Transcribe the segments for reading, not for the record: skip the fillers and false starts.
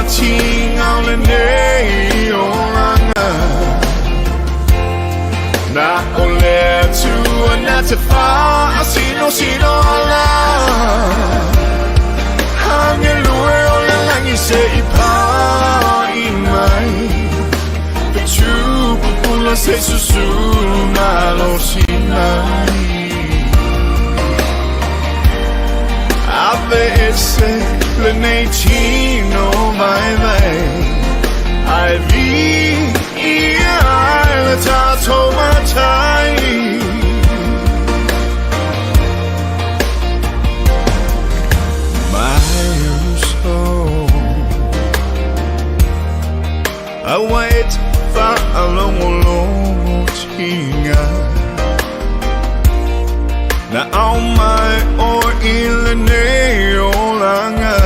atiga o lenei olaga Na o le Atua na te faasinosino ala Agelue o le lagi se i pa'i mai Fetu pupula se susulu malosi mai Ave ese lenei tino vaivai Ae viia ai le tatou Matai. Mai uso Aua e te whaalongolongo tinga Na au mai o i lenei olaga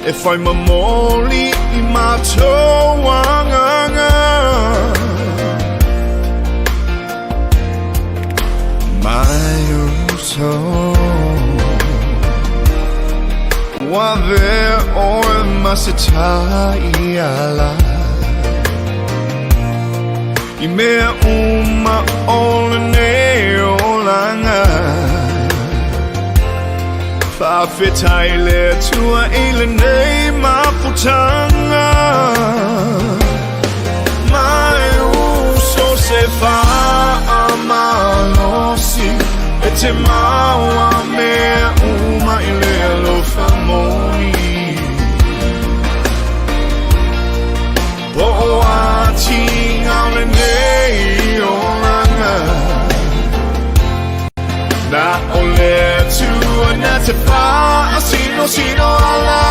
E whai mamoli i mātou agaga Mai uso Ua avea oe ma se taiala I mea uma o lenei olaga Faafetai le Atua i lenei mafutaga Mai uso se faamalosi E te maua mea uma i le alofa moni Po o atiga o lenei olaga Na o le Atua na te faasinosino ala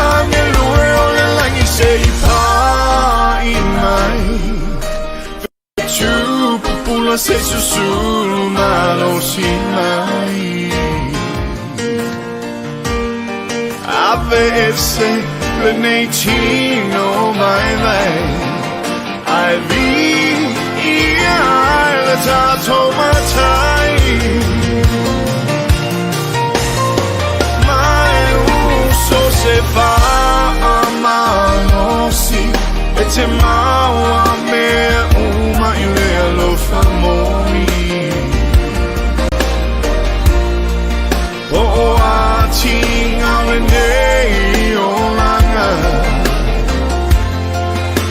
Agelue o le lagi se i pa'i mai Fetu pupula se susulu malosi mai Ave ese lenei tino vaivai Ae viia ai le tatou Matai. Mai uso se faamalosi E te maua mea uma i le alofa moni Po o atiga o lenei olaga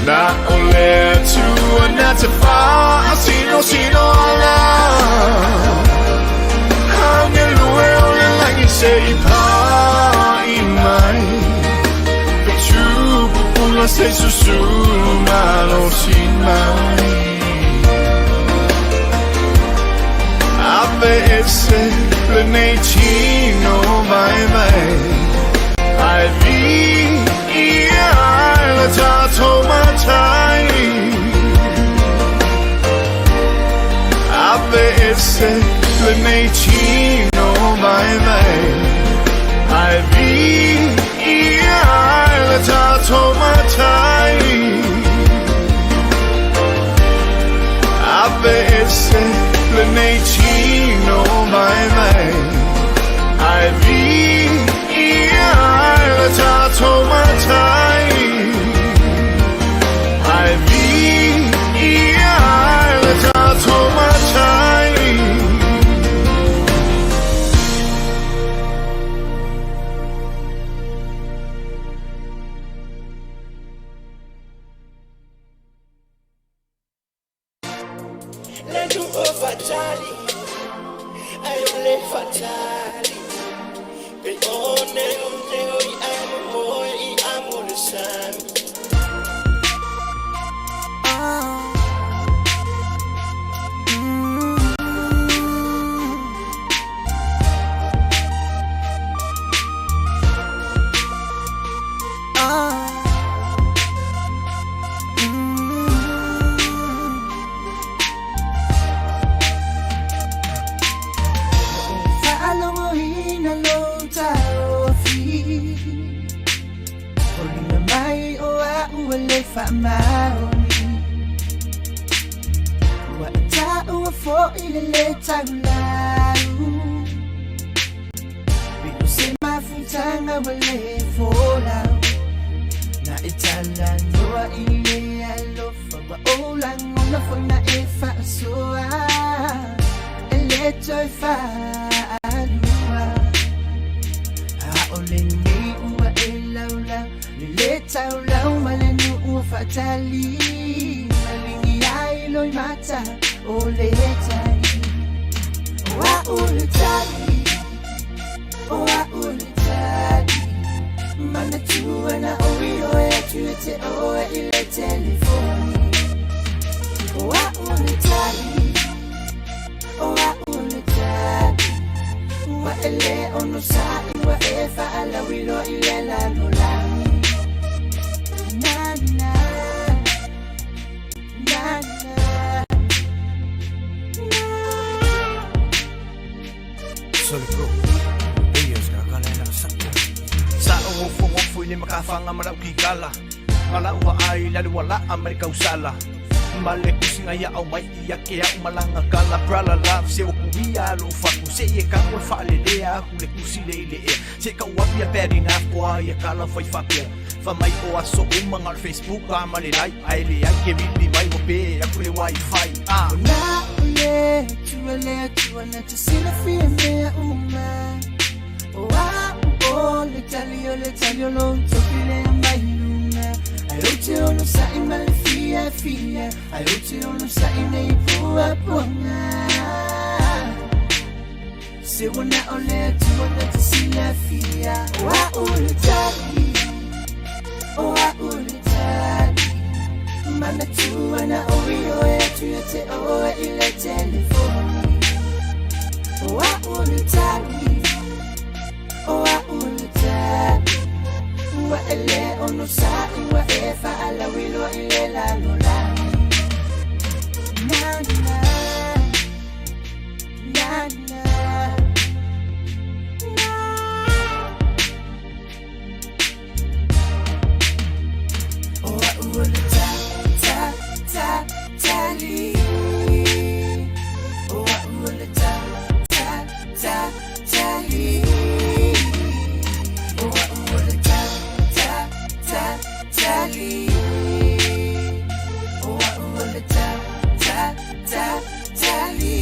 Na o le Atua na te faasinosino ala Agelue o le lagi se i pa'i mai Fetu pupula se susulu malosi mai Ave ese lenei tino vaivai Ae viia ai le tatou Matai. Ave ese lenei tino vaivai Ae viia ai le tatou Matai. Ave ese lenei tino vaivai Ae viia ai le tatou Matai. Ae viia ai le tatou Matai. Le tu fatali, ai le fatali. Pe one one o i amo moe i amo le sami. Faalongoina lou taofi Foliga mai o a'u e lē faamaoni Ua e taua fo'i le lē taulau. ua lē folau. Na e talanoa i le alofa ua ou lagona foi na e faasoa e lē toe faalua. A o lenei ua e laulau le lē taulau ma le nuu ua faatali maligi ai loimata o le tali. O a'u le tali, o a'u le tali, manatua na oi oe atu ia te oe i le telefoni. O a'u le tali, o a'u le tali, ua e lē onosa'i ua e faalauiloa i le lalolagi. Na na na na na. Sorry bro. Eia se kakala sa. Sa o ngofo i le makafaga ma lau kikala. Ma lau vaai la le uala'a ma le kausala. Ma le kusiga ia au mai ia ke au malaga kala brala love se o kuia lo faku se ie ka o faalelea aku le kusi le ile ea. Se ka uapu ia bad enough koa ia kala fai faapea. Fa mai o aso uma nga o le Facebook a ma le like ae leai ke vili mai ua pe aku le wifi. Ah. O na o le Atua le Atua na te silafia mea uma. O a'u o le tali o le tali o lou tofi lea mai luga. Ai ou te onosa'i ma le fiafia, ai ou te onosa'i nei puapuaga. Se ua na o le Atua na te silafia. O a'u le tali, o a'u le tali, manatua na oi oe atu ia te oe i le telefoni. O a'u le tali, o a'u le tali, ua e lē onosa'i ua e faalauiloa i le lalolagi. Na na na na na. O a'u o le ta ta ta tali. O a'u o le ta ta ta tali. O a'u o le ta ta ta tali. O a'u o le ta ta ta tali.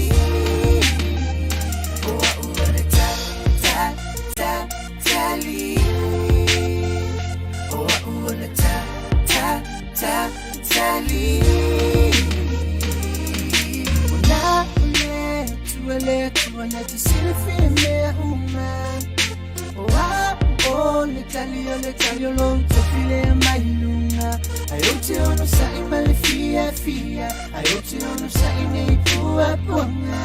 O a'u o le ta ta ta tali. O a'u o le ta ta ta tali. O na o le Atua le Atua na te silafia mea uma. O a'u o le tali o le tali o lou tofi lea mai luga. Ai ou te onosa'i ma le fiafia, ai ou te onosa'i nei puapuaga.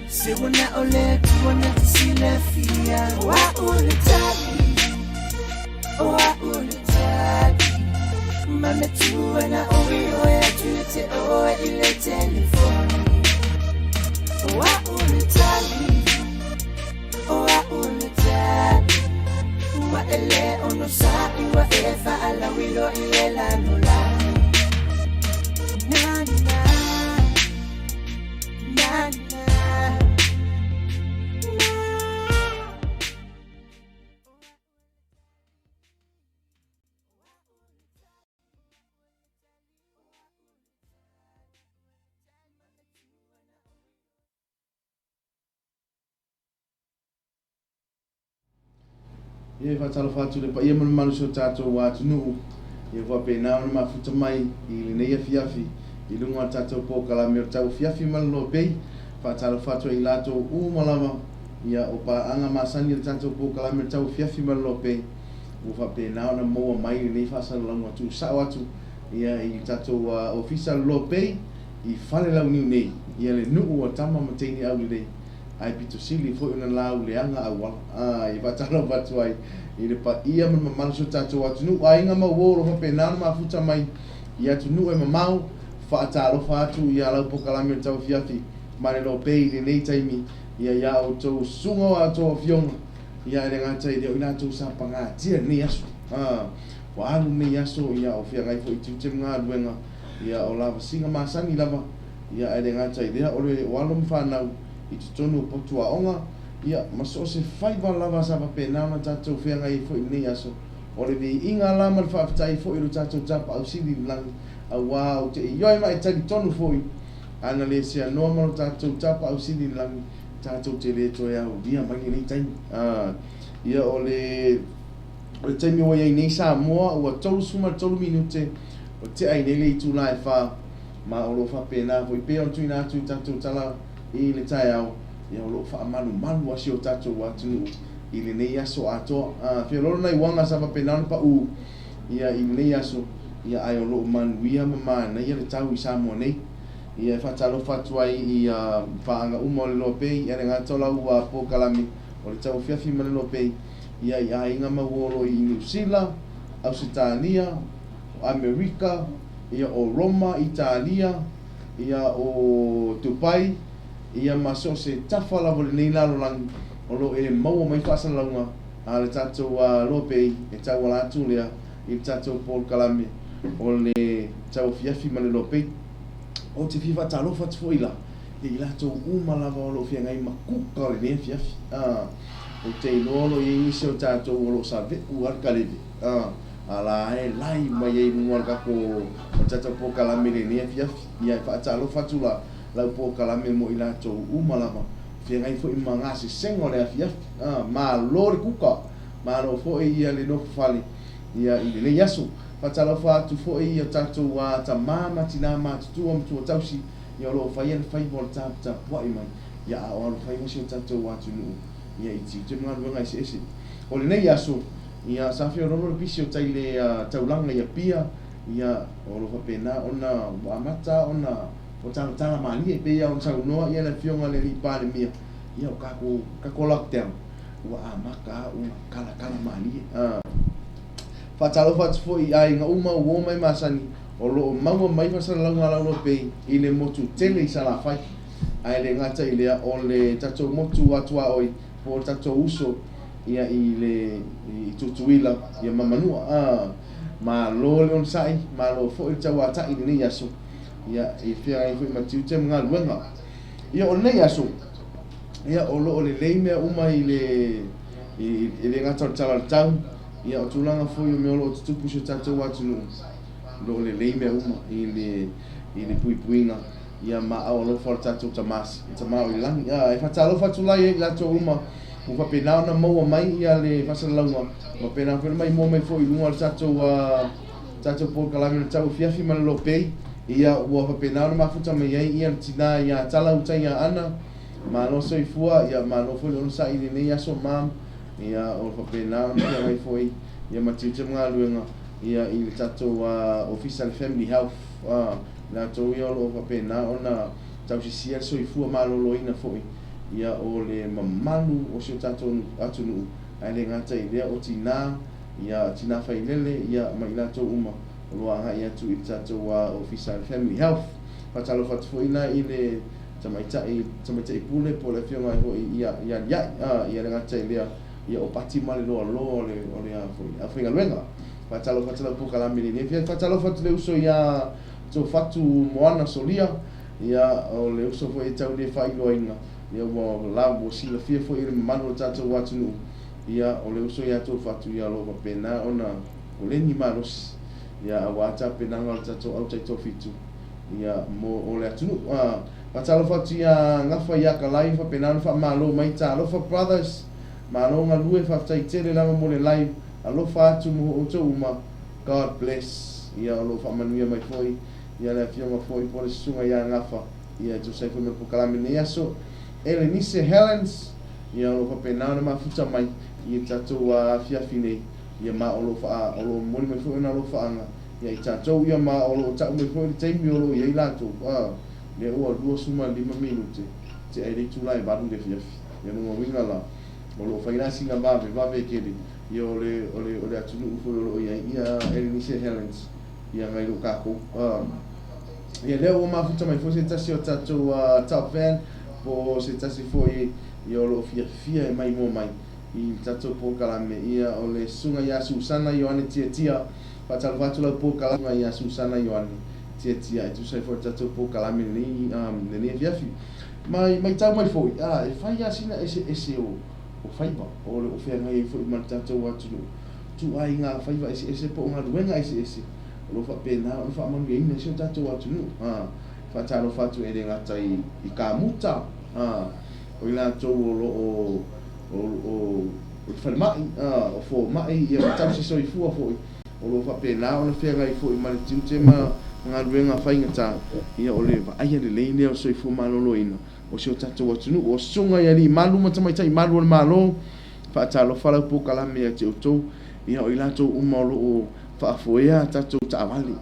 Se ua na o le Atua na te silafia. O a'u le tali, o a'u le tali, manatua na oi oe atu ia te oe i le telefoni. O a'u le tali, o a'u le tali, ua e lē onosa'i ua e faalauiloa i le lalolagi. Na na na na na. Ia e faatalofa atu i le paia ma le mamalu o si o tatou atunuu, ia faapena ona mafuta mai i lenei afiafi i luga o le tatou polokalame o le tauafiafi ma le lopei. Faatalofa atu ai i latou uma lava ia o paaga masani o le tatou polokalame o le tauafiafi ma le lopei ua faapena ona maua mai lenei faasalalauga tuusao atu ia i le tatou ofisa o le lopei i Falelauniu nei, ia le nuu o tama ma teine aulelei. Ae pito sili foi ona lauleaga auala. Ai, e faatalofa atu ai i le paia ma le mamalu o si o tatou atunuu, aiga ma uo o lo o faapena ona mafuta mai i atunuu e mamao. Faatalofa atu i a lau polokalame o le tauafiafi ma le lopei i lenei taimi, ia iā outou susuga o a outou afioga, ia e le gata i lea o i latou sa pagatia i lenei aso. A, ua alu lenei aso, ia o feagai foi i tiute ma galuega, ia o lavasiga masani lava, Ia, ae le gata i lea, o le o alo ma fanau i totonu o potu aoga, Ia, ma so o se faiva lava sa faapena ona tatou feagai ai foi i lenei aso. O le viiga la ma le faafetai foi i lo tatou Tapaau Sili i le lagi, auā ou te ioe ma e talitonu foi, a na le seanoa ma lo tatou Tapaau Sili i le lagi, tatou te le toe aulia mai lenei taimi. A, ia o le, o le taimi ua i ai nei Samoa, ua 33 minute o tea ai nei le itula e fa, ma o lo o faapena foi pei ona tuuina atu i tatou tala i le taeao, ia o lo o faamalumalu lava si o tatou atunuu i lenei aso atoa. A feoloolo nai uaga sa faapena ona pau ia i lenei aso, ia ae o lo o manuia ma manaia le tau i Samoa nei. Ia e faatalofa atu ai i paaga uma o le Loa Pei, ia le gata o lau polokalame o le tauafiafi ma le Loa Pei, ia i aiga ma uolo i Niu Sila, Ausetalia, o Amerika, ia o Roma, Italia, ia o Dubai, ia ma so o se tafa lava o lenei lalolagi o lo o e maua mai faasalalauga a le tatou Loa Pei e tauala atu lea i le tatou polokalame o le tauafiafi ma le Loa Pei. Ou te fia faatalofa atu foi la i latou uma lava o lo o feagai ma kuka o lenei afiafi. Ou te iloa o lo o i ai nisi o tatou o lo o save'u lava le kaleve, a la e live mai ai i luga o le tatou, o le tatou polokalame i lenei afiafi. Ia e faatalofa atu la lau polokalame mo i latou uma lava, feagai foi ma gasesega o le afiafi. Malo le kuka, malo foi ia le nofo fale ia i lenei aso. Faatalofa atu foi i o tatou tama ma tina matutua ma matua tausi ia o lo o faia le faiva o le taputapuai mai ia a o alofaiva si o tatou atunuu ia i tiute ma galuega eseese. O lenei aso ia sa feoloolo le pisi o tai le taulaga i Apia ia o lo o faapena ona ua amata ona o talatala malie pei lava ona saunoa ia le afioga i le Alii Palemia ia o kako kako lockdown ua amata lava ona talatala malie. Faatalofa atu foi i aiga uma uo mai masani o lo o maua mai faasalalauga a Lauloa Bay i le motu tele i Salafai. Ae le gata i lea, o le tatou motu atuaoi po o le tatou uso ia i le i Tutuila ia ma Manua. A, malo le onosai, malo foi le tauatai i lenei aso ia e feagai foi ma tiute ma galuega. Ia o lenei aso, ia o lo o lelei mea uma i le e le gata o le tala o le tau, ia o tulaga foi o mea o lo o tutupu i si o tatou atunuu, o lo o lelei mea uma i le i le puipuiga ia ma aao alofa o le tatou Tama, Tama o i le lagi. A, e faatalofa atu la ia i latou uma ua faapena ona maua mai ia le faasalalauga, ua faapena foi ona maimoa mai foi i luga o le tatou tatou polokalame o le tauafiafi ma le lopei, ia ua faapena ona mafuta mai ai ia le tina ia Tala Utai ia Ana, Malo soifua, ia malo foi le onosai i lenei aso mam, ia o faapena ona feagai foi ia ma tiute ma galuega ia i le tatou ofisa le Family Health latou ia o lo o faapena ona tausisia le soifua maloloina foi ia o le mamalu o si o tatou atunuu ae le gata i lea o tina ia tina failele ia ma i latou uma o lo o agai atu i le tatou ofisa le Family Health. Faatalofa atu foi la i le Tamaitai, Tamaitai Pule po o le Afioga ai foi ia, ia Alia'i, a, ia le gata i lea, ia o Pati ma le loaloa o le, o le a foi, aufaigaluega. Faatalofa atu lau polokalame i lenei afiafi. Faatalofa atu le uso ia Tofatu Moana Solia, ia o le uso foi e tau le faailoaina, ia ua la, ua silafia foi e le mamalu o le tatou atunuu, ia o le uso ia Tofatu, ia o lo o faapena ona koleni malosi, ia aua tapenaga o le tatou au taitoafitu. Ia, mo o le atunuu. A, faatalofa atu ia Gafa ia Kalai, faapena ona faamalo mai. Talofa brothers, malo galue, faafetai tele lava mo le live, alofa atu mo outou uma, God bless. Ia, o lo o faamanuia mai foi ia le afioga foi po o le susuga ia Gafa, ia e tusa ai foi ma le polokalame i lenei aso. Elenice Helens, ia o lo o faapena ona mafuta mai i le tatou afiafi nei, ia ma o lo o faa, o lo o momoli mai foi ona alofaaga Ia i tatou ia ma o lo o tau mai foi le taimi o lo o i ai latou, a, lea ua 25 minute tea i le itula e 8 i le afiafi. Ia lona uiga la, o lo o fai la sina vavevave tele ia o le, o le, o le atunuu foi o lo o i ai ia Elenise Helens ia nai lo tatou. A, ia lea ua mafuta mai foi se tasi o tatou top fan po o se tasi foi ia o lo o fiafia e maimoa mai i le tatou polokalame ia o le Susuga ia Susana Ioane Tiatia. Faatalofa atu lau polokalame ia Susana Ioane Tiatia e tusa ai foi le tatou polokalame lenei, lenei afiafi. Ma e maitau mai foi, a, e fai lava sina eseese o, o faiva o lo o feagai ai foi ma le tatou atunuu, ituaiga faiva eseese po o galuega eseese o lo o faapena ona faamanuiaina ai si o tatou atunuu. A, e faatalofa atu e le gata i, i kamuta, a, o i latou o lo o, o, o, o le falemai, a, o fomai, ia ma tausi soifua foi, o lo o faapena ona feagai foi ma le tiute ma galuega faigata, ia o le vaaia lelei lea o le soifua maloloina o si o tatou atunuu. O susuga i alii malu ma tamaitai malu o le Malo, faatalofa lau polokalame ia te outou, ia o i latou uma o lo o faafoea a tatou taavale,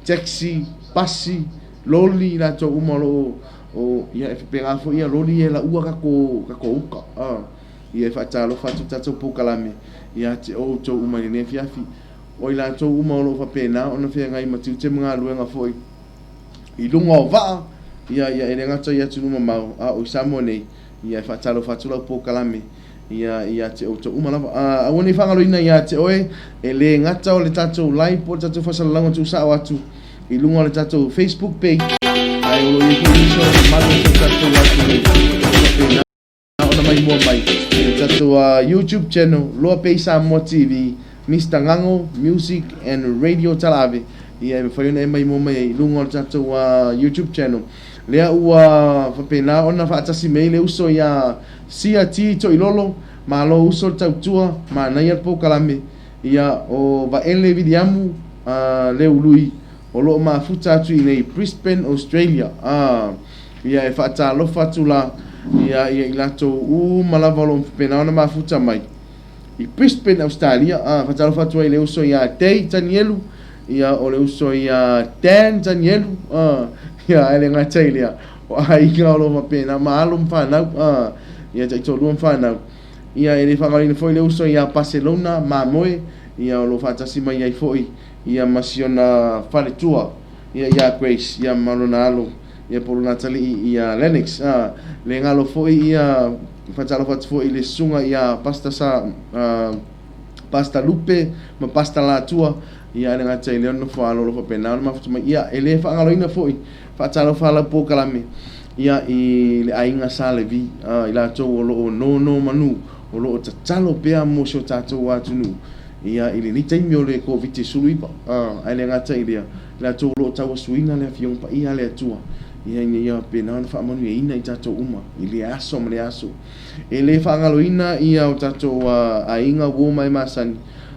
taxi, pasi, loli, i latou uma o lo o, ia e faapena foi ia loli ia e laua tatou uta. Ia e faatalofa atu le tatou polokalame ia te outou uma i lenei afiafi. O i latou uma o lo o faapena ona feagai ma tiute ma galuega foi i luga o vaa, ia, ia e le gata i atunuu mamao, a o i Samoa nei, ia e faatalofa atu lau polokalame ia, ia te outou uma lava. Aua ne i faagaloina ia te oe, e le gata o le tatou live po o le tatou faasalalauga tuusao atu i luga o le tatou Facebook page, ae o lo o i ai foi nisi o mamalu o si o tatou atunuu o faapena ona maimoa mai i le tatou YouTube channel Loa Pay Samoa TV, Mister Gago Music and Radio Talaave. Ia e mafai ona e maimoa mai ai i luga o le tatou YouTube channel. Lea ua faapena ona faatasi mai ai le uso ia Sia T Toilolo, malo uso le tautua, manaia le polokalame. Ia o Vaele Viliamu Leului o lo o mafuta atu i inei i Brisbane, Australia. Ia e faatalofa atu la ia ia i latou uma lava o lo o faapena ona mafuta mai i Brisbane, Australia. Faatalofa atu ai i le uso ia Day Tanielu, ia o le uso ia Dan Tanielu, ia ae le gata i lea, o aiga o lo o faapena ma alo ma fanau, ia taitoalua ma fanau. Ia e le faagaloina foi le uso ia Barcelona Mamoe, ia o lo o faatasi mai ai foi ia ma si ona faletua ia ia Grace ia ma lona alo ia po o lona atalii ia Lennox. Le galo foi ia faatalofa atu foi i le susuga ia Pastor sa Pastor Lupe ma Pastor Latua ia ae le gata i lea o le nofo alo o lo o faapena ona mafuta mai. Ia e le faagaloina foi faatalofa lau polokalame ia i le aiga Sa Levi i latou o lo o nonomanu o lo o tatalo pea mo si o tatou atunuu ia i lenei taimi o le Koviti-19, ae le gata i lea, i latou o lo o tauasuina le Afioga Paia a le Atua, ia ina ia faapena ona faamanuiaina i tatou uma i lea aso ma lea aso. E le faagaloina ia o tatou aiga uo ma e masani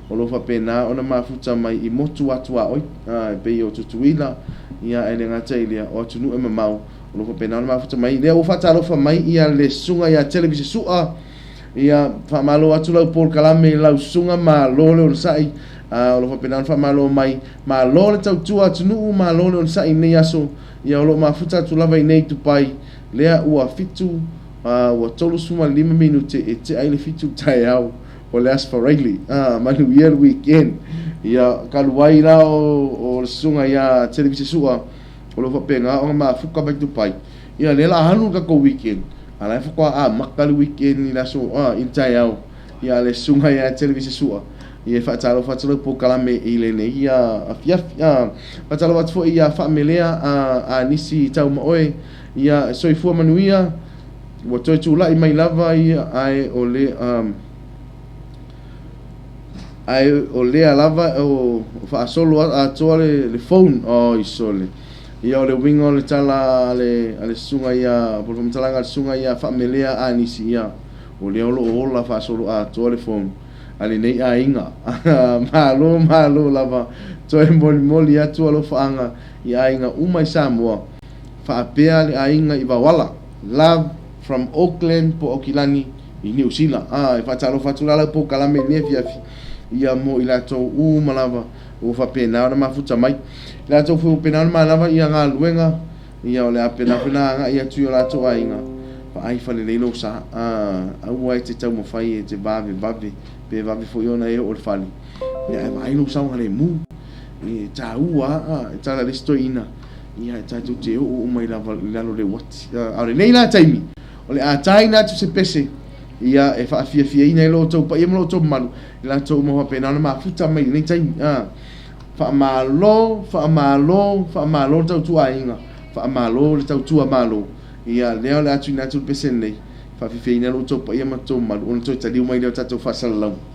o lo o faapena ona mafuta mai i motu atuaoi, e pei o Tutuila, ia ae le gata i lea, o atunuu e mamao o lo o faapena ona mafuta mai. Lea ua faatalofa mai ia le Susuga ia Televisa Sua, Ia, faamalo atu lau polokalame i lau susuga, malo le onosai, o lo o faapena ona faamalo mai. Malo le tautua atunuu, malo le onosai i lenei aso, ia o lo o mafuta atu lava i nei Dubai, lea ua fitu, ua 35 minute e tea ai le 7 i le taeao o le Aso Faraile. Manuia le weekend. Ia, talu ai la o le susuga ia Televisa Sua, o lo o faapena ona mafuta mai Dubai, ia lea o le a alu le tatou weekend, A la e faatoa amata le weekend i le aso i le taeao ia le susuga ia Televisa Sua ia e faatalofa atu lau polokalame i lenei afiafi. Faatalofa atu foi ia Faamelea a nisi tau ma oe ia soifua manuia ua toe tulai mai lava ia ae o le ae o lea lava o faasolo atoa le phone oi sole. Ia o le uiga o le tala a le, a le susuga ia, po o le faamatalaga a le susuga ia Faamelea Anisi, ia, o lea o lo o ola faasoloatoa le phone a lenei aiga. Malo, malo lava, toe molimoli atu alofaaga i aiga uma i Samoa, faapea le aiga i Vaoala. Love from Auckland po o Aukilani i Niu Sila. E faatalofa atu la lau polokalame i lenei afiafi, ia mo i latou uma lava Ua faapena ona mafuta mai. I latou foi ua pena ona manava ia galuega, ia o le a pena foi ona agai atu i o latou aiga, vaai falelei lou sa, aua e te taumafai e te vavevave, pe vave foi ona e oo i le fale, ia ae vaai lou saogalemu. E taua a, e tala le isi toeaina, ia e tatou te oo uma i lava i lalo o le uati. A o lenei la taimi, o le a taina atu se pese, ia e faafiafiaina ai lo outou paia ma lo outou mamalu, i latou uma faapena ona mafuta mai i lenei taimi. Faamalo, faamalo, faamalo le tautua aiga, faamalo le tautua Malo. Ia, lea o le a tuuina atu le pese lenei, faafiafiaina ai lo outou paia ma tou mamalu, ona toe taliu mai lea o tatou faasalalauga.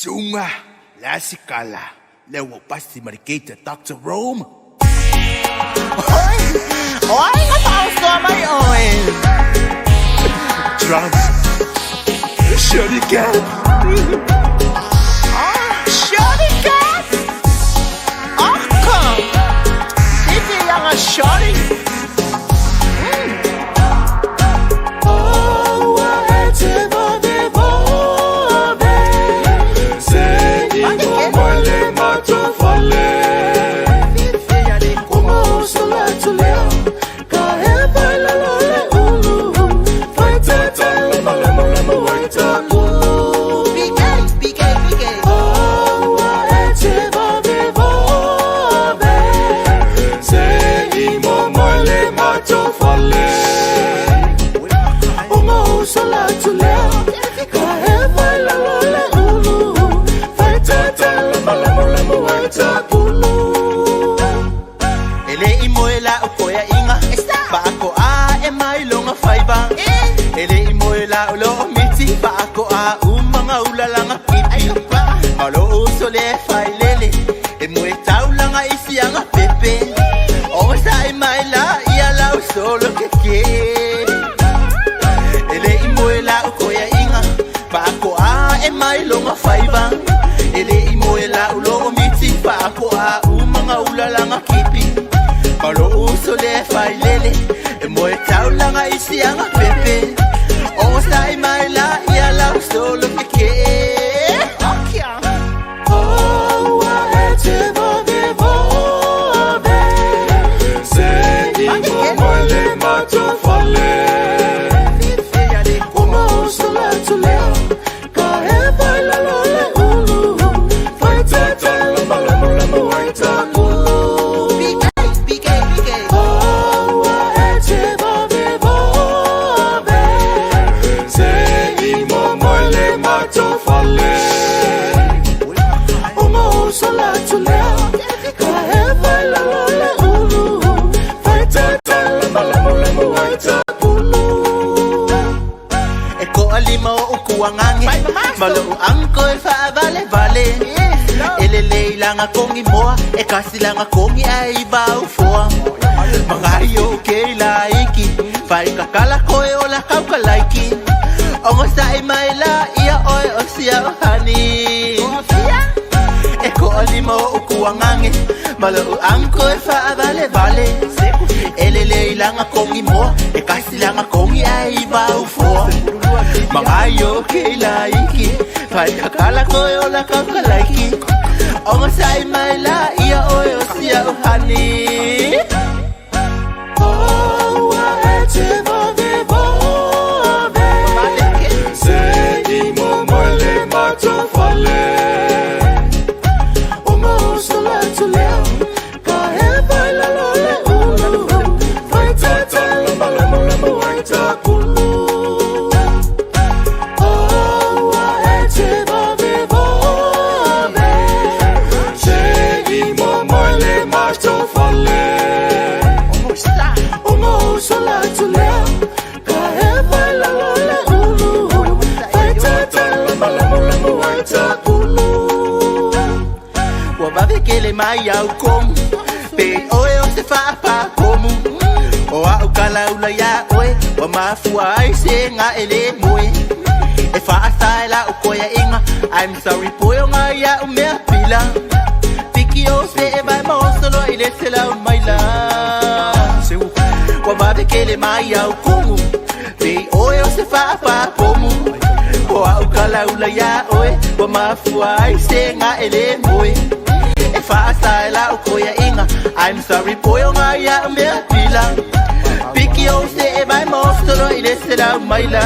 Sunga, lasikala, lewa pasi marikita Dr. Rome. Oi, oi, nga mai oi. Trump, Shorty cat. Ah, Shorty cat. Ach kom, dit is lange Shorty. kipi Ma lou uso lea e failele E moe taulaga i siaga pepe Ogosaʻi mai la ia lau solo keke E leʻi moe laʻu koeaʻiga Faakoʻa e mai loga faiva E leʻi moe laʻu loo miti Faakoʻa umaga ulalaga kipi Ma lou uso lea e failele E moe taulaga i siaga pepe Ogosaʻi mai la ia lau solo keke E koʻalima o ukuagange Ma lou anko e faavalevale E lelei laga kogi moa E kasi laga kogi ae i vaufoa Magai o ke laiki Faikakala koe o la kaukalaiki Ogosaʻi mai la ia oe o sia o hani E koʻalima o ukuagange Ma lou anko e faavalevale E lelei laga kogi moa E kasi laga kogi ae i vaufoa Magai o ke laiki Faikakala koe o la kaukalaiki Ogosaʻi mai la ia oe o sia o hani Ua vavekele mai au komu Pe oe o se faapakomu O aʻu kalaula iā oe Ua mafua ai se gaʻe lē moe E faasa e laʻu koeaʻiga I'm sorry poe o ga iaʻu mea pila Piki o se e vae ma osoloa i le selau maila Ua vavekele mai au komu Pe oe o se faapakomu O aʻu kalaula iā oe Ua mafua ai se gaʻe lē moe E faasa e laʻu koeaʻiga I'm sorry poe o ga iaʻu mea pila Piki o se e vae ma osoloa i le selau maila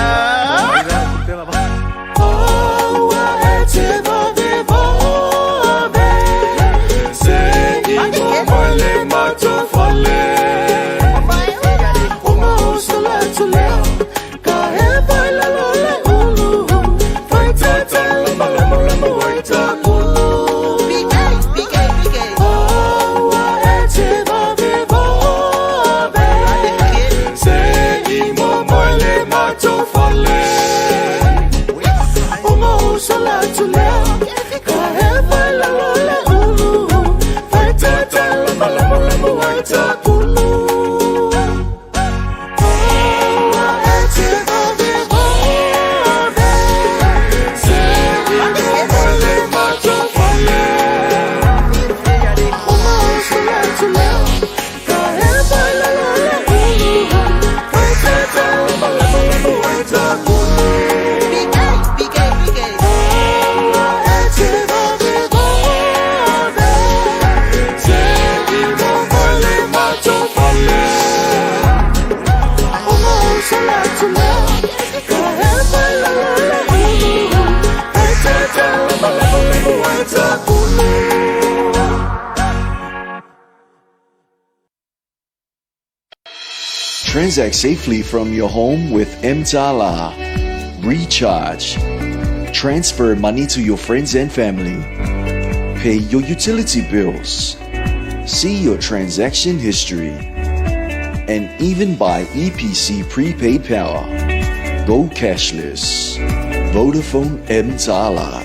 Transact safely from your home with Mtala. Recharge. Transfer money to your friends and family. Pay your utility bills. See your transaction history. And even buy EPC prepaid power. Go cashless. Vodafone Mtala.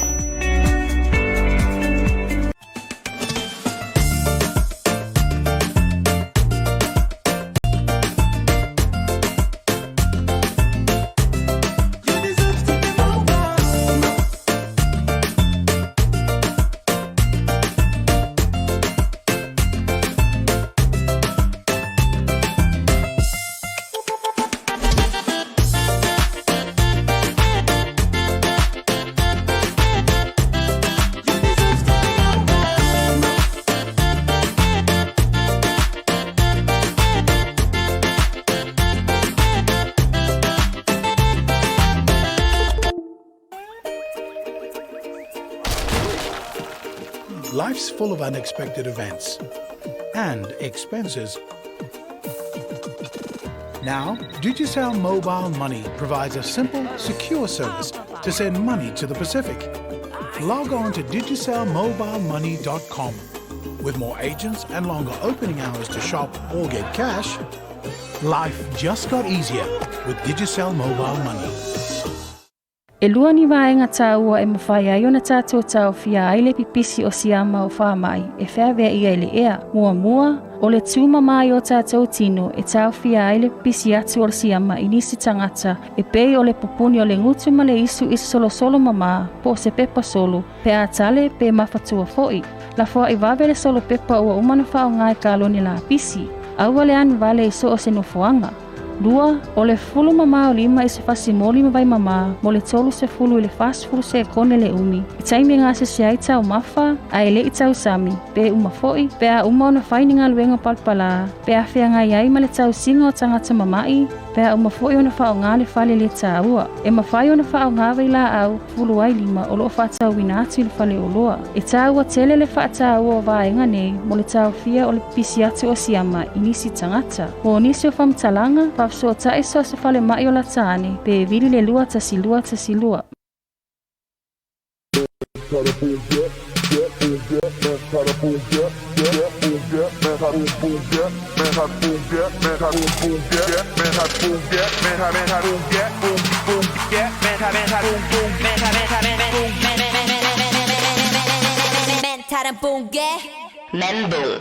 Life's full of unexpected events and expenses. Now, Digicel Mobile Money provides a simple, secure service to send money to the Pacific. Log on to digicelmobilemoney.com. With more agents and longer opening hours to shop or get cash, life just got easier with Digicel Mobile Money. E lua ni vaega tāua e mafai ai ona tātou taofia ai le pipisi o siama o faamaʻi e feaveaʻia i le ea. Muamua, o le tūmamā i o tātou tino e taofia ai le pipisi atu o le siama i nisi tagata e pei o le pupuni o le gutu ma le isu i se solosolo mamā po o se pepa solo pe a tale pe mafatua foʻi. Lafoaʻi vave le solo pepa ua uma ona faaaoga i kalone lapisi. Aua le anu vale i so o se nofoaga. Lua, o le fulu mamā o lima i se fasimoli ma vai mamā mo le 30 i le 40 sekone le umi i taimi e gasese ai taumafa ae leʻi tausami pe uma foʻi pe a uma ona fai ni galuega palapalā pe a feagai ai ma le tausiga o tagata mamaʻi pe a uma foʻi ona faaaogā le fale lē tāua. E mafai ona faaaogā vailaau fulu ai lima o loo faatauina atu i le faleoloa. E tāua tele le faataua o vaega nei mo le taofia o le pipisi atu o siama i nisi tagata. Mo nisi o faamatalaga, faafesootai so o se falemaʻi o lata ane pe vili le 2 1 2 1 2. 멘탈은 붕괴 멘붕.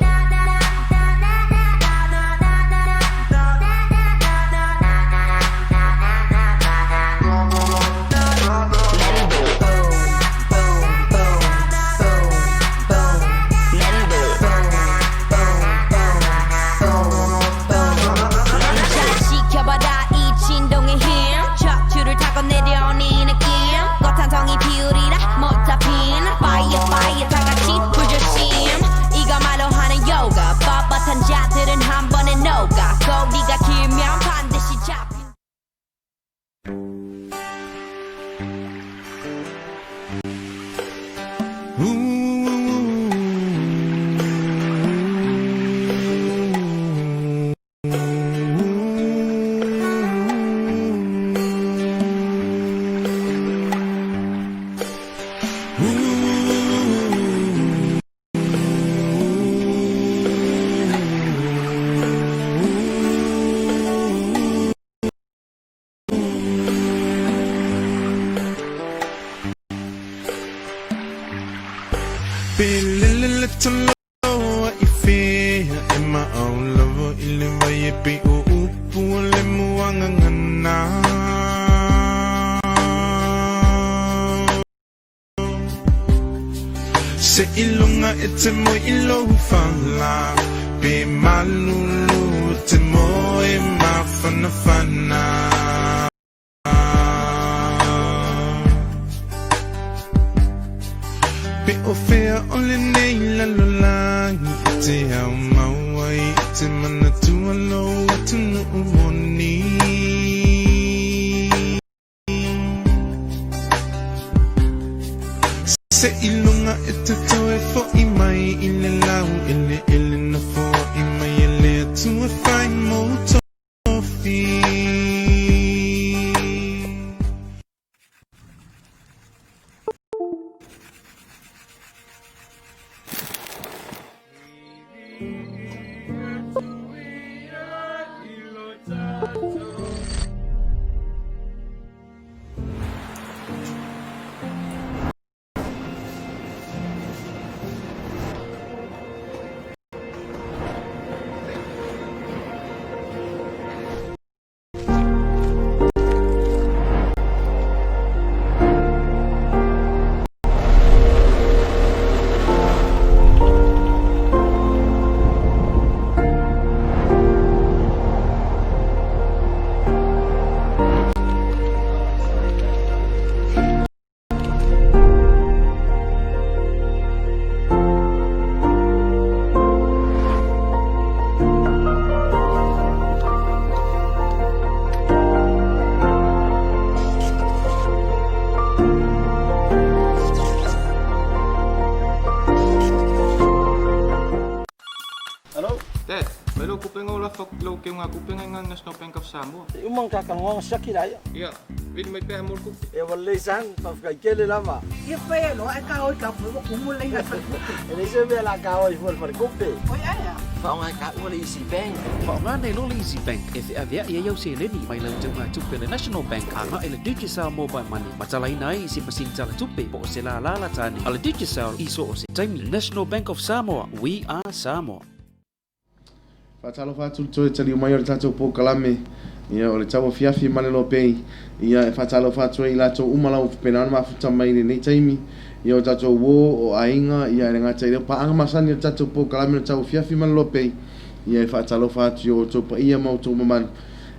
잘 지켜봐라 이 진동의 힘. 척추를 타고 내려오는 이 느낌. 꽃 한 송이 피우리라 못다 핀 fire fire. 다 같이 불조심. 이거 말로 하는 요가. 뻣뻣한 자들은 한 번에 녹아. 꼬리가 길면 반드시 잡힌 Pe lele le taloa i fea e maʻau i le vai e pe o upu o le muagagana. Se iloga e te moe i lou fala pe malulu te moe mafanafana. Pe o fea o lenei lalolagi e te au mau ai i te manatua lou atunuu moni. Se iloga e te toe foʻi mai i le lau eleele na foai mai e le Atua fai mou tofi. tupe nga o lafo atu i lau keugatupe nga i ina le National Bank of Samoa. Se i uma ona ta talanoa ona siaki laia. Ia, vili mai pea e mo le tupe. Ia ua lelei son, faafetai tele lava. Ia fai ai loa ae kaoi ka fue ua kumu le laina i le faletupe. E leai se mea o le a kaoi fua i le faletupe. Oi ae a? Faaaoga e taua le Easy Bank. Faaaoga nei loa le Easy Bank e feaveai ai au seleni mai lau teugatupe le National Bank agai i le Digicel Mobile Money ma talaina ai i se masini tala tupe po o se lālā la tane a le Digicel i so o se taimi. National Bank of Samoa, we are Samoa. Faatalofa atu le toe taliu mai o le tatou polokalame, ia o le tauafiafi ma le lopei, ia e faatalofa atu ai i latou uma lau faapena ona mafuta mai i lenei taimi, ia o tatou uo, o aiga, ia e le gata i lea o paaga masani o le tatou polokalame o le tauafiafi ma le lopei, ia e faatalofa atu i o outou paia ma outou mamalu,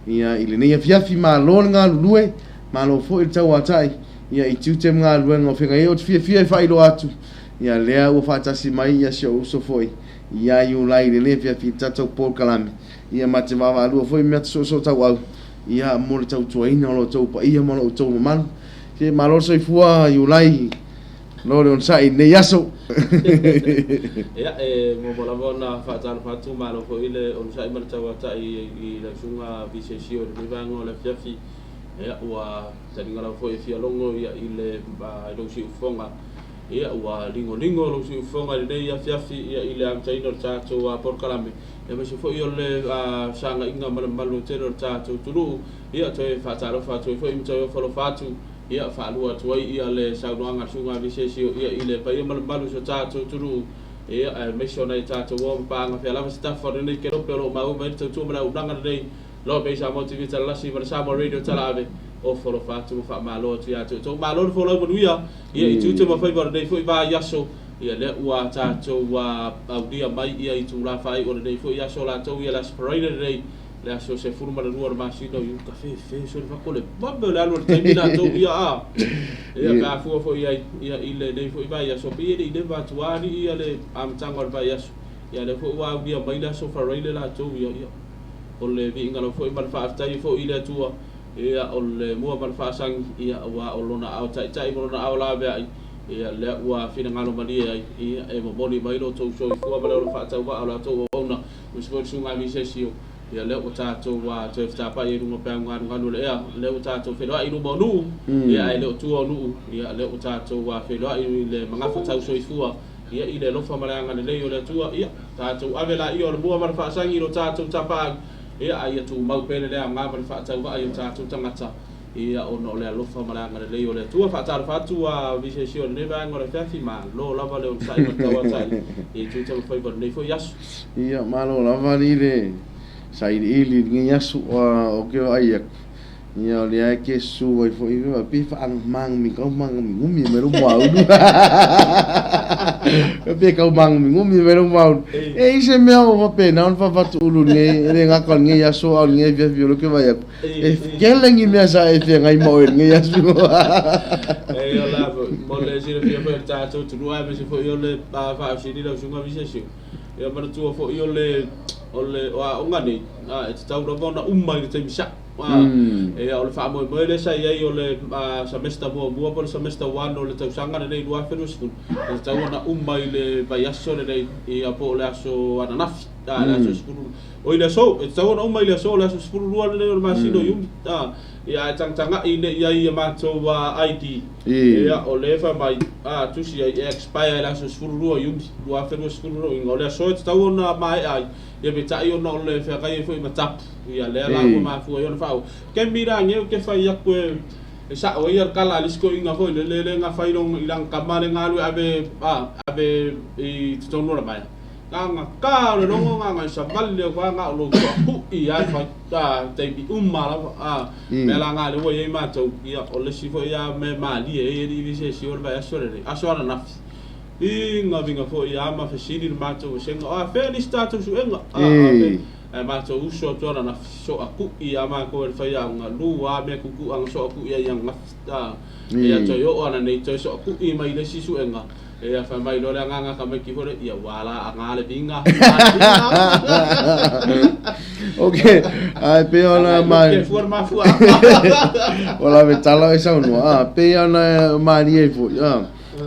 ia i lenei afiafi malo le galulue, malo foi le tauatai, ia i tiute ma galuega o feagai ai. Ou te fiafia e faailoa atu, ia lea ua faatasi mai ia si ou uso foi, Ia Iulai i lenei afiafi i le tatou polokalame, ia ma te vaavaalua foi mea soosoo tauau, ia mo le tautuaina o lo outou paia ma lo outou mamalu. Se malo le soifua Iulai, lo le onosai i lenei aso. Ia, e muamua lava ona faatalofa atu, malo foi le onosai ma le tauatai i lau susuga VCC o lenei vaega o le afiafi. Ia, ua taliga lava foi e fia logo ia i le i lou siufofoga. Ia, ua ligoligo lou siufofoga i lenei afiafi ia i le amataina o le tatou polokalame, aemaise foi o le fesaagaiga ma le mamalu tele o le tatou atunuu. Ia, toe faatalofa atu ai foi ma toe ofo alofa atu, ia, faalua atu ai ia le saunoaga a le Susuga Visesio ia i le paia ma le mamalu o si o tatou atunuu, ia, aemaise o nai a tatou uo ma paaga fea lava se tafa o lenei kelope o lo o maua mai ai le tautua ma le auaunaga lenei. Loa pei Samoa TV Talalasi ma le Samoa Radio Talaave, ofo alofa atu ma faamalo atu ia te outou. Malo le folau manuia, ia i tiute ma faiva o lenei foi vaiaso, ia lea ua tatou aulia mai ia itula faaiu o lenei foi aso latou ia le Aso Faraile lenei, le aso 12 o le masina o Iuni, ka fefe soli fako le vave o le alu o le taimi latou ia a. Ia pe a fua foi i ai ia i lenei foi vaiaso, pei e le i leva atu lava alii ia le amataga o le vaiaso, ia lea foi ua aulia mai le Aso Faraile latou ia, ia. O le viiga lava foi ma le faafetai foi i le Atua, ia, o le mua ma le faasagi, ia, aua o Lona aao taitai ma Lona aao laveai, ia, lea ua finagalo malie ai, ia, e momoli mai lo outou soifua ma le ola faatauvaa o la outou auauna, aemaise foi le Susuga Visesio, ia, lea ua tatou toe fetapai ai i luga o peau galugalu o le ea, lea ua tatou feiloai i luma o nuu, ia, ae le o tua o nuu, ia, lea ua tatou feiloai i le magafa tau soifua, Ia, i le alofa ma le agalelei o le Atua, ia, tatou ave laia o le mua ma le faasagi i lo tatou tapaau, ia, a ia tumau pea le aoga ma le faatauvaa i o tatou tagata, ia, ona o le alofa ma le agalelei o le Atua. Faatalofa atu a VCC o lenei vaega o le afiafi, malo lava le onosai ma le tauatai i itu taumafaiva o lenei foi aso. Ia, malo lava alii le sailiili i lenei aso, o ke vaai atu, Ia o lea e ke su ai foi i pe whaangumi kau mangumingumi me lo maunu. Pe kau mangumingumi me lo maunu. E i se mea o wape na on whawhatu ulu nei, e le ngaka nei aso au nei via via lo ke vai aku. E kele ngi mea sa e fia ngai mo e nei aso. E o la mo le sira fia foi tātou tunu ai me se foi o le whaafsiri lau sunga visesio. Ia manatua foi o le o le o aoga nei, e tatau lava ona uma i le taimi sa'o. Ia o le faamoemoe lea sa i ai o le semester muamua po o le semester 1 o le tausaga lenei 2020, e tatau ona uma i le vaiaso lenei, ia po o le aso ananafi, le aso 10, oi le aso, e tatau ona uma i le aso, le aso 12 lenei o le masina o Iuni. Ia ae tagatagai ne i ai i a matou ID, ia o lea e fai mai, tusi ai e expire i le aso 12 o Iuni 2020, lona uiga o le aso e tatau ona maea ai, ia peitai ona o le feagai ai foi ma tapu, ia lea la ua mafua ai ona faaauau. Kemi la ngeu ke fai atu e sa'o ai ia le tala a le isi toeaina foi lele le na fai i lana tama le na alu e ave, ave i totonu o le maea. Na gata o le logo na na i savali le va na o lou toapu'i lava e fai, taimi uma lava. Mea la na lea ua i ai matou, ia o le isi foi lava mea e malie ai e alii visesi o le vaiaso lenei, aso ananafi. Viga viga foi lava ma fesili le matou vasega, o afea nisi tatou suega? Ae matou uso atu ananafi, soaku'i lava matou e le faiaoga, lua lava mea tutu'a na soaku'i ai ananafi. Ia toe oo ananei toe soaku'i mai le isi suega. Ia fai mai loa le agaga tamaiti foi lea, ia ua la aga le viga, Ok, ae pei ona ma... Ke fua le mafuaaga. Ua lave tala e saunoa, pei ona malie ai foi,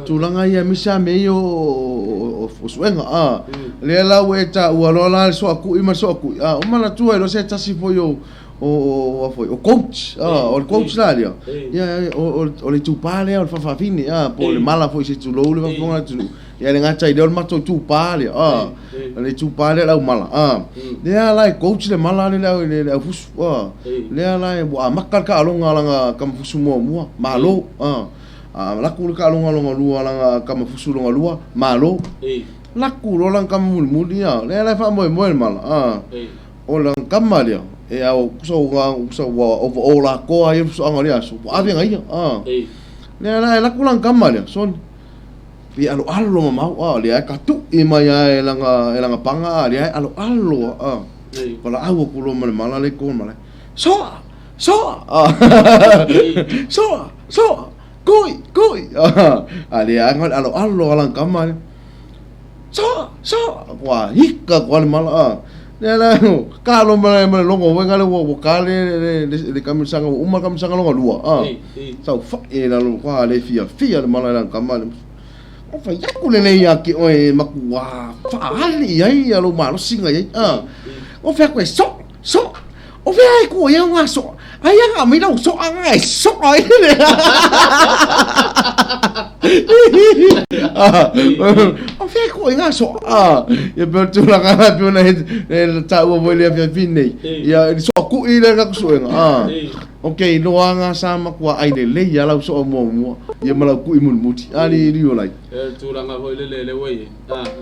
Tulaga ia aemaise lava mea ia o suega a. Lea la ua e taua loa la le soakui ma le soakui a, ua manatua ai loa se tasi foi o o a foi o coach a, o le coach la lea ia o le itupa lea o le faafafine a, po o le mala foi se i tulou le faafofoga a le atunuu. Ia e le gata i lea o le matou itupa lea a, o le itupa lea o le aumala a, lea la e coach le mala lea le aufusu a, lea la ua amata le taaloga a lana kamafusu muamua, malo a. A laku le taaloga lona lua a lana kamafusu lona lua, malo. Laku loa lana kama mulimuli a, lea la e faamoemoe le mala a, o lana kama lea e ao kusa kusa ua overall atoa ai le fusuaga o lea aso, ua ave na ia a. Lea la e laku lana kama lea, soni pe aloalo mamao a, lea e katuʻi mai lava e lana e lana paga a, lea e aloalo a. Valaau atu loa ma le mala lea i totonu o le malae, Soa! Soa! Soa! Soa! Kui! Kui! A lea lava le aloalo a lana kama lea. Soa! Soa! Ua hika atu lava le mala a. Lea la, kalo ma le logo foi lea ua ta le kamisaga ua uma le kamisaga lona lua a. Saofai i lalo matua le fiafia le mala i lana kama lea. Ua fai atu lenei ia te oe e matua faaali i ai lou malosi na i ai a. Ua fai atu e soa! Soa! O fea e kua ia ngā soa? Ai a ngā mai lau soa ngā e soa ai le. O fea e kua i ngā soa? Ia pea tūranga la pea na he tāua voi lea fia fi nei. Ia soa kui le ka kusuenga. Ok, loa ngā sa makua ai le lei a lau soa mua mua. Ia ma lau kui mulimuli. Ali li o lai. E tūranga voi le le le wai.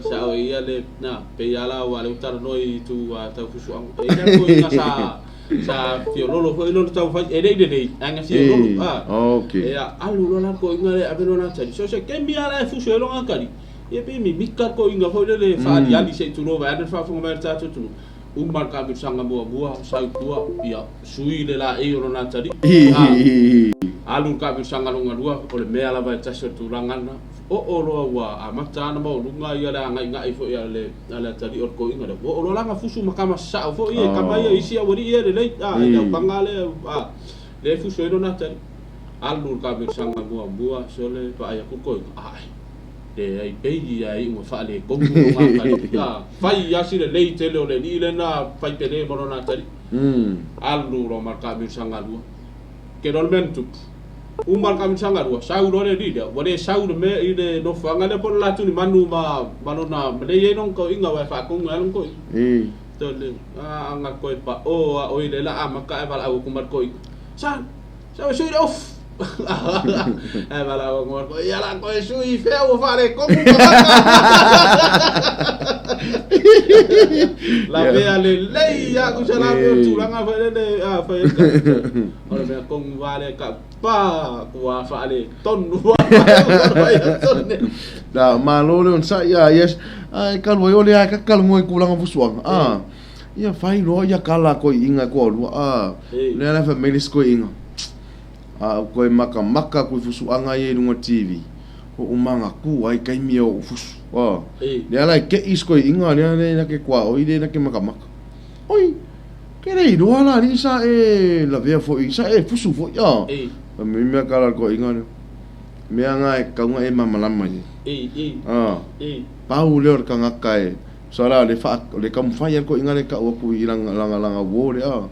Sa o ia le na pei ala ua le utala noi tu a tau fusuaga e ina ko ina sa sa fiololo foi lona tau fai e le i lelei anga fiololo a okay e a alu loa la ko inga le ave lona tali so se kemi ala e fusu e longa kali e pe mi mika ko inga foi le le faaliali se i tulou vai ana le faafofoga mai a le tatou atunuu uma le kamisaga muamua sau i tua ia sui le laei o lona atalii a alu le kamisaga lona lua o le mea lava e tasi o le tulaga lena. Oo loa ua amata ana maualuga ia le agaigai foi a le a le atalii o le toeaina lea, ua oo loa la na fusu ma kama sasao foi ia i kama ia isi aualii ia lelei a i le aupaga lea a lea e fusu ai lona atalii. Alu le kamelisaga muamua sole vaai atu le toeaina, ae leai pei ia e iuga faaletonu lona atalii a fai lava si lelei tele o le alii lena fai pele ma lona atalii. Alu loa ma le kamelisaga lua. Ke loa le mea na tupu. Uma le kamisaga lua, sau loa le alii lea, ua le sau i le mea i le nofoaga lea po o le la tulimanu ma ma lona ma lea e i ai lona toeaina aua e faatonu ai lona toeaina. Tole, a na toe pao a oi lea la amata ae valaau atu ma le toeaina, Sa, sa e sui le ofu. Ae valaau atu ma le toeaina, ia la toe sui i fea ua faaletonu tagata. Lavea lelei lava tusa la pei o le tulaga foi lele a fai ai le O le mea tonu va lea ka pa kua faaletonu La malo le onosai a yes ai kalu ai ole ai ka kalu ngoi kulanga fusuanga a ia fai loa ia kala ko inga ko lua a le ala fa melis ko inga a ko maka maka ku fusuanga ia i lunga TV o umanga ku ai kai mia o fusu a le ala ke is ko inga le ala na ke kwa o ile na ke maka maka oi Ke le iloa la alii sa e lavea foi, sa e fusu foi a. Fai mai mea ka la koiga lea. Mea nga e kaunga e mamalama i ai. A. Pau lea o le kangaka e, sa la le fa le kamufai a le koiga lea e kau aku i langa langa langa uo lea a.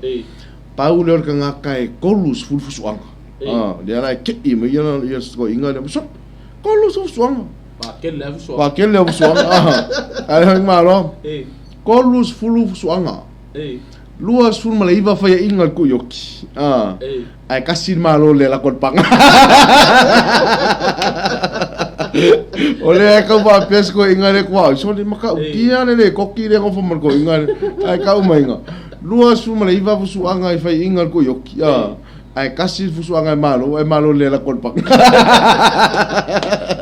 Pau lea o le kangaka e 30 fusuaga. A, lea la e kei mai ia ia koiga lea, so, 30 fusuaga. Pakele lea fusuaga. Pakele lea fusuaga. A. Ae malo. 30 fusuaga. 29 faiaʻiga le kuʻi-oki ae kasi le Malo le lako le paga. O lea e kau faapea se koeʻiga le kuaʻo sole matautia le le koki le nofo ma le koeʻiga le ae kau maiga 29 fusuaga i faiaʻiga le kuʻi-oki ae kasi le fusuaga e Malo ae Malo le lako le paga.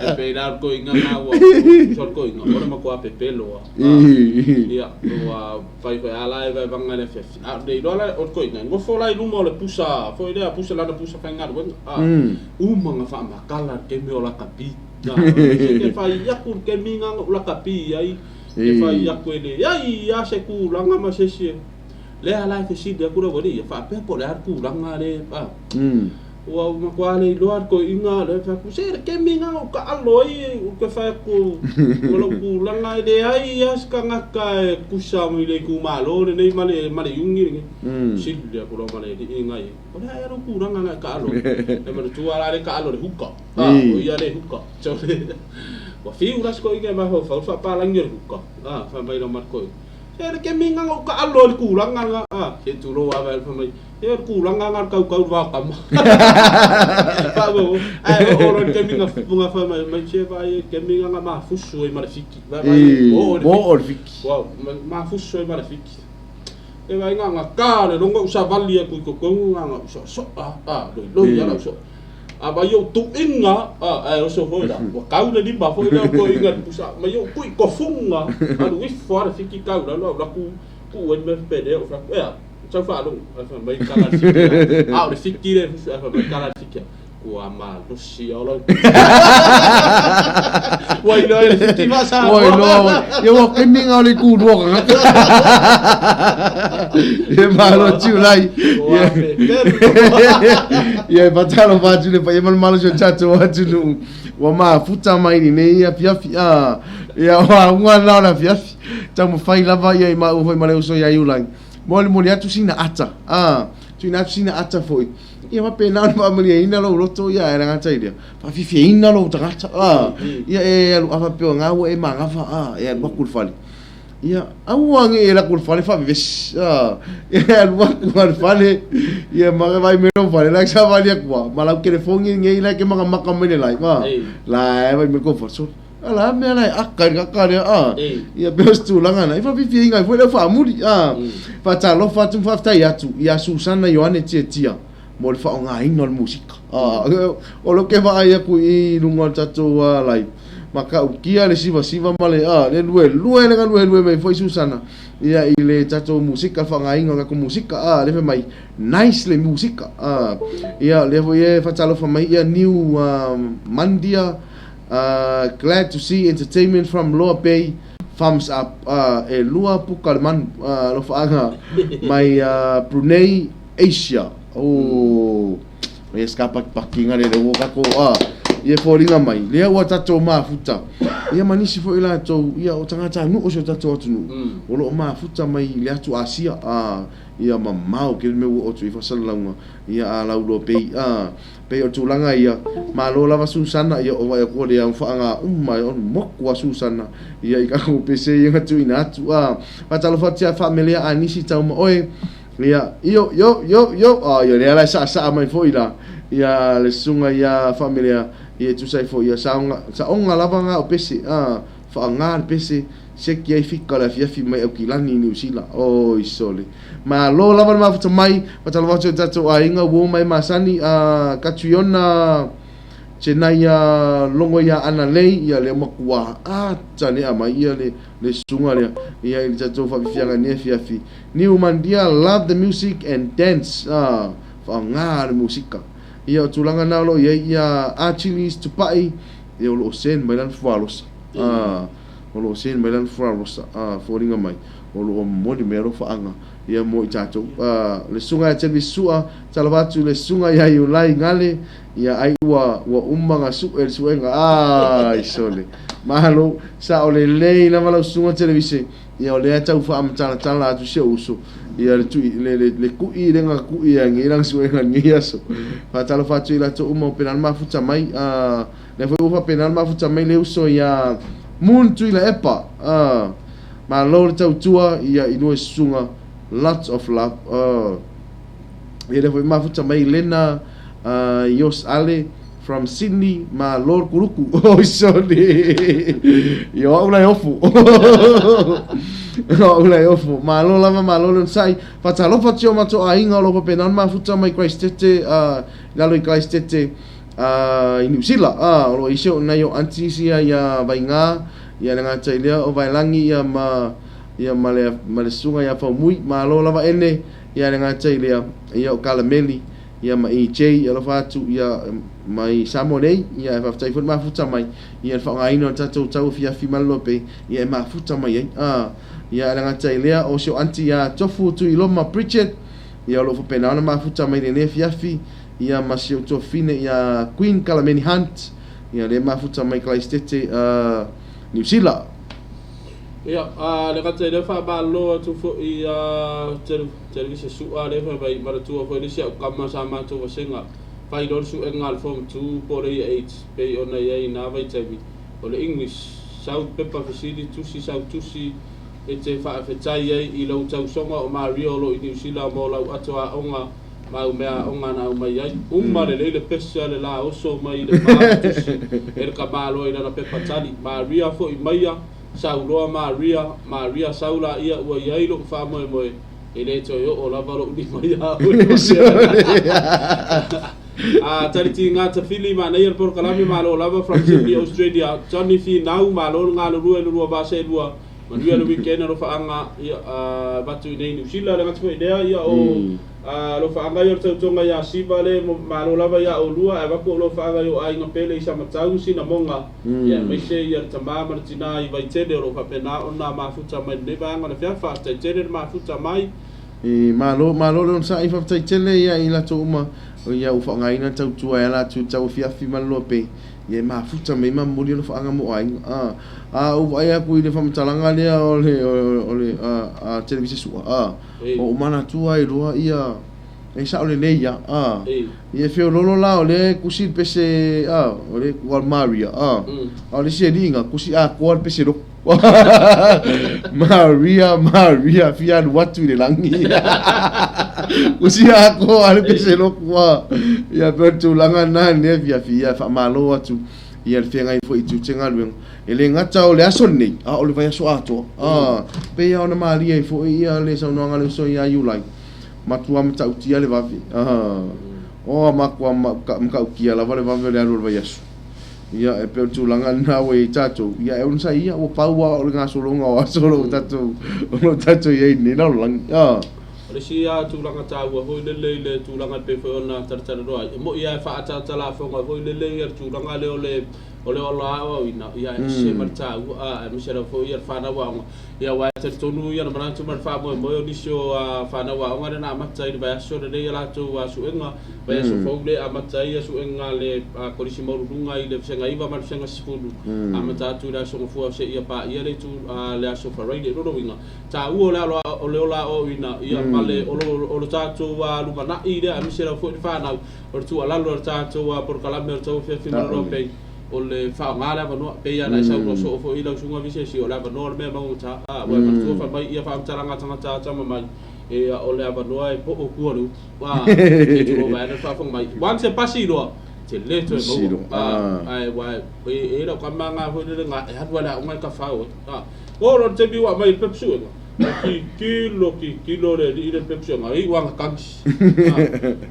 E pei la o le koeʻiga na ua uso le koeʻiga o le matua pepelo a. Ia ua Fai foi a la e vaevaga i le afiafi. A o le iloa la o le toeaina, e nofo la i luma o le pusa foi lea, pusa lana pusa faigaluega, a, uma na faamatala le kemi o lakapi. A, se ke fai aku le kemi na o lakapi ai, ke fai aku e leai a se tulaga ma se isi e. Lea la e fesili atu le aualii ia, faapea po o le a le tulaga le, a. Ua matua le iloa le toeaina lea fai atu, se le kemi lena na ou taalo ai ou te fai atu o lou tulaga e leai lava se tagata e tusa i le itumalo lenei ma le ma le iuni lenei. Sili atu loa ma le alii lena i ai, o le a ea lou tulaga na e taalo ai? E manatua la lea e taalo i le huka, o ia le huka. Ua fiu la si toeaina e mafaufau i le faapalagi o le huka, fai mai loa ma le toeaina, se le kemi lena na ou taalo ai i le tulaga lena, se i tulou lava fai mai, Ia o le tulaga lena o le tautau i le vaotama. Faaauau. Ae oo loa i le taimi na na fai mai mai se vaai le taimi lena na mafusu ai ma le fiki. Vaai Ii, mo o le fiki. Ua mafusu ai ma le fiki. E vaai na na ta le logo ou savali atu i totonu na na ou soasoa a loiloi lava lau soa. A mai ou tuuina a ae oso foi la ua tau le lima foi lea o toeaiina i le pusa mai ou tui tofuga alu ifo lava le fiki tau i lalo ae ou alu atu tuu ai le mea pepelea ou fai atu, ea Sau faalogo, ae fai mai tala le fiki a. A o le fiki le ae fai mai tala le fiki a. Ua malosi a ola. Ua iloa e le fiki ma sa. Ua iloa. Ia ua kemi ngā le kūrua ka ngata. Ia malo tiu lai. Ua pepelu. Ia e patalo pātu le paia malu malo sio tatou atunuu. Ua mafuta mai lenei afiafi. Ia ua unga na o le afiafi. Taumafai lava ia i maua foi ma le uso ia Iulai. Molimoli atu sina ata, ā, tuuina atu sina ata foi, ia faapena ona faamalieina lou loto, ia, e le gata i lea, faafiafiaina lou tagata, ā, ia e alu a faapea o ga ua e magafa, ā, e alu atu i le fale. Ia, aua ne i e alu atu i le fale faavevesi, ā, e alu atu i le fale, ia ma vaai mai lou fale, la e savali atu lava, ma lau telefoni lenei la e te makamaka mai le live, ā, la e vaai mai kou fale, sole. A la mea la e aka i le kaka lea, a. Ia pei o se tulaga lena. E faafiafiaina ai foi le au faamuli, a. Faatalofa atu ma faafetai atu ia Susana Ioane Tiatia mo le faaaogaina o le musika. A, o lea ou te vaai atu i luga o le tatou live, matautia le sivasiva ma le, a, le luelue le galuelue mai foi Susana ia i le tatou musika, le faaaogaina o le tatou musika, a, lea fai mai, nice le musika, a. Ia, lea foi e faatalofa mai ia Niu Mandia, Glad to see entertainment from Loa Bay thumbs up E lua puka le manu Alofaaga mai Brunei Asia Oh Ia ska pakipakiga le le ua tatou ia foliga mai lea ua tatou mafuta ia ma nisi foi latou ia o tagata nuu o si o tatou atunuu o lo o mafuta mai i le atu Asia ia mamao tele mea ua oo atu i ai faasalalauga ia a lau Loa Bay Pei o tulaga ia, malo lava Susana, ia o vai aku o lea faaga uma e onu moku a Susana, ia i kakou pese ia na tuuina atu a faatalofa atu ia faamelea a nisi tau ma oe, ia io io io io a ia lea la e saasaa mai foi la ia le susuga ia faamelea ia e tusa ai foi ia saoga saoga lava nga o pese a faaga le pese Seki ai fika o le afiafi mai Aukilani i Niu Sila. Oi sole. Malo lava le mafuta mai, faatalofa atu i o tatou aiga ua uma e masani a Catriona Chenaia logo ia Ana Lei ia lea matua ata nea mai ia le le susuga lea ia i le tatou faafiafiaga i lenei afiafi. Niu Mandia love the music and dance a faaaoga le musika. Ia o tulaga na o lo o i ai ia Achilles Tupai ia o lo o send mai lana fualosa. A o lo o send mai lana fualosa a foliga mai o lo o momoli mai alofaaga ia mo i tatou. A le susuga ia Telvis Sua, talofa atu i le susuga ia Iulai Gale, ia ai ua ua uma na sue le suega. Ai sole. Malo, sao lelei lava lau susuga Televise, ia o lea e tau faamatalatala atu si ou uso, ia le tui le le le kui lea na kui ai nei lana suega i lenei aso. Faatalofa atu i latou uma o pena le mafuta mai, a Lea foi ua faapena le mafuta mai le uso ia Moon Tuilaepa. Ah, malo le tautua ia i lua susuga. Lots of love. Ah. Ia lea foi mafuta mai Lena Yos Ale from Sydney. Malo le kuluku. Oi soni. Ia o au la e ofu. O au la e ofu. Malo lava, malo le onosai. Faatalofa atu i o matou aiga o lo o faapena ona mafuta mai Christete, i lalo i Christete. I Niu Sila, ā, o lo o i ai nai o aunties ia iā Vaigā, ia le gata i lea o Vaelangi ia ma, ia ma le, ma le susuga ia Faumui, malo lava ene, ia le gata i lea, ia o Kalameli, ia ma EJ, alofa atu, ia mai Samoa nei, ia e faafetai foi le mafuta mai, ia le faaaogaina o le tatou tau afiafi ma le lope, ia e mafuta mai ai, ā, ia le gata i lea o si o auntie ia Tofu Tuiloma Bridget, ia o lo o faapena ona mafuta mai i lenei afiafi, ia ma si ou tuafafine ia Queen Kalameni Hunt, ia lea e mafuta mai Kalaisitete, Niu Sila. Ia, a le gata i lea faamalolo atu foi ia Televisa Su'a lea fai mai manatua foi le isi au kama sa matou vasega fai loa le suega a le Form 2 po o le Year 8 pei ona i ai i na vaitaimi o le English sau pepa fesili tusi sau tusi e te faafetai ai i lou tausoga o Maria o lo i Niu Sila mo lau ato aoga ma au mea aoga na aumai ai. Uma lelei le pese a le la oso mai i le ma ma tusi e le kamalo i lana pepa tali. Maria foi maia, sau loa Maria, Maria sau laia ua i ai lou faamoemoe, e le toe oo lava lou lima ia oe Maria. A tali tiga tafili manaia le polokalame malo lava from Sydney Australia. Johnny Finau malo le galulue le lua vase e lua. Manuia le weekend alofaaga ia avatu i nei Niu Sila le gata foi lea ia o alofaaga ia o le tautoga ia Siva le malo lava ia oulua ae avatu alofaaga i o aiga pele i Samatau Sinamoga ia aemaise ia le tama ma le tina i Vaitele o lo o faapena ona mafuta mai lenei vaega o le afiafi faafetai tele le mafuta mai. E malo malo le onosai faafetai tele ia i latou uma ia ua faaaogaina le tautua e ala atu i le tauafiafi ma le loa pei Ia e mafuta mai ma momoli alofaaga mo aiga. A, a ou vaai atu i le faamatalaga lea o le, o le, a, a Televisa Su'a, a, o ou manatua ai loa ia, e sao lelei ia, a, ia e feololo la o lea e kusi le pese, a, o le ua Maria, a, a o le isi alii ina, kusi atoa le pese lotu. Maria, Maria, fia alu atu i le lagi. Kusi atoa le pese lotu, a. Ia pei o le tulaga lena i lenei afiafi, ia faamalo atu ia le feagai foi i tiute galuega. E le gata o le aso lenei, a o le vaiaso atoa. A, pei lava ona malie ai foi ia le saunoaga a le uso ia Iulai, matua matautia le vave. A, o matua matautia lava le vave o le alu o le vaiaso. Ia, e pei o le tulaga lena ua i ai tatou, ia e onosai ia, ua pau lava o le gasologa o aso o lo o tatou, o lo o tatou i ai i lenei lalolagi. A. O le isi lava tulaga taua foi lele i le tulaga e pei foi ona talatalanoa ai, e moni lava e faaataatalafoga foi lele ia le tulaga lea o le o le ola aoaoina, ia e ese ma le taua, a, aemaise lava foi ia le fanau aoga. Ia aua e talitonu ia le manatu ma le faamoemoe o nisi o fanau aoga lea na amata i le vaiaso lenei a latou suega, vaiaso fou lea e amata ai suega a le Kolisi Maualuluga i le Vasega 9 ma le Vasega 10, amata atu i le Aso Gafua seia paia le itu le Aso Faraile. O lona uiga, taua o le alo o le ola aoaoina ia ma le o le tatou lumanai lea aemaise lava foi le fanau, o le tuualalo a le tatou polokalame o le Tauafiafi ma le Loa o le faaaoga le avanoa, pei lava ona e saunoa soo foi i lau susuga Visesi, o le avanoa o le mea e maugata, ua e manatua fai mai ia faamatalaga a tagata atamamai mai, ia o le avanoa e poo tua le upu, se i tulou vaeane le faafofoga mai, once e pasi loa, te le toe maua, ae ua e i lau kama nga foi lele nga e alu lava i le aoga e tafao ai, oo loa i le taimi ua aumai i le pepa suega, Kikilo, kikilo le alii lea i le pepusiaga, e iu ana kagi.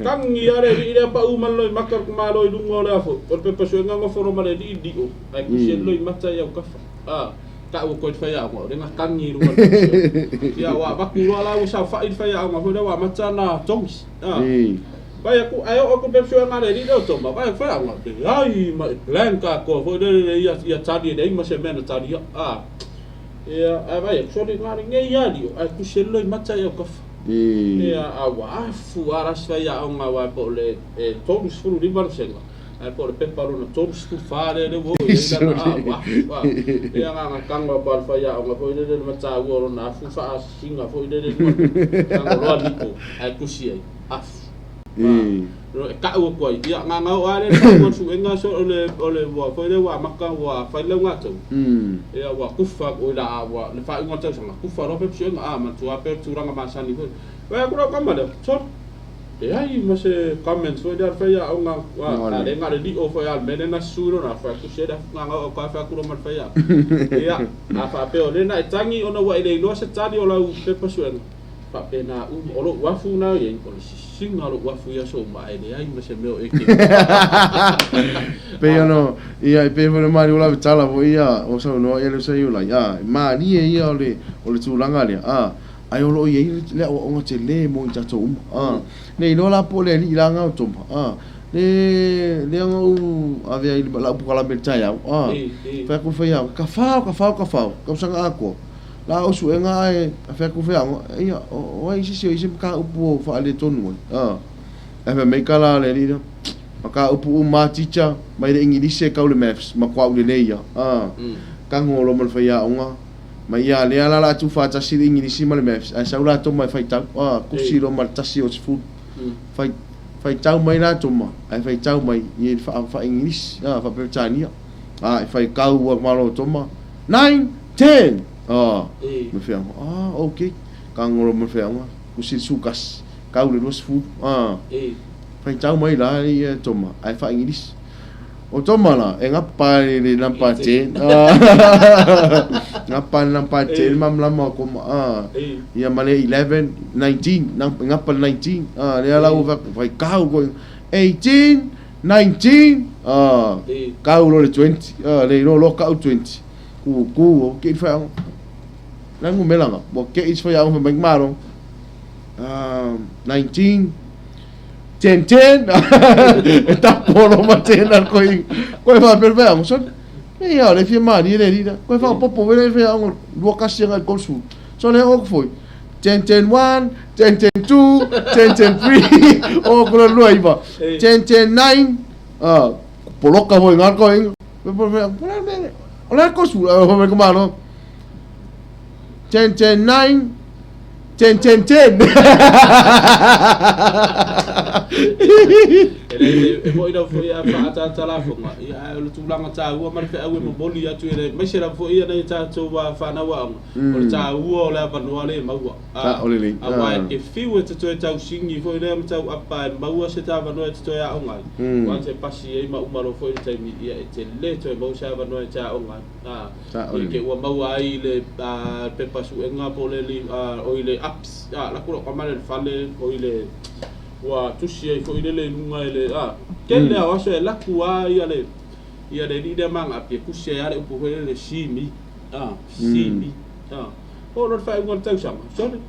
Kagi lava le alii lea pau ma le loimata o le tamaloa i luga o le a foi, o le pepa suega nofo loa ma le alii lio, ae tusi ai le loimata i autafa. Tau atu ai le faiaoga, o lea na kagi i luga o le pepa suega. Ia ua avatu loa la ua saofai le faiaoga foi lea ua amata ona togi. Vaai atu, ae oo atu le pepa suega a le alii lea o Toma, vaai atu faiaoga, leai ma e blank atoa foi lele ia tali e leai ma se mea na talia. Ia, ae vaai atu, sole na lenei lava lio, ae tusi ai le loimata i autafa. Ia, a ua afu lava la si faiaoga aua po o le 35 vasega, ae po o le pepa lona 34 lea lea ua oo i ai lana, a ua afu lava. Ia, na ona tago atu lava o le faiaoga foi lele i le mataua o lona afu faasina foi lele i luga, tago loa liko, ae tusi ai, afu. E tau atu ai, ia, na ona oo lava lea i le faaiuga o le suega, so o le, o le, ua foi lea ua amata, ua fai le laugatau, ia, ua kufa atu, oi la, ua, le faaiuga o le tausaga, kufa loa pepa suega, a, manatua lava pea o le tulaga masani foi. Vaai atu lau tama lea, sole, leai ma se comments foi lea a le faiaoga, a lea na o le lio foi lava o le mea lea na sui lona afu, ae tusi ai le afu, na ona oo atu lava fai atu loa ma le faiaoga. Ia, a faapea o lea na e tagi ona ua e le iloa se tali o lau pepa suega, Faapena uma. O lou afu na i ai, o le sisiga o lou afu i aso uma, ae leai ma se mea o e keu. Pei ona, ia, e pei foi ona maliu lava tala foi ia o saunoa ia le uso ia Iulai, a, e malie ia o le, o le tulaga lea, a, ae o lo o i ai le aoaoga tele mo i tatou uma, a. Ne iloa la po o le alii la na o Toma, a, le, lea na ou ave ai i lau pokalame i le taeao, a, fai atu le faiaoga, tafao, tafao, tafao, tausaga atoa. La o suega ae fai atu feaoga, ia, o ai se isi o i se mataupu o faaletonu ai. A. Ae fai mai ka la le alii lea, Ma upu uma a teacher, mai le Igilisi e kau le Maths, matua ou lelei ia. A. Tago loa ma le faiaoga, ma ia lea la o le a tuufaatasi le Igilisi ma le Maths, ae sau latou ma e faitau. A, tusi loa ma le tasi o le sefulu. Fai, faitau mai latou ma, ae faitau mai i le faa, faa-Igilisi, a, faa-Peretania. A, e faitau atu ma latou ma, Nine, ten! A, ma le faiaoga, a, okay. Tago loa ma le faiaoga, tusi le sefulutasi. Tau le 20, a. Faitau mai la ia Toma, ae faa-Igilisi. O Toma la, e gapa i le nampa ten. Gapa i le nampa ten, malamalama o Toma. A. Ia ma le 11, 19, gapa i le 19. A, lea la ua faitau koe. 18, 19, a, kau loa le 20. A, le iloa loa kau 20. Kuku, o ke i whai La numera nga, ua ke i whai fai mai malo. 19, 10, 10, e tapolo ma tena koe, koe wha pere whai ango, son, e ia, le fia mani le rira, koe wha popo vele whai ango, lua kasi anga i kolsu, so le ok foi, 10, 10, 1, 10, 10, 2, 10, 10, 3, o kura lua iwa, 10, 10, 9, poloka foi ngā koe, o le kolsu, o le kumalo, 10, 10, 9, 10, 10, 10. E le e mo'i lava foi a faaataata lafoga, ia ae o le tulaga taua ma le feau e momoli atu e le aemaise lava foi ia nai a tatou fanau aoga, o le taua o le avanoa lea e maua. Saolelei. Aua e fiu e te toe tausigi foi lea ma tauapa e maua se avanoa e te toe aoga ai. Once e pasi ai ma uma loa foi le taimi, ia e te le toe maua se avanoa e te aoga ai. Saolelei. Ia ke ua maua ai le pepa suega po o le o i le ups, la ku lou tama lea i le fale, o i le ua tusi ai foi lele i luga i le tele lava o aso e alu atu lava ia le ia le alii lea ma ana api e tusi ai lava le upu foi lele see me, see me. Oo loa i le faaiuga o le tausaga, sole,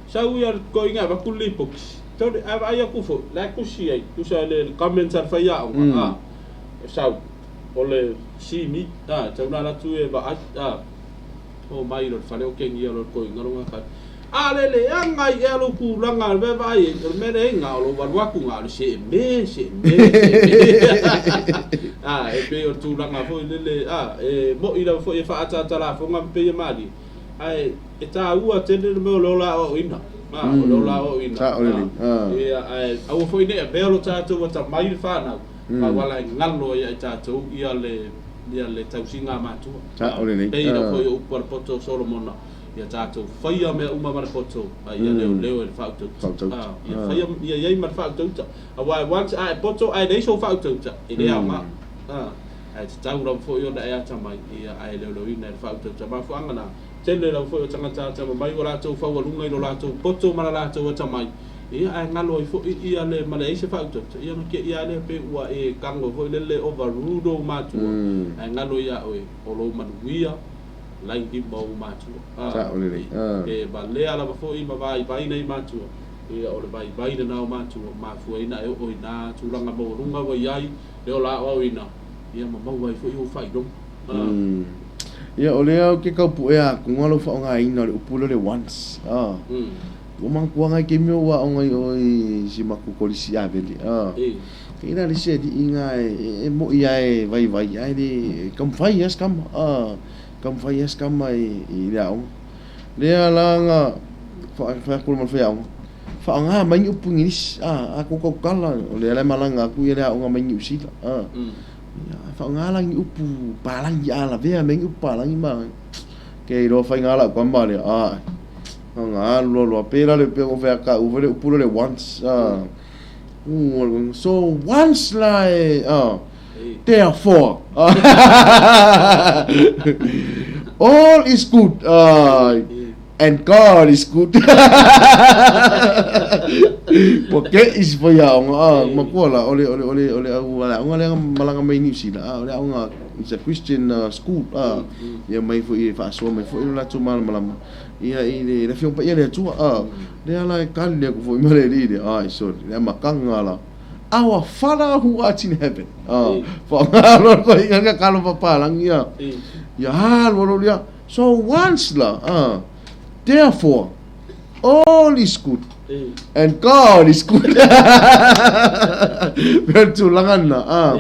sau ia le toeaina e avatu le lipoti, sole, ae vaai atu foi, la e tusi ai, tusa i le comments a le faiaoga, e sau. O le simi, a, e tatau ona alu atu e vaai, a, oo mai loa i le fale o kegia loa le toeaina lona kai. A le leaga ai ea lou tulaga i le mea e vaai ai, o le mea leai na o lou alu atu na o le seeme, seeme, seeme. A, e pei o le tulaga foi lele, a, e moni lava foi e faaataata lafoga ma pei e malie, ae e taua tele le mea o le ola aoaoina. A, o le ola aoaoina. Sao lelei. A, ia, ae aua foi ne i avea lo tatou atamai le fanau, Auala e galo ai ia i tatou ia le ia le tausiga a matua. Sao lelei. Pei lava foi o upu a le poto o Solomona, ia tatou faia mea uma ma le poto, a ia leoleo e le faautauta. Ia faia ia i ai ma le faautauta. Aua e once a e poto ae leai sou faautauta, e le aoga. Ae tatau lava foi ona e atamai, ia ae leoleoina e le faautauta. Mafuaaga na, tele lava foi o tagata atamamai ua latou faualuga i lo latou poto ma le latou atamai, Ia, ae galo ai foi ia le ma leai se faautauta, ia ona te i lava lea pei ua e tago foi lele overrule ou matua, ae galo ia oe o lou manuia la i lima o ou matua. Sao lelei. E valea lava foi ma vaivai nai matua, ia o le vaivai lena o matua, mafua ai ona e oo i na tulaga maualuga ua i ai le ola aoaoina, ia ma maua ai foi ou faailoga. Ia, o lea ou te tau puea atu lou faaaogaina o le upu lea o le once. Ua manatua nai taimi o ou aoga i o i si matou kolisi Avele. E i ai la le isi alii na e moi lava e vaivai ae le taumafai lava si tama. Taumafai lava si tama i le aoga. Lea la na fai atu loa ma le faiaoga, faaaoga mai ni upu Igilisi, a tou tautala, o lea la e malaga atu le aoga mai Niu Sila. Ia faaaoga la ni upu palagi a lavea mai ni upu palagi ma ke iloa faiga lau tama lea. Aga alu loa loa pei la le pei ona fai atu au le upu lea o le once so once la e therefore all is good and God is good ua keʻi si faiaoga matua la o le o le o le o le au aoga lea na malaga mai Niu Sila o le aoga it's a Christian school ia mai foi e faasoa mai foi lo latou malamalama Ia i le Afioga Paia le Atua, a, lea la e kali aku foi ma le alii lea, ai, sorry, le amataga la, Our Father who art in heaven, a, whaangalo koe i ngā kalo papalangi, a, ia alu alu lia, so once la, a, therefore, all is good. And God is good. Pei o le tulaga lena, a,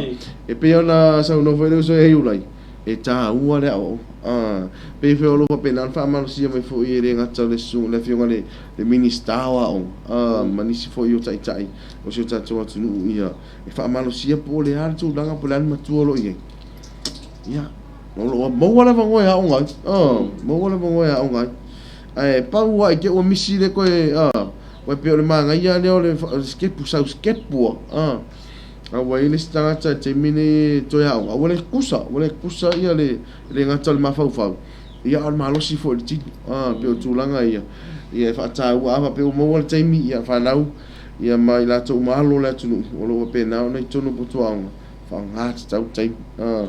e pei ona saunoa foi le uso ia Iulai, e taua le aoaoga. A, pei foi o lo o faapena ona faamalosia mai foi e le gata o le susu, le afioga i le, le Minisita o Aoga, a, ma nisi foi o taitai o si o tatou atunuu ia e faamalosia po o le a le tulaga po o le a le matua o lo o i ai. Ia, o lo o maua le avanoa e aoga ai, a, maua le avanoa e aoga ai. Ae pau lava i te i ua misi le toe, a, ua pei o le manaia lea o le sikepu, sau sikepu a, a ua i ai le isi tagata i le taimi lenei e toe aoga, ua le tutusa, ua le tutusa ia le, le gata o le mafaufau, ia a o le malosi foi o le tino, a, pei o tulaga ia, ia e faataua, a faapea ua maua le taimi, ia fanau, ia ma i latou uma alo o le atunuu, o lo o faapena ona i totonu o potu aoga, faaaoga tatau le taimi, a,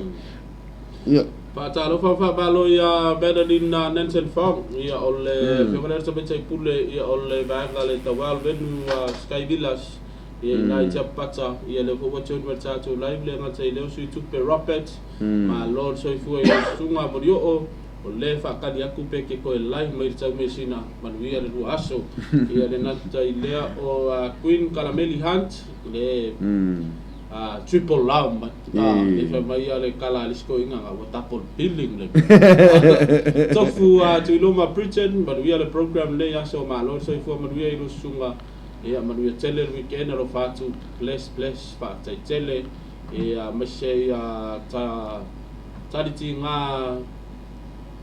ia. Faatalofa ma faamalo ia Madeline Nansen Fong, ia o le Afioga lea Tamaitai Pule, ia o le vaega le Tawel Venue Sky Villas, ia i ina i Tiapapata, ia lea foi ua join mai le tatou live le gata i lea o Sui Tupe Robert, malo le soifua i lau susuga Molioo, o lea e faatali atu pe ke toe live mai le taumeasina, manuia le lua aso. Ia le gata i lea o Queen Kalameli Hunt, le triple lao mai e fai mai ia le kala a le isi toeaina na ua double billing le mea. Tofu Tuiloma Bridget, manuia le program lenei aso, malo le soifua manuia i lou susuga, ia manuia tele le weekend alofa atu, bless bless faafetai tele, ia aemaise ia ta Talitiga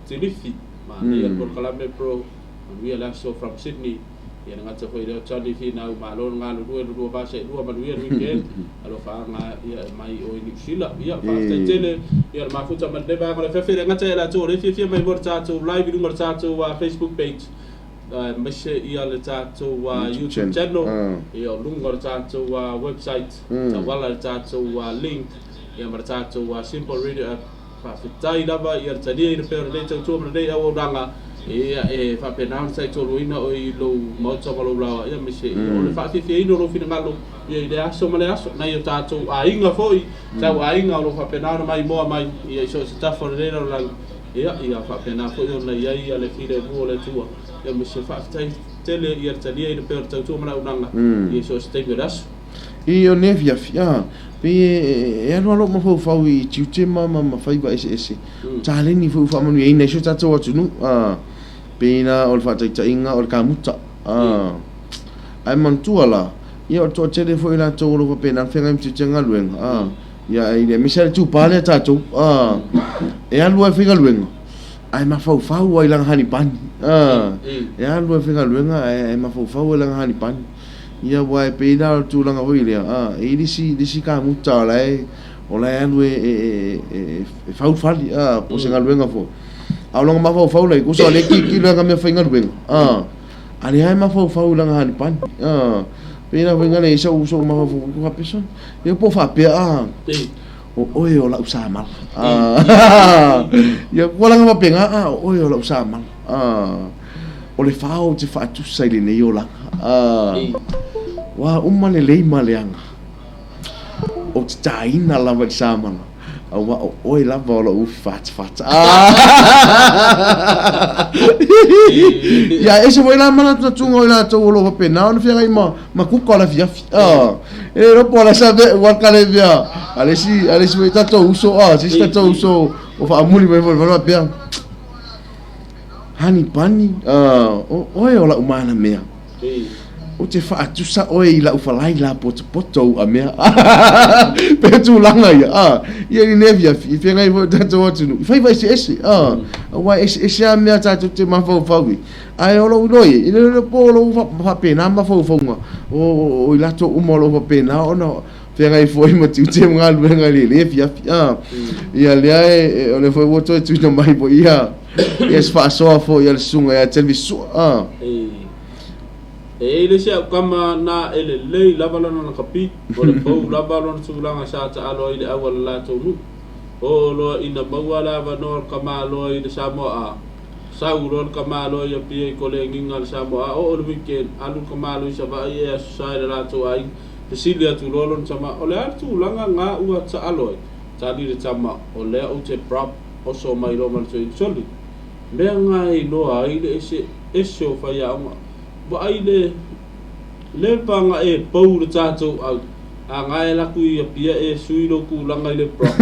Tilifi, manaia le polokalame bro, manuia le aso from Sydney. Ia le gata foi lea o Charlie Finau malo le galulue le lua vasa e lua manuia le weekend alofaaga ia e mai o i Niu Sila ia faafetai tele ia le mafuta ma lenei vaega o le afiafi e le gata ia latou o lea e fiafia mai mo le tatou live i luga o le tatou Facebook page aemaise ia le tatou YouTube channel ia o luga o le tatou website tauala i le tatou link ia ma le tatou Simple Radio app. Faafetai lava ia le talia i le pea o lenei tautua ma lenei auaunaga, ia e faapena ona taitoluina oe i lou maota ma lou laoa, ia aemaise ia o le faafiafiaina o lou finagalo ia i lea aso ma lea aso. Nai o tatou aiga foi, tau aiga o lo o faapena ona maimoa mai ia i so o se tafa o lenei lalolagi, ia ia faapena foi ona i ai ia le filemu o le Atua, ia aemaise faafetai tele ia le talia i le pea o le tautua ma le auaunaga ia i so o se taimi o le aso. I o nei afiafi, a, pei e alu lava lou mafaufau i tiute ma ma faiva eseese, taleni foi ua faamanuiaina ai si o tatou atunuu, a, pei la o le faataitaiga o le kamuta, a, ae manatua la, ia o le toatele foi o i latou o lo o faapena ona feagai ma tiute galuega, a, ia ae aemaise lava le tupa lea a tatou, a, e alu lava e faigaluega, ae mafaufau lava i lana hanipani, a, e alu lava e faigaluega ae mafaufau lava i lana hanipani. Ia aua e pei la o le tulaga foi lea, a, e i ai le isi, le isi kamuta o la e, o la e alu e, e, e, e fau fale, a, po o se galuega foi. A o lona mafaufau la, tusa o lea e tilotilo i ana meafaigaluega, a, a lea e mafaufau i lana hanipani, a. Pei la foi lea i sou, sou mafaufau, ou faapea, sole, ia po o faapea, a, o oe o lau samala, a. Ia, ua laga faapena, a, o oe o lau samala, a. O le fao ou te faatusa i lenei olaga. Ua uma lelei ma leaga. Ou te tāina lava i le samala, aua o oe lava o lou ufi fatafata. Ia, ese foi la manatunatuga o i latou o lo o faapena ona feagai ma, ma kuka o le afiafi. E le iloa po o le a sa mea ua kale mea a le isi, a le isi foi tatou uso, se isi tatou uso o faamuli mai foi faapea. Hani pani, o oe o la'u manamea. Ou te faatusa oe i la'u falai la potopoto u'a mea. Pe tulaga ia, a, ia i lenei afiafi, i feagai foi o tatou atunuu, i faiva eseese, a, aua e eseese lava mea tatou te mafaufau i ai. Ae o lou iloa i ai, e le iloa po o lou faapena mafaufauga o i latou uma o lo o faapena ona feagai foi ma tiute ma galuega i lenei afiafi, a. Ia lea e, o lea foi ua toe tuuina mai foi ia, Ia se faasoa foi a le susuga ia Televisu'a a. E i ai le isi au tama na e lelei lava lona lakapi, o le pou lava lona tulaga sa taalo ai i le au a le latou nuu. Oo loa ina maua le avanoa o le tama loa i le Samoa A. Sau loa le tama loa i Apia i kolegiga a le Samoa A. Oo le weekend, alu le tama loa i Savaii e aso sa i le latou aiga. Fesili atu loa lona tama, O le a le tulaga ga ua taalo ai? Tali le tama, O lea ou te brap. Oso mai loa ma le toeaina soli. Mea nga e iloa ai le ese ese o faiaoga. Vaai le Leva ga e pou le tatou au a ga e laku i Apia e sui lou kulaga i le prop.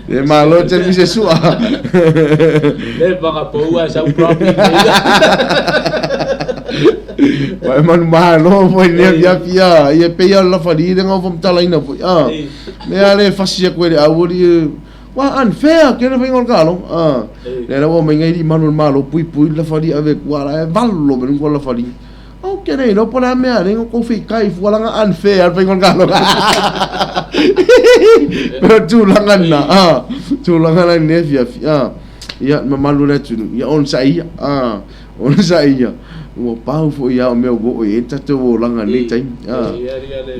E malo te mi se sua. Leva ga pou ai sau prop i Wa e manu malo foi le fia fia ia pe ia la fali le ngau fam talaina foi. Ah. Me ale fasi ya kwele awoli wa unfair ke le fai kalo. Ah. Le la wa mai ngai di manu malo pui pui la fali ave kwa la e valo me ko la fali. Au ke nei no pona mea le ko fi kai fu la unfair al fai kalo. Pero tu langa na ah. Tu langa na ne fia fia. Ia mamalu le tunu. Ia on sa ia. Ah. On sa ia. Ua pau foi ia o mea ua o e tatou olaga i lenei taimi. Ah. Ia ia le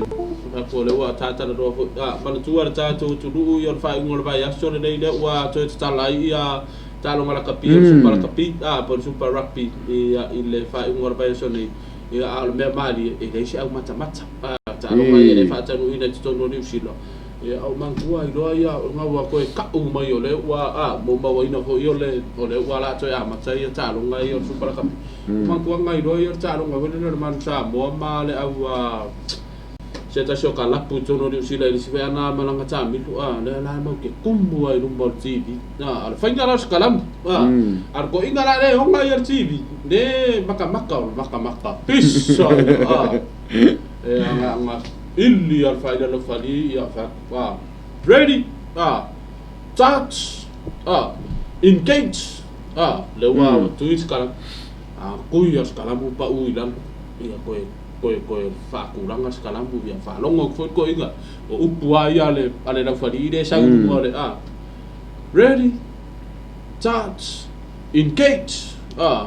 ko le ua tatala loa foi. Ah, manatua le tatou atunuu ia o le faaiuga o le vaiaso lenei lea ua toe tatala ai ia taaloga lakapi o le Super Lakapi, ah, po o le Super Rugby ia i le faaiuga o le vaiaso nei. Ia a o le mea malie e leai se aumatamata. Ah, taaloga ia e faataunuuina i totonu o Niu Sila. Ia o manatua ai loa ia o ga ua toe ka'u mai o lea ua a moumauaina foi o le o lea ua la toe amata ia taaloga ia o le Super Lakapi. Manatua ngai loa ia o le taaloga foi lele o le Manu Samoa ma le au a se tasi o kalapu i totonu o Niu Sila i le isi foi ana malaga tamilu a lea la mau ke kumu ai luma o le TV a o le faiga la o se kalamu a a le koʻiga la le oga ia le TV le makamaka o le makamaka pisa a e aga aga ili a le failalo fali ia fa a ready a touch a engage a le ua ua tui se kalamu a kui a se kalamu pa'u i lalo ia koe koe koe faatulaga se kalamu ia faalogo atu foi le toeaina o upu lava ia a le a le laufali'i lea e sau i luga o le a ready touch engage a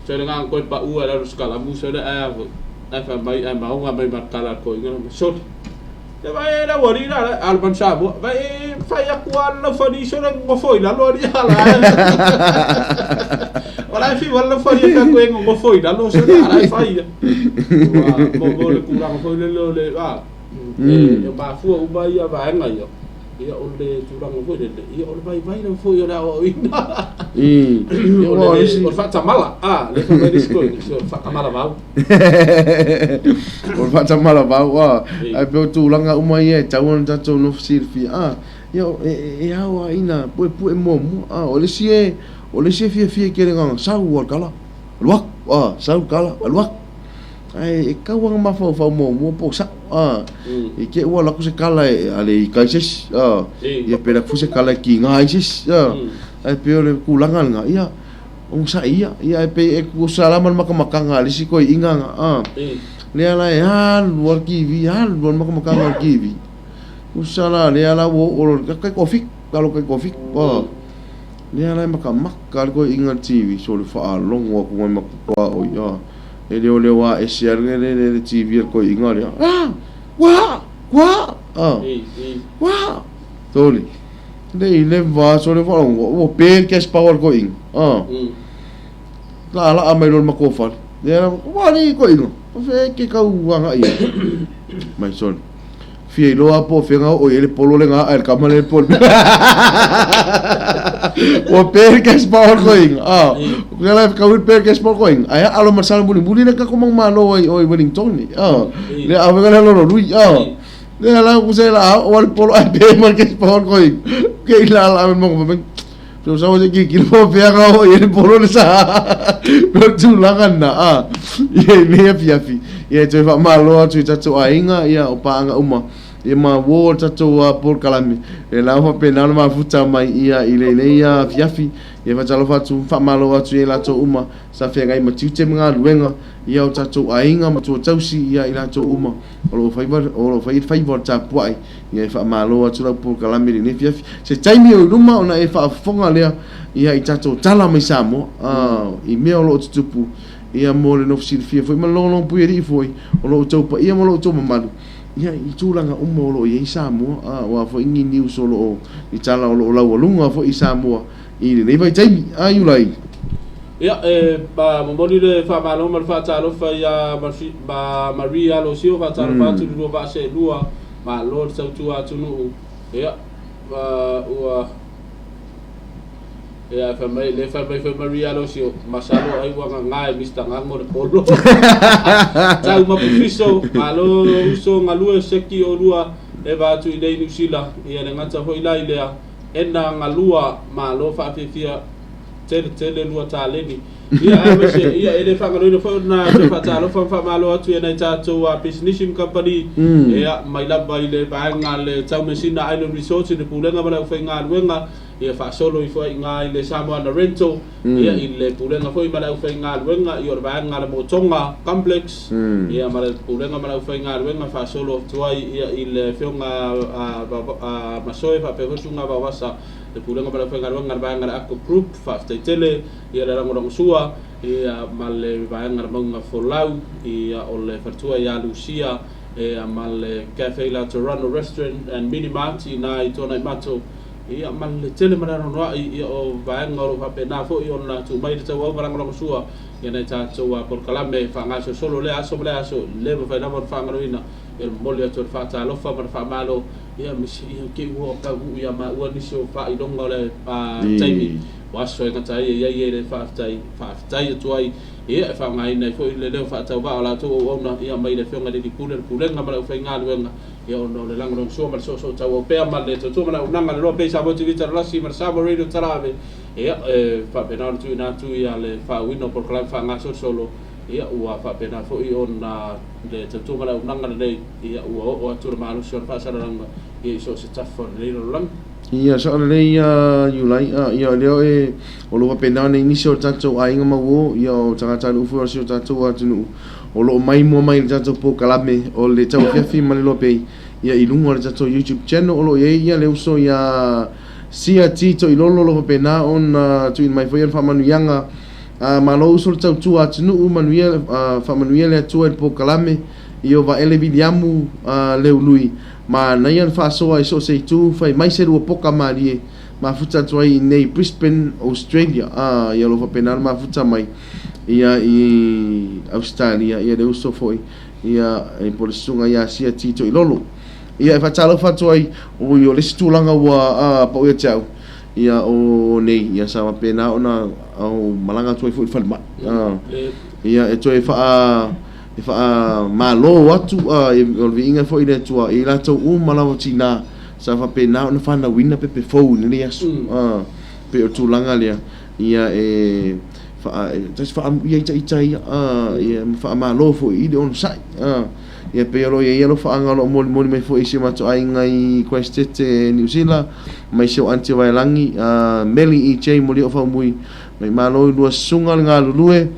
se le agaga toe pa'u ai lalo se kalamu sole ae a foi ae fai mai ae maoga mai ma le tala a le toeaina ma sole Ia vai e lau alii la la a le Manu Samoa vai e fai atu lava le laufali sole nonofo i lalo alii a la o la e fiu lava le laufali e fai atu e nonofo i lalo sole a la e fai ia. Ua mo mo le tulaga foi lele o le a e mafua uma ia vaega ia. Ia o le tulaga foi lele, ia o le vaivai lava foi o le aoaoina. O le o le faatamala, a lea fai mai le isi toeaina, se o le faatamala vau. O le faatamala vau, a. Ae pei o tulaga uma ia e tatau ona tatou nofo silafia, a. Ia e ao lava ina puepue muamua, a. O le isi e, o le isi e fiafia i kelegaga, sau lava le kala, alu atu, a, sau le kala, alu atu. Ae e tau lava mafaufau muamua po o sa'o a i te i ua alu atu se kala e a le ika ai se isi a ia pe alu atu foi se kala e kiga ai se isi a ae pei o le tulaga lena ia onosai ia ia ae pei e tutusa lava ma le matamataga a le isi toeaiina na a lea la e alu lava le TV alu lava le matamataga o le TV tutusa la lea la ua oo loa i le tai 7 talo tai 7 a lea la e matamata le toeaiina i le TV sole faalogo atu ai ma tuaoi a. E leoleo a ese a le le le TV a le toeaina lea. Ah! Ua! Ua! Ah! Ua! Sole. Le i le va sole faalogo ua pe le cash power a le toeaina. Ah. Laalaa mai loa le matou fale. Lea ua alii toeaina. O fea e te tau agai ai. Mai sole. Fia iloa po o fea na oo i ai le polo lea na aa e le tama lea i le polo. Ua pe le cash power koinga. Ah, o ke la kau pe cash power koinga. Ai alo ma sala muli muli le ka ko malo ai oi Wellington ni. Ah, le ave le lolo lui. Ah. Le ala ku se la o le polo ai pe ma cash power koinga. Ke ila ala me mo me. So sa o se ki ki po pe ga o ye polo le sa. Ko tulaga na a. Ye me afi afi. Ia e toe faamalo atu i tatou aiga, ia, o paaga uma, ia ma uo o le tatou polokalame, e la ua faapena ona mafuta mai ia i lenei afiafi. Ia faatalofa atu, faamalo atu i ai latou uma sa feagai ma tiute ma galuega, ia o tatou aiga ma tuatausi, ia i latou uma o lo o faiva, o lo o fai le faiva o le tapuai. Ia e faamalo atu lau polokalame i lenei afiafi. Se taimi o i luma ona e faafofoga lea, ia i tatou tala mai Samoa, i mea o lo o tutupu Ia mo le nofo silafia foi ma le logologo puialii foi o lo outou paia ma lo outou mamalu, ia i tulaga uma o lo o i ai Samoa, a o a foi ni news o lo o, ni tala o lo o laualuga foi i Samoa i lenei vaitaimi. A Iulai. Ia, e momoli le faamalo ma le faatalofa ia Marie Alosio, faatalofa atu i le lua vaa seelua, malo le tautua atunuu. Ia, ua. Ia fai mai le fai mai foi Maria Alosio, masalo ai ua gaga e Mister Gago le polo. Tau ma pufiso, malo uso galue seki olua e va atu i nei Niu Sila, ia le gata foi la i lea, ena galua malo faafiafia tele tele lua taleni. Ia aemaise ia e le faagaloina foi ona toe faatalofa ma faamalo atu i nai tatou pisinisi ma kamupani ia mai lava i le vaega le Taumeasina Island Resorts i le Pulega ma le aufaigaluega ia faasolo ifo ai i ina i le Samoana Rental ia i le Pulega foi ma le aufaigaluega ia o le vaega le Motoga Complex ia ma le Pulega ma le aufaigaluega faasolo atu ai ia i le Afioga a Masoe faapea foi le Susuga Vaovasa le Pulega ma le aufaigaluega le vaega le Aqua Group faafetai tele ia le lagolagosua ia ma le vaega le Mauga Folau ia o le faletua ia Lucia ia ma le Cafe La Toronto Restaurant and Mini Mart i ina i Tuanaimato ia ma le tele ma le anoanoai ia o vaega o lo o faapena foi ona tuu mai le tauau ma lagolagosua ia nai tatou polokalame faagasolosolo lea aso ma lea aso le mafai lava ona faagaloina ia le momoli atu o le faatalofa ma le faamalo ia ia ke ua taunuu ia maua nisi o faailoga o le taimi o aso e gata ai e i ai e le faafetai faafetai atu ai ia e faaaogaina ai foi le leo faatauvaa o latou auauna ia mai le Afioga i le Alii Pule le Pulega ma le aufaigaluega ia ona o le lagolagosua ma le soosoo pea ma le tautua ma le auaunaga le loa pei Samoa TV Talalasi ma le Samoa Radio Talaave ia e faapena ona tuuina atu ia le faauuina o polokalame faagasolosolo ia ua faapena foi ona le tautua ma le auaunaga lenei ia ua oo atu le malosi o le faasalalauga ia i so o se tafa o lenei lalolagi. Ia, sao lelei ia Iulai, ia o lea e, o lo o faapena ona i nisi o tatou aiga ma uo, ia o tagatanuu foi o si o tatou atunuu, o lo o mai mua mai i le tatou polokalame o le tauafiafi ma le loa pei, ia i luga o le tatou YouTube channel o lo o i ai ia le uso ia Sia T Toilolo o lo o faapena ona tuuina mai foi ia le faamanuiaga. Malo uso le tautua atunuu, manuia, faamanuia le Atua i le polokalame, ia o Vaele Viliamu Leului. Manaia le faasoa i so o se itu, fai mai se lua poka malie, mafuta atu ai i inei Brisbane, Australia. A, ia o lo o faapena le mafuta mai ia i Ausetalia, ia le uso foi ia po o le susuga ia Sia Tito Ilolo. Ia e faatalofa atu ai, oi o le isi tulaga ua a, pau ia te au, ia o nei, ia sa faapena ona o malaga atu ai foi i le falemai. A, ia e toe faa e faamalo atu o le viiga foi i le Atua i latou uma lava tinā sa faapena ona fanauina pepe fou i lenei aso. Pei o le tulaga lea ia e tasi faaamuia ita ita ia ia ma faamalo foi i le onosai. Ia pei o lo o i ai alofaaga o lo o molimoli mai foi i si o matou aiga i Christchurch, Niu Sila, mai si ou aunty o Vaelagi, Meli EJ Molioofaumui, mai malo i lua susuga le galulue.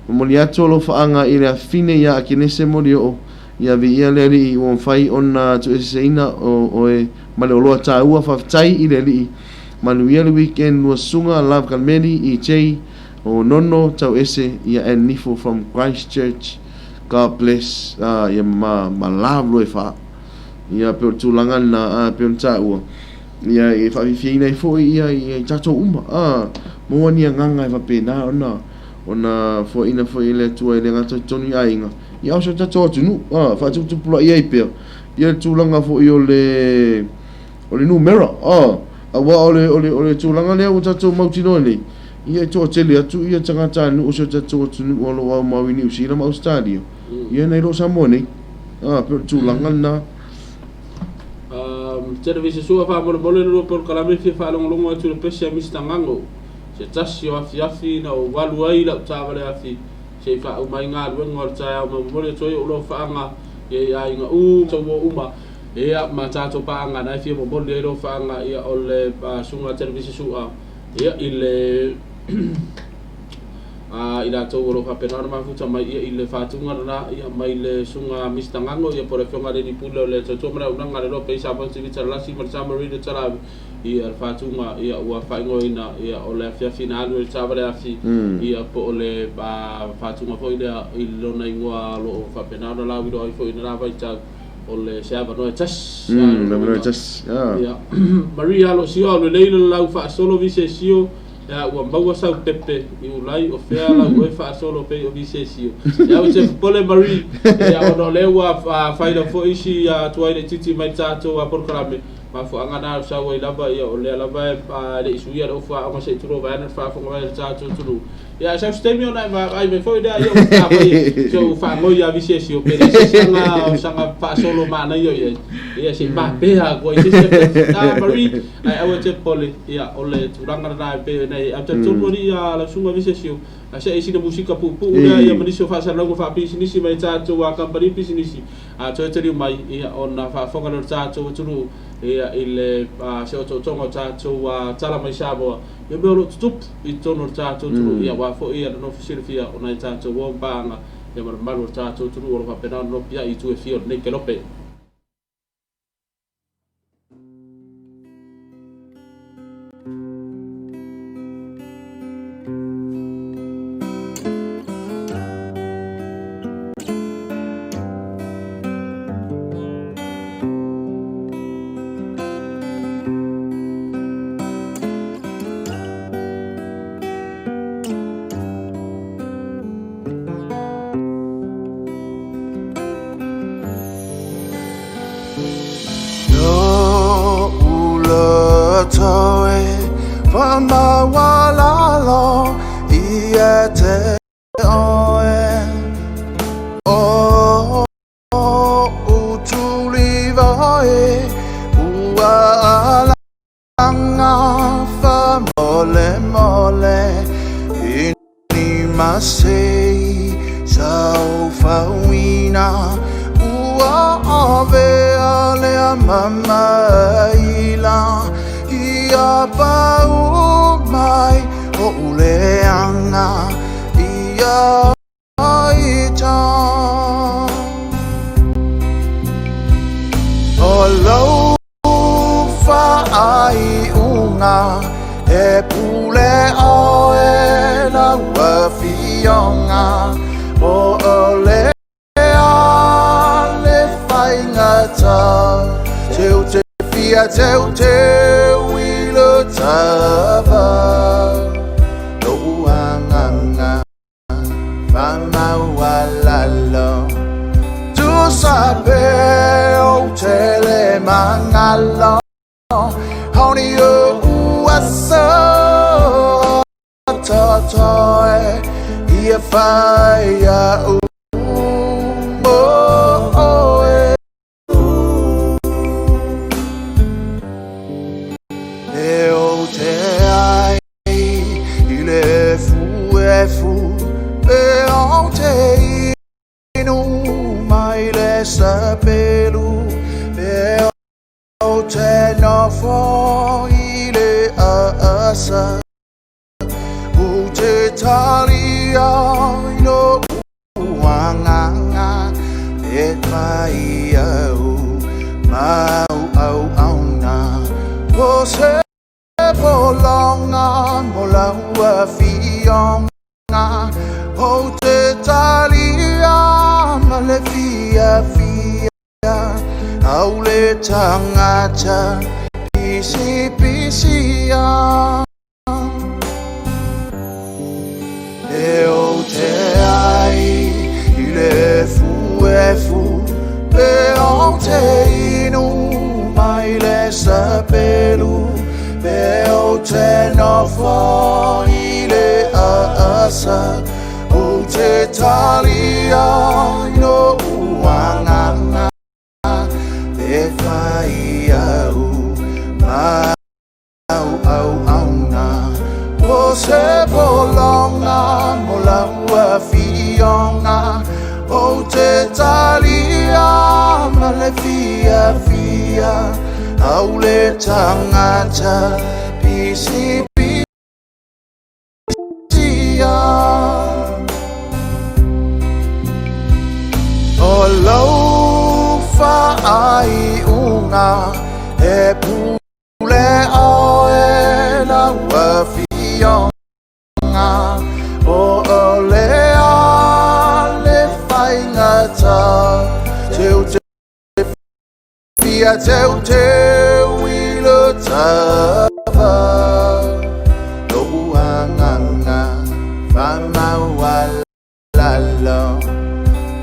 Momoli atu alofaaga i le afine iā Akenese Molioo, ia viia le Alii ua mafai ona tuueseseina oe ma le oloa taua. Faafetai i le Alii. Manuia le weekend lua susuga Love Kalmeli, EJ, o Nono Tauese ia and Nifo from Christchurch. God bless ia ma ma love loe fa. Ia pe o le tulaga lena pe o le taua. Ia e faafiafiaina ai foi ia i tatou uma. Maua ni agaga e faapena ona Ona foaiina foi e le Atua e le gata i totonu i aiga, ia a o si o tatou atunuu, a, faatuputupulaia ai pea ia le tulaga foi o le, o le numera, a, aua o le, o le, o le tulaga lea ua tatou mautinoa nei, ia e toatele atu ia tagatanuu o si o tatou atunuu o lo o aumau i Niu Sila ma Ausetalia, ia nai lo Samoa nei. A, pei o le tulaga lena. Televisa sua faamolemole le lua polokalame e fia faalogologo atu i le pese a Mister Gago. Se tasi o afiafi na ou alu ai i lau taavale afi se i faauma ai galuega o le taeao ma momoli atu ai ou lofaaga ia i aiga uma uma ia ma tatou paaga na e fia momoli ai lofaaga ia o le susuga Televisa Su'a ia i le i latou o lo o faapena ona mafuta mai ia i le faatuga lena ia mai le susuga Mister Gago ia po o le afioga i le Alii Pule o le Tautua ma le Auaunaga a le Loa Pei Samoa TV Talalasi ma le Samoa Radio Talaave ia le faatuga ia ua faaigoaina ia o le afiafi na alu ai le taavale afi ia po o le faatuga foi lea i lona igoa o lo o faapena ona lauiloa ai foi i lena vaitau o le se avanoa e tasi. Avanoa e tasi. Ia Maria Alosio lelei le lau faasolo visesio ia ua maua sau pepe i ulai o fea lau oe faasolo pei o visesio. Ia o se popole Marie ia ona o lea ua faila foi isi tuai laitiiti mai tatou polokalame. Mafuaga na o sau ai lava ia o lea lava e le'i suia le ofu aoga se'i tulou vaeane le faafofoga mai a le tatou atunuu. Ia ae sau se taimi ona e vaavaai mai foi lea ia ua taafai se i ou faagoi ia Visesio pe leai se isi aga saga faasolo manaia o i ai. Ia se i mapea atu ai se isi afiafi. A Marie, ae aua e te popole, ia o le tulaga lena e pei ona i ai. Ae ou te talitonu alii ia lau susuga Visesio, se i sina musika puupuu lea ia ma nisi o faasalalauga faapisinisi mai tatou kamupani pisinisi. A toe taliu mai, ia, ona faafofoga lea o le tatou atunuu, ia, i le se otootoga o tatou tala mai Samoa, ia mea o lo o tutupu i totonu o le tatou atunuu, ia, aua foi ia nonofo silafia o nai tatou uo ma paaga, ia ma le mamalu o le tatou atunuu o lo o faapena ona nopiai i itu e fia o lenei kelope.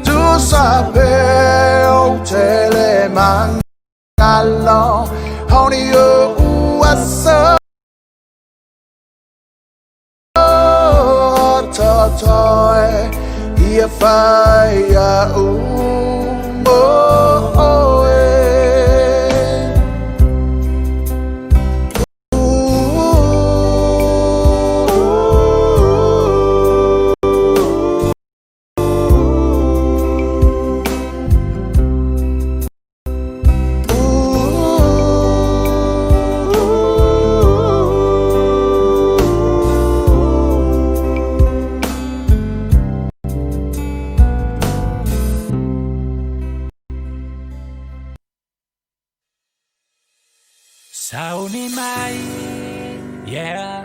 Tusa pe o tele mangalo. toe Ia whai a u mo oe. Sauni mai, yeah.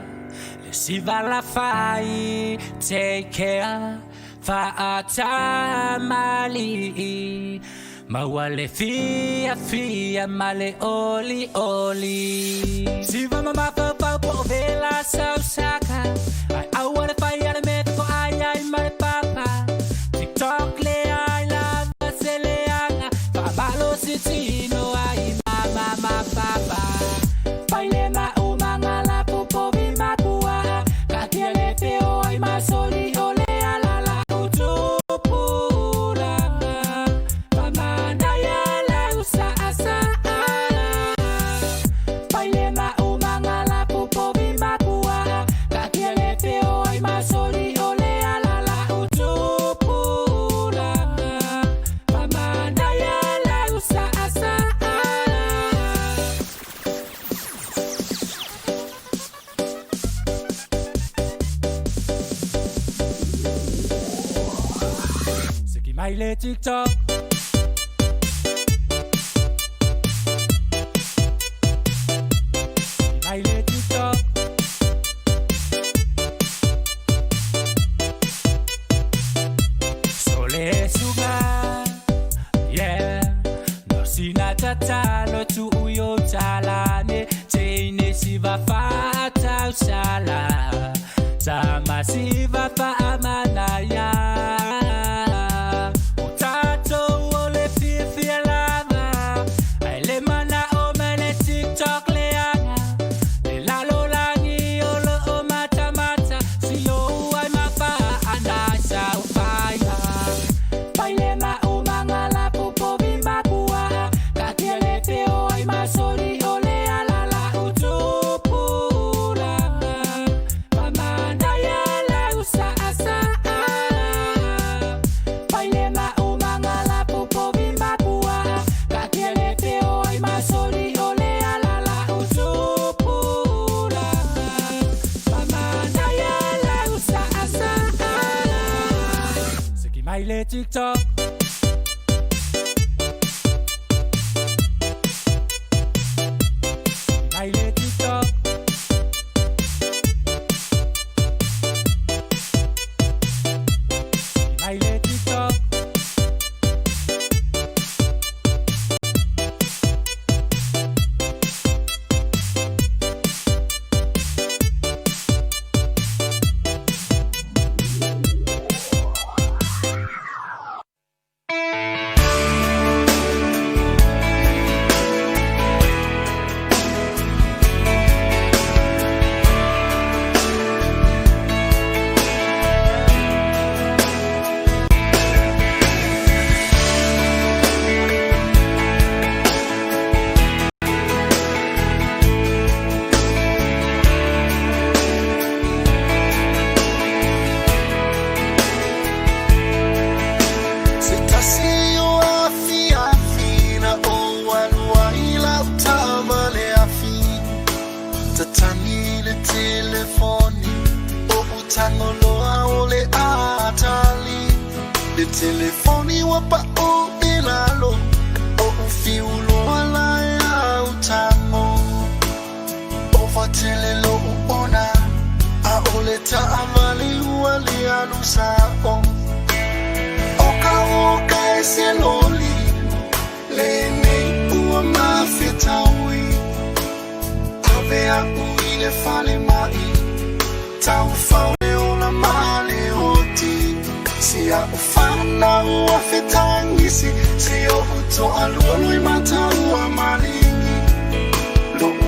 Le siva la fai, take care. Fa'atamali'i Maua le fiafia ma le olioli. Siva ma mafaufau po o vela sausaka. Ai aua le fai a le mea ko ai ai ma le papa. TikTok le ai lava se leaga. Fa'amalosi tino ai mama ma papa. Fai le maumaga la popovi makua'a. Kaatia le feo ai masoli o le ala la utupulaga. Famanaia lau sa'asa'a. Fai le maumaga la popovi makua'a. Kaatia le feo ai masoli o le ala la utupulaga. Famanaia lau sa'asa'a. Siki mai le TikTok. Siki mai le TikTok. Sole suga, yeah. No sina tatalo tu uyo talane. Teine siva fata usala. Tama siva fa amanaya. O tatou o le fiafia lava. Ai le mana o mele TikTok le aga. Le lalolagi o lo o matamata. Si o ai mafa ana sa o faia. Fai le maumaga la popovi makua'a. Kaatia le feo ai masoli o le ala la utupulaga. Famanaia lau sa'asa'a. Fai le maumaga la popovi makua'a. Kaatia le feo ai masoli o le ala la utupulaga. Famanaia lau sa'asa'a. Siki mai le TikTok. Siki mai le TikTok. Siki mai le TikTok. Se tasi o afiafi na ou alu ai lau taavale afi. Tatagi le telefoni o utago loa o le atali. Le telefoni ua pa'u i lalo o ufiu loa lae a utago. O fatele lo'u ona a o le taavale ua le alu sa'o. O ka oka e se loli lenei ua mafetaui. Ave a'u i le falema'i taufao le ola ma le oti. Si a'u fanau ua fetagisi si o'u to'alua loimata ua maligi. Lo'u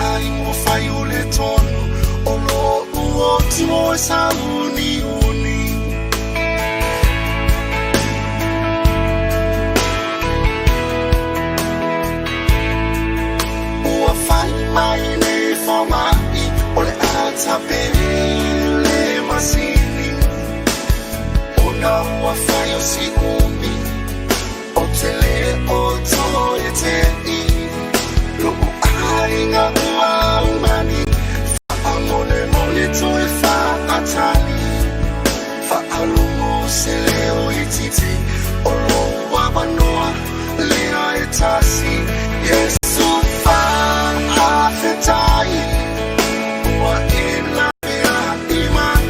aiga ua fai o le tonu o lo'u oti mo e sauniuni. tapele masini Ona ua whai o si umi O te le o toe te i Loo ainga ua umani Whaamole mole toe whaatali Whaalongo se leo i titi O lo wawanoa lea e tasi Yesu whaafetai Ua e lavea i mai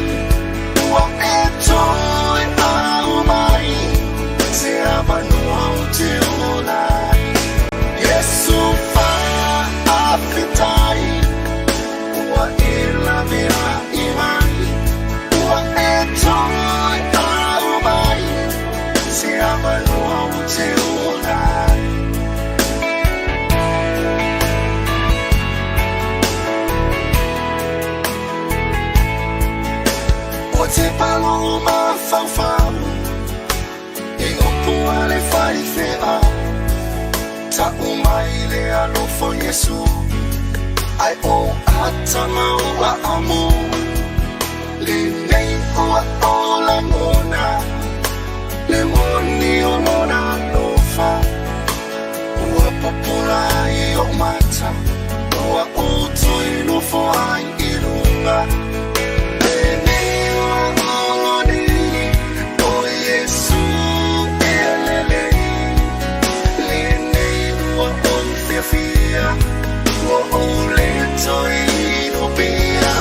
Ua e toe au mai Se avanoa o te ola ai Yesu whaafetai Ua e lavea i mai Ua e toe au mai Se avanoa o te ola ai O te palo mafaufau I opu a le faifeau Ta'u mai le alofa o Iesu Ai o ata ma ua amo Lenei ua o lagona Le moni o lona alofa Ua pupula i o'u mata Ua ou toe nofo ai i luga Lenei ua olo nei O Iesu e lelei Lenei ua ou fiafia Ua ou le toe inupia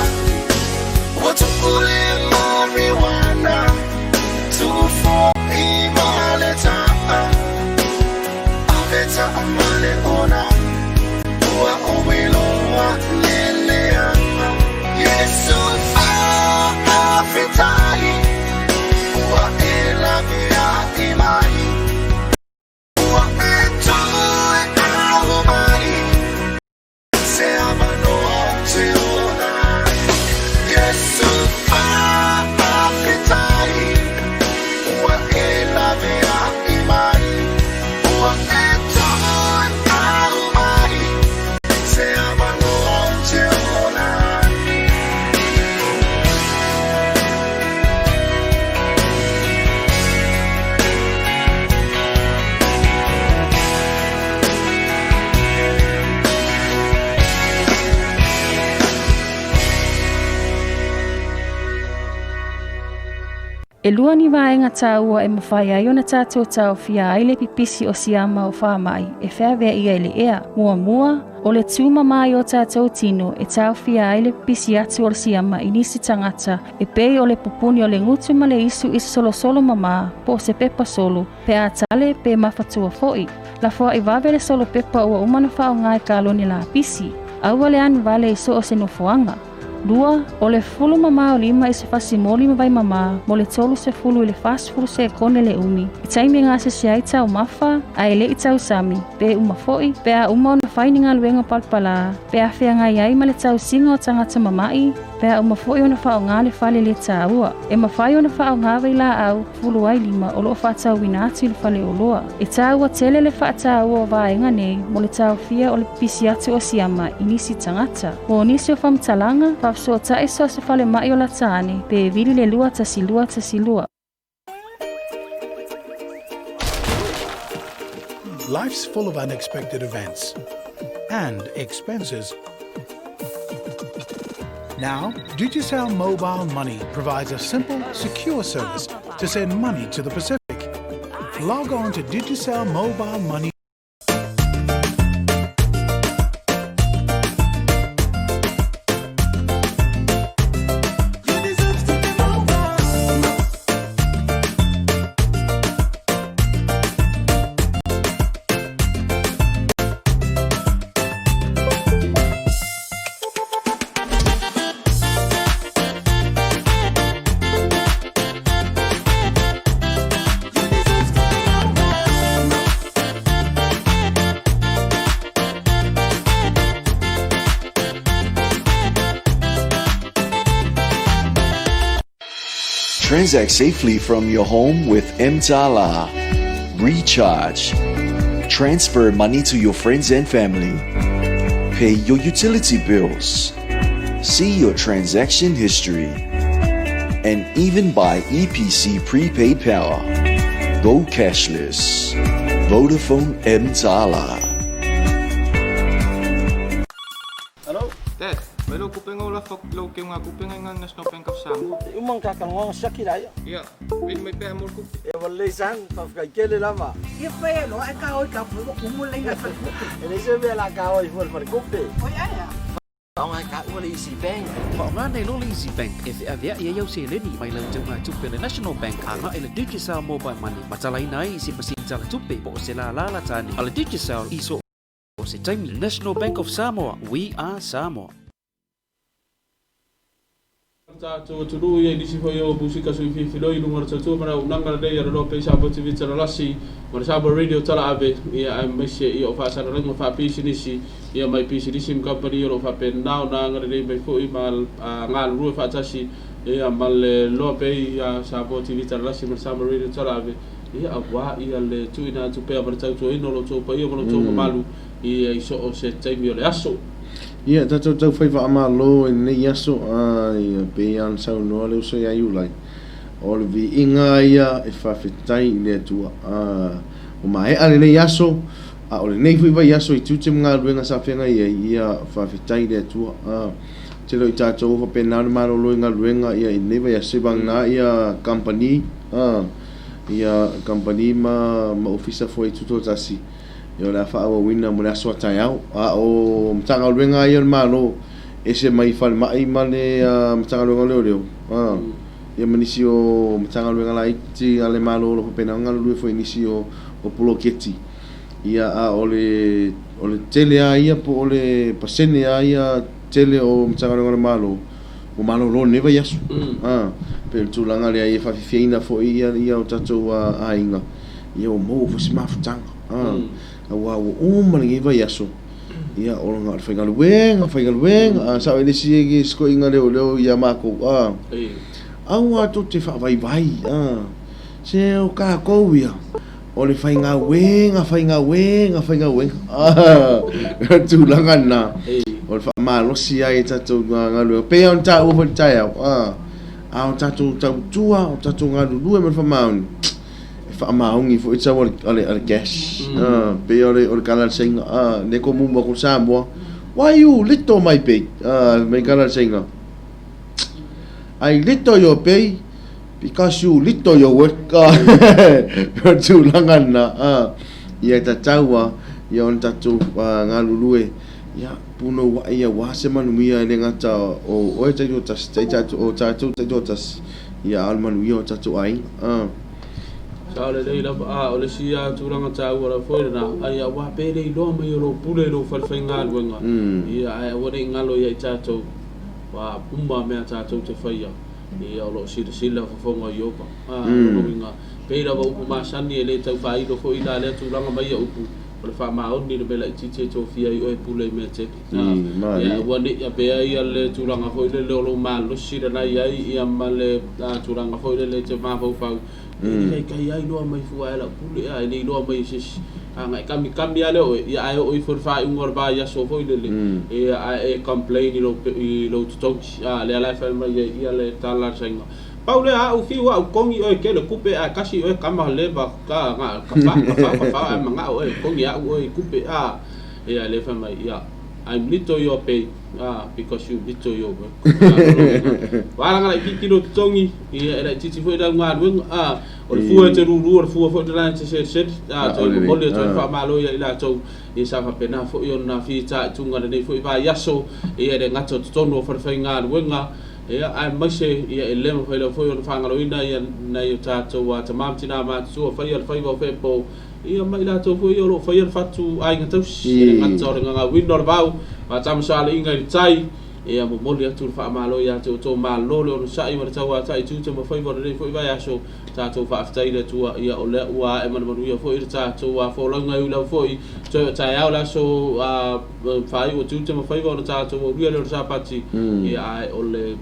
Ua tu'u le marijuana Tu'u fo'i ma le ta'a Ave ta'a ma le ona Ua ou iloa le leaga Iesu faafetai Ua e lavea'i mai Ua e toe au mai Se avanoa ou te ola ai Iesu faafetai Ua e lavea'i mai Ua e toe au mai Se avanoa ou te ola ai. E lua ni vaega taua e mafai ai ona tatou taofia ai le pipisi o siama o faamai e feaveaia i le ea. Muamua, o le tumama i o tatou tino e taofia ai le pipisi atu o le siama i nisi tagata e pei o le pupuni o le gutu ma le isu i se solosolo mamā po o se pepa solo, pe a tale pe mafatua foi. Lafoai vave le solo pepa ua uma ona faaaoga i kalone lapisi. Aua le anu vale i so o se nofoaga. Lua, o le fulu mamā o lima i se fasimoli ma vai mamā mo le 30 i le 40 sekone le umi i taimi e gasese ai taumafa ae le i tausami, pe uma foi, pe a uma ona fai ni galuega palapalā, pe a feagai ai ma le tausiga o tagata mama'i, pe a uma foi ona faaaoga le fale le taua. E mafai ona faaaoga vailaau fulu ai lima o lo o faatauina atu i le faleoloa. E taua tele le faataua o vaega nei mo le taofia o le pipisi atu o siama i nisi tagata. Mo nisi o faamatalaga, faafesootai so o se falemai o lata ane pe vili le 2 1 2 1 2. Life's full of unexpected events and expenses. Now, Digicel Mobile Money provides a simple, secure service to send money to the Pacific. Log on to Digicel Mobile Money. Transact safely from your home with Mtala. Recharge. Transfer money to your friends and family. Pay your utility bills. See your transaction history and even buy EPC prepaid power. Go cashless. Vodafone Mtala. Hello? Dad, mai lou kupenga o lafo i lou keugatupe i National Bank of Samoa. E uma ona talanoaga siaki laia. Ia, vili mai pea mo le tupe. Ia ua lelei san, faafetai tele lava. Ia fai e loa e ka oi ka fue kumu le ina fale E leai se mea o le a ka oi fua i le faletupe. Oi ae a. Faaaoga e taua le Easy Bank. Faaaoga nei loa le Easy Bank e feaveai ai au seleni mai lau teugatupe a le National Bank agai i le Digicel Mobile Money ma talaina ai i se masini tala tupe po o se lālā la tane a le Digicel i so o se taimi. National Bank of Samoa, we are Samoa. Tatou atunuu ia i nisi foi o musika sui filifiloi i luga o le tautua ma le auaunaga lenei a le Loa Pei Samoa TV Talalasi ma le Samoa Radio Talaave ia aemaise ia o faasalalauga faapisinisi ia mai pisinisi ma kamupani o lo o faapena ona agalelei mai foi ma galulue faatasi ia ma le Loa Pei Samoa TV Talalasi ma le Samoa Radio Talaave ia aua ia le tuuina atu pea ma le tautuaina o lo outou paia ma lo outou mamalu ia i so o se taimi o le aso. Ia, tatou taufai faamalo i lenei aso, a, ia, pei lava ona saunoa le uso ia Iulai, o le viiga ia e faafetai i le Atua. A, ua maea lenei aso, a o lenei foi vaiaso i tiute ma galuega sa feagai ai, ia, faafetai i le Atua. A, tele o i tatou ua faapena ona malolo i galuega, ia, i lenei vaiaso, seivagana ia kamupani, a, ia kamupani ma, ma ofisa foi tutoatasi, Ia o le a faaauauina mo le aso a taeao. A o Matagaluega ia o le Malo, ese mai falemai ma le Matagaluega o Leoleo, ia ma nisi o Matagaluega laiti a le Malo o lo o faapena ona galulue foi i nisi o poloketi. Ia a o le o le tele lava ia po o le pasene lava ia tele o Matagaluega a le Malo ua malolo i lenei vaiaso. Pei o le tulaga lea ia faafiafiaina foi ia o tatou aiga. Ia ua maua foi se mafutaga, aua ua uma lenei vaiaso, ia o le faigaluega, faigaluega, a sao e le isi e sikoiga leoleo ia makou, a, aua tou te faavaivai, a, se o tatou ia, o le faigaluega, faigaluega, faigaluega, a, tulaga lena, o le faamalosi ai i tatou galuega, pei lava ona taua foi i le taeao, a, a o tatou tautua, o tatou galulue ma le faamaoni, e faamaoni foi tau a le gas. Pei o le kala a le Saina, ne ko mumu aku Samoa. Why you little my pay? Mai kala a le Saina. I little your pay because you little your work. Pei o le tulaga lena. Ia tataua ia ona tatou galulue ia punouai aua se manuia e le gata o oe taitoatasi, o tatou taitoatasi, ia a o le manuia o tatou aiga. Sao lelei lava, a o le isi lava tulaga taua lava foi lena, ai aua pe le iloa mai o lou pule i lou fale faigaluega, ia ae aua ne i galo ia i tatou, ua uma mea tatou te faia, ia o lo o silasila fofoga o Ieova. A, o lona uiga, pei lava upu masani e le tau faailo foi la lea tulaga mai ia upu, o le faamaoni le mea laitiiti e tofia ai oe e pule i mea tele. A, ia aua ne i avea ia le tulaga foi lele o lou malosi lena i ai ia ma le tulaga foi lele e te mafaufau, e le kaikai ai loa mai fua e lau pule, a e le iloa mai e se isi. A na e kamikami lava lea oe, ia ae oo ifo i le faaiuga o le vaiaso foi lele, ia ae e complain i lou, i lou totogi. A, lea la e fai mai ai ia le tala a le saina. Pau lea a'u fiu a'u kongi oe kele kupe ae kasi oe kama leva ka nga ka fa ka fa ka fa ae manga'o oe kongi a'u oe i kupe a ia le fai mai ia I'm little your pay a because you little your work a lona uiga walaga laitiiti lou totogi ia e laitiiti foi lau galuega a o le fua e te lulu o le fua foi lena e te selesele a toe momoli atu ai le faamalo ia i latou ia sa faapena foi ona fitaituga lenei foi vaiaso ia e le gata o totonu o falefaigaluega Ia, aemaise, ia, e le mafai lava foi ona faagaloina ia nai o tatou tama ma tina matutua faia le faiva o feepo, ia, ma i latou foi ia o lo o faia le fatu aiga tausi, e le gata o le gagauina o le vao, faatamasoaliiga i le tai, ia, momoli atu le faamalo ia te outou malo le onosai ma le tauatai tiute ma faiva o lenei foi vaiaso, tatou faafetai i le Atua, ia, o lea ua ae ma le manuia foi le tatou folauga e ui lava foi toe o taeao le aso faaiu o tiute ma faiva ona tatou aulia lea o le Sapati, ia, ae o le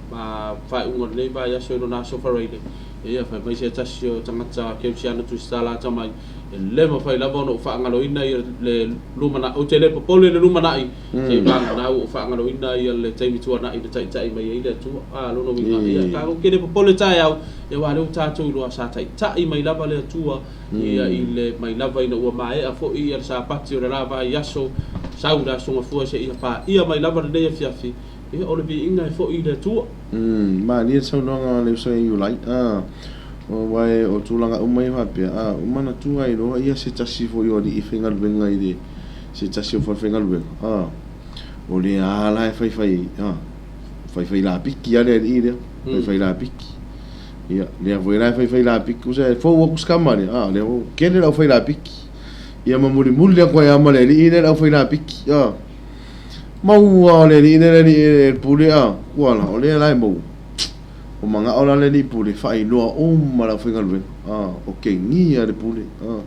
faaiuga o lenei vaiaso i lona aso Faraile, ia, fai mai se tasi o tagata kerisiano tusitala atamai, E le mafai lava ona ou faagaloina ia le lumanai, ou te le popole i le lumanai, se i vagana ua ou faagaloina ia le taimi tuanai na taitai mai ai le Atua. A, lona uiga, ia, tatou te le popole taeao, ia aua o lea ua tatou iloa sa taitai mai lava le Atua, ia i le mai lava ina ua maea foi ia le Sapati o le la vaiaso, sau le Aso Gafua seia paia mai lava lenei afiafi, ia o le viiga e foi i le Atua. Malie le saunoaga a le uso ia Iulai. Aua o tulaga uma ia faapea, a ua manatua ai loa ia se tasi foi o alii faigaluega i le se tasi o falefaigaluega, a o lea lava la e faifai, a faifai lapiki lava le alii lea, faifai lapiki. Ia, lea foi la e faifai lapiki, tusa e fou atu si tama lea, a lea ua tele le aufai lapiki. Ia ma mulimuli atu ai lava ma le alii lea le aufai lapiki, a. Maua o le alii lea le alii e le pule, a, tuala, o lea la e maua. Ua manao la le alii pule faailoa uma le aufaigaluega, a, o kegia le pule, a.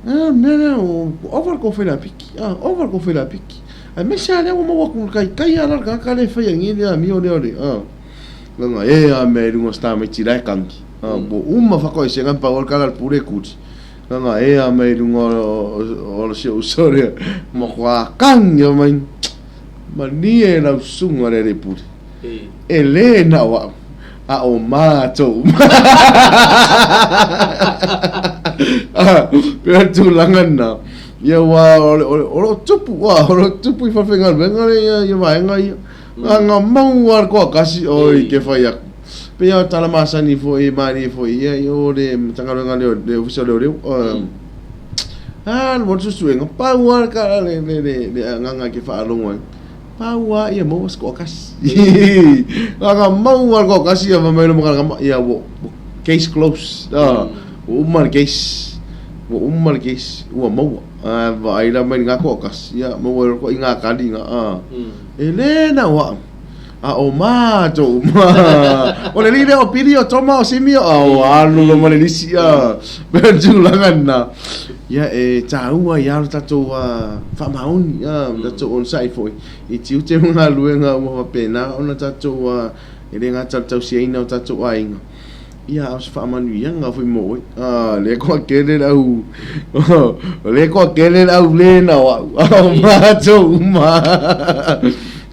A, mea lea, ua ova le tou fai lapiki, a, ova le tou fai lapiki. Aemaise lava lea ua maua atu i le taitai lava la le tagata lea e faia nei le amio lea o le, a. Leaga e a mea i luga o se tamaiti la e kagi. A, ua uma fatoesega na pau ai le tala a le pule e kuli. Leaga e a mea i luga o si ou uso lea, matua kagi lava mai. Malie lau susuga le alii pule. E le na o au, a o matou. Pei o le tulaga lena. Ia aua o lo o tupu, o lo o tupu i falefaigaluega ia vaega ia. Aga mau lava le toatasi, oi ke fai aku. Pei lava o le tala masani foi e malie foi ia i o le Matagaluega a le Ofisa o Leoleo. A, le mo le suesuega, pau lava le tala le le agaga e te faalogo ai, pau lava ia maua se toatasi. Aga mau lava le toatasi ia fai mai loa ma kalakama, ia ua case close. Ua uma le case. Ua uma le case, ua maua. Ae vaai la mai lena toatasi, ia maua ai loa ituaiga kali na, E le na o au, a o matou uma. O le alii lea o Pili, o Toma, o Simi, a o alu loa ma le lisi, a. Pei o le tulaga lena. Ia, e taua ai lava lo tatou faamaoni, a, lo tatou onosai foi i tiute ma galuega ua faapena ona tatou, e le gata i le tausiaina o tatou aiga, Ia, a o se faamanuiaga foi mo oe. A, lea toatele le au, o lea toatele le au le na o au, a o matou uma.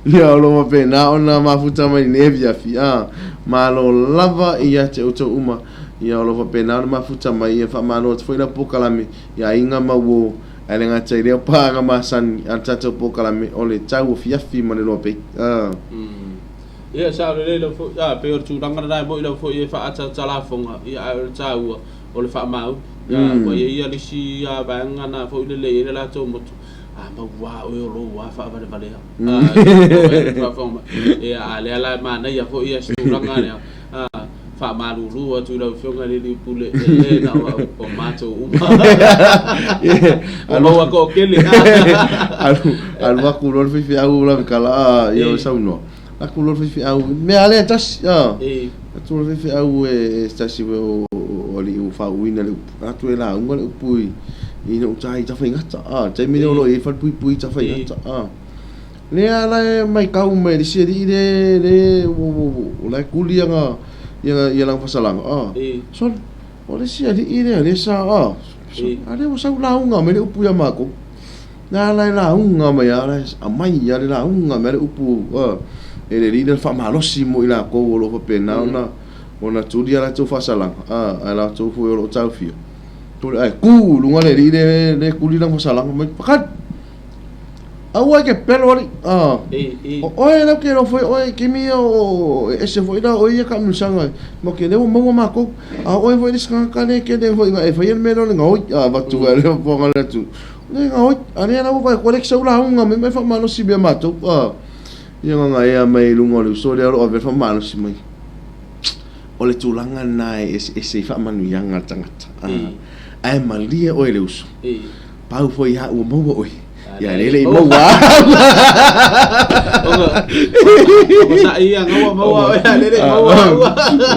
Ia, o lo o faapena ona mafuta mai lenei afiafi. A, malo lava ia te outou uma. Ia, o lo o faapena ona mafuta mai. Ia, faamalo atu foi lau polokalame i aiga ma uo, ae le gata i lea o paaga masani a le tatou polokalame o le tau afiafi ma le loa pei. A. Ia, sao lelei lau foi, a, pei o le tulaga lena e moni lava foi e faaataatalafoga, ia, ae o le taua, o le faamau. Ia, ua i ai ia le isi vaega na foi lele e i ai le latou motu, a mau lava oe o lou lava faavalevalea. A, e faafofoga mai. Ia, a lea la e manaia foi ia se tulaga lea, a, faamalulu atu i lau Afioga i le Alii Pule, e le na o au, o matou uma. Ua maua toatele. Alu, alu atu loa le faifeau lavekala, a, ia o saunoa. Atu loa le faifeau, mea lava lea e tasi, a. Atu loa le faifeau e se tasi foi o alii ua faauuina le upu, atu e lauga le upu i gauta i Tafaigata, a. Le taimi lea o lo o i ai le falepuipui i Tafaigata, a. Lea la e matau mai e le isi alii lea, lea o la e kuli ana, ia lana fasalaga, a. Sole, o le isi alii lea, lea sa, a. A lea ua sau lauga mai le upu ia matou. Na ala e lauga mai lava, la e aumai lava le lauga mai le upu e le alii lea faamalosi mo i latou o lo o faapena ona ona tuli a latou faasalaga, a latou foi o lo o taofia. Ae tu i luga le alii lea e tuli lana faasalaga mai, Pakali! Aua e te pelo alii, o oe la ou te iloa foi oe i taimi ia o e ese foi la oe ia taamilosaga matou te lea ua maua matou, a o oe foi le isi tagata lea e tele foi ina e faia le mea lea o le gaoi, avatu ai le fofoga le atunuu. Le gaoi, a lea la ua vaai atu, ua le sau lauga mai ma e faamalosi mea matou, a. Ia gagaea mai i luga o le uso lea o lo o ave faamalosi mai. O le tulaga lena e eseese ai faamanuiaga a le tagata. Ae malie oe le uso. Pau foi a ua maua oe. Ia lea e le i maua. O sa ia ngaua maua oe, a lea e le i maua au.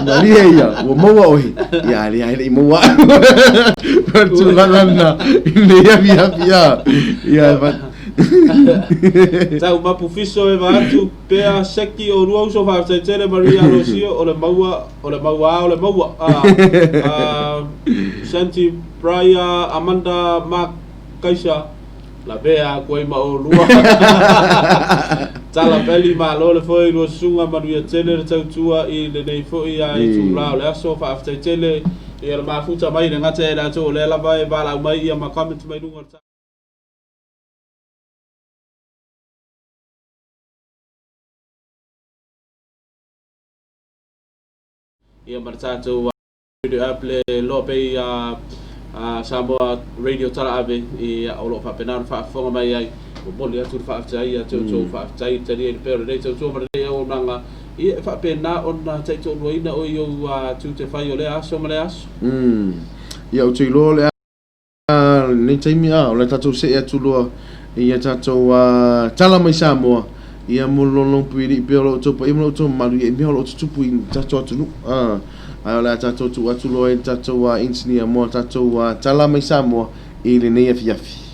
Malie ia, ua maua oe. Ia lea e le i maua au. O le tulaga lena i lenei afiafi a. Ia Tau mapu fiso e vaatu pea seki o lua uso faafetai tele Maria Alosio o le maua o le maua a o le maua a. Santi Brian Amanda Mark Kaisa lavea atu ai ma olua. Tala peli malo le foi lua susuga manuia tele le tautua i lenei foi a itula o le aso. Faafetai tele ia le mafuta mai le gata ia i latou o lea lava e valaau mai ia ma comment mai luga o le Ia ma le tatou radio app le Loa Bay Samoa Radio Tala Ave ia o lo o faapena ona faafofoga mai ai. Momoli atu le faafetai ia te outou, faafetai i le talia i le pea o lenei tautua ma lenei auaunaga ia e faapena ona taitoaluaina oe i ou tiute fai o lea aso ma lea aso. Ia ou te iloa o le a lenei taimi, a o le a tatou see atu loa i a tatou tala mai Samoa, ia mo le lologpuili'i pea o lo outou paia ma lo outou mamalu ia i mea o lo o tutupu i tatou atunuu, a ae o le a tatou tuu atu loa i le tatou engineer mo a tatou tala mai Samoa i lenei afiafi.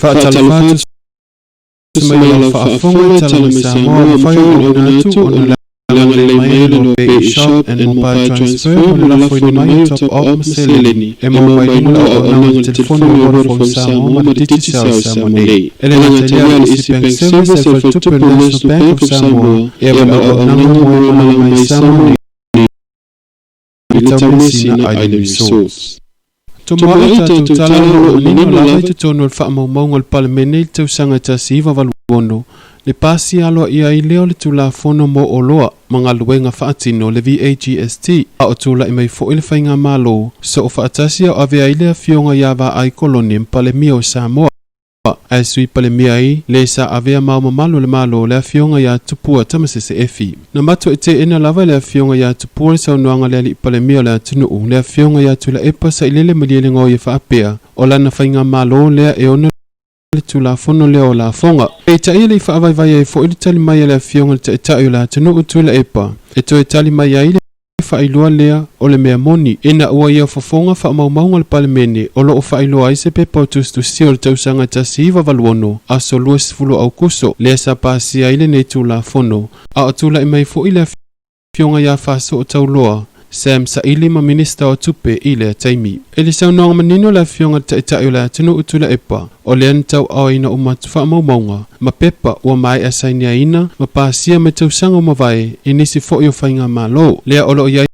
Faatalofa atu mai lau faafofoga i Tala mai Samoa ua mafai ona auina atu ona le agalelei mai e le Loa Pay eShop and Mobile Transfer mo le lafoina mai o Top Up ma seleni e maua mai luga o auaunaga i le telefoni o Vodafone Samoa ma le Digicel i Samoa nei. E le gata i lea o le Easy Bank Service e le faletupe o le National Bank of Samoa ea ma le auaunaga mo e malaga mai i Samoa nei i le Taumeasina Island Resorts. Tomoa'i tatou tala o lo o manino lava i totonu o le faamaumauga o le Palemene i le tausaga e 1986, le pasia aloaia ai lea o le Tulafono mo Oloa ma Galuega Faatino, le VAGST, a o tulai mai foi le Faigamalo Soofaatasi a o avea ai le Afioga ia Vaai Kolone ma Palemia o Samoa. Ae Sui Palemia ai le sa avea ma ao mamalu o le Malo le Afioga ia Tupua Tamasese Efi. Na matuai teena lava e le Afioga ia Tupua le saunoaga a le Alii Palemia o le atunuu, le Afioga ia Tuilaepa Sailele Malielegaoi e faapea, o lana faigamalo lea e ono le Tulafono lea o Lafoga. Peitai e le i faavaivai ai foi le tali mai a le Afioga i le Taitai o le atunuu Tuilaepa e toe tali mai ai le faailoa lea o le mea moni, ina ua ia fofoga faamaumauga le Palemene o lo o faailoa ai se pepa o tusitusia o le tausaga 1986, aso 20 Aokuso, lea sa pasia ai lenei Tulafono, a o tulai mai foi le Afioga ia Fasoo Tauloa, Sam Saili ma Minista o Tupe i lea taimi. I le saunoaga manino a le Afioga i le Taitai o le atunuu Tuilaepa, o lea na tauaoina uma atu faamaumauga ma pepa ua maea sainiaina ma pasia mai tausaga ua mavae i nisi foi o faigamalo. Lea o lo o i ai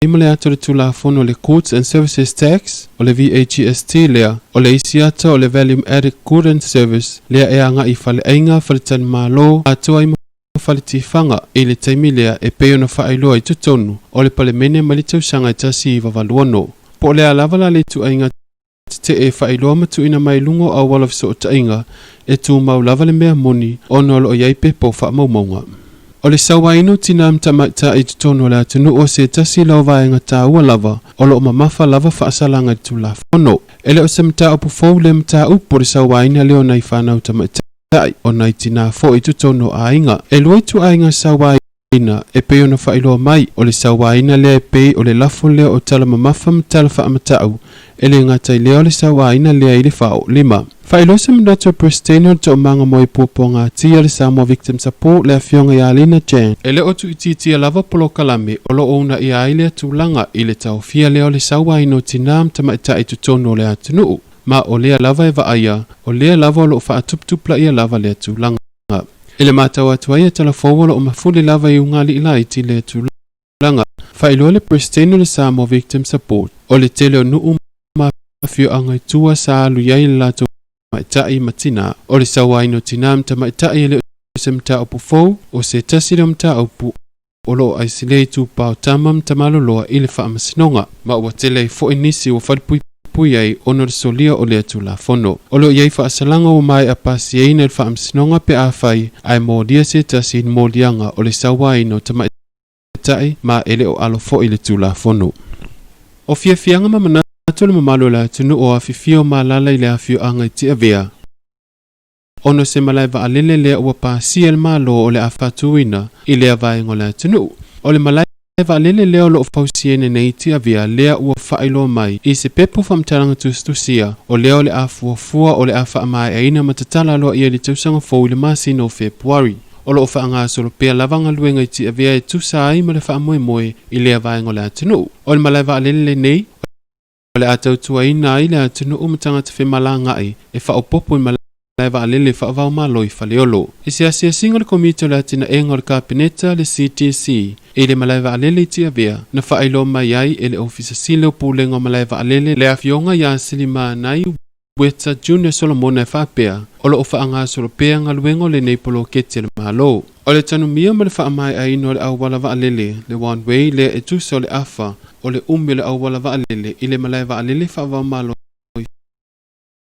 ma le ata o le Tulafono o le Goods and Services Tax, o le VAGST lea, o le isi ata o le Value Added Good and Service lea e agai i faleaiga, faletalimalo, atoa ai ma faletifaga i le taimi lea e pei ona faailoa i totonu o le Palemene mai le tausaga e 1986. Po o le a lava la le ituaiga tetee e faailoa ma tuuina mai i luga o auala o fesootaiga, e tumau lava le mea moni ona o lo o i ai pepa o faamaumauga. O le sauaina o tinā ma tamaitai i totonu o le atunuu o se tasi la o vaega taua lava o lo o mamafa lava faasalaga i le Tulafono. E le o se mataupu fou lea mataupu o le sauaina lea o nai fanau tamaitai, o nai tinā foi i totonu o aiga. E lua ituaiga sauaina. Ina, e pei ona faailoa mai, o le sauaina lea e pei o le lafo lea o tala mamafa ma tala faamatau, e le gata i lea o le sauaina lea i le faaoolima. Faailoa se manatu a Peresetene o le Toomaga mo Ipuapuaga Atia le Samoa Victim Support le Afioga ia Lina Chan. E le o tuuitiitia lava polokalame o lo o uunaia ai lea tulaga i le taofia lea o le sauaina o tinā ma tamaitai i totonu o le atunuu, ma o lea lava e vaaia, o lea lava o lo o faatuputupulaia lava lea tulaga. I le matau atu ai e talafou o lo o mafuli lava i ugali'i laiti lea tulaga. Faailoa le Peresetene o le Samoa Victim Support, o le tele o nuu ma afioaga i tua sa alu i ai le latou tamaitai ma tinā. O le sauaina o tinā ma tamaitai e le o se mataupu fou, o se tasi lea o mataupu o lo o aisilei itupa o tama ma tamaloloa i le faamasinoga, ma ua tele ai foi nisi ua falepuipui ai ona o le solia o lea Tulafono. O lo o i ai faasalaga ua maea pasiaina i le faamasinoga pe afai ae molia se tasi i le moliaga o le sauaina o tamaitai ma e le o alo foi le Tulafono. O fiafiaga ma manatu o le mamalu o le atunuu o afifio ma alaala i le afioaga i Tiavea. Ona o se malae vaalele lea ua pasia e le Malo o le a faatuina i lea vaega o le atunuu. O le malae vaalele lea o lo o fausiaina nei i Tiavea lea ua faailoa mai i se pepa faamatalaga tusitusia o lea o le a fuafua o le a faamaeaina ma tatala aloaia i le tausaga fou i le masina o Fepuari. O lo o faagasolo pea lava galuega i Tiavea e tusa ai ma le faamoemoe i lea vaega o le atunuu. O le malae vaalele lenei, o le a tautuaina ai le atunuu ma tagata femalagaai e faaopoopo i malae vaalele faava-o-Malo i Faleolo. I se asiasiga a le Komiti o le Atinaega o le Kapeneta, le CTC, i le malae vaalele i Tiavea, na faailoa mai ai e le Ofisa Sili o Pulega o Malae Vaalele le Afioga ia Silimanai Weta Junior Solomona e faapea, o lo o faagasolo pea galuega o lenei poloketi a le Malo. O le tanumia ma le faamaeaina o le auala vaalele, le One Way lea e tusa o le afa o le umi o le auala vaalele i le malae vaalele faava-o-Malo i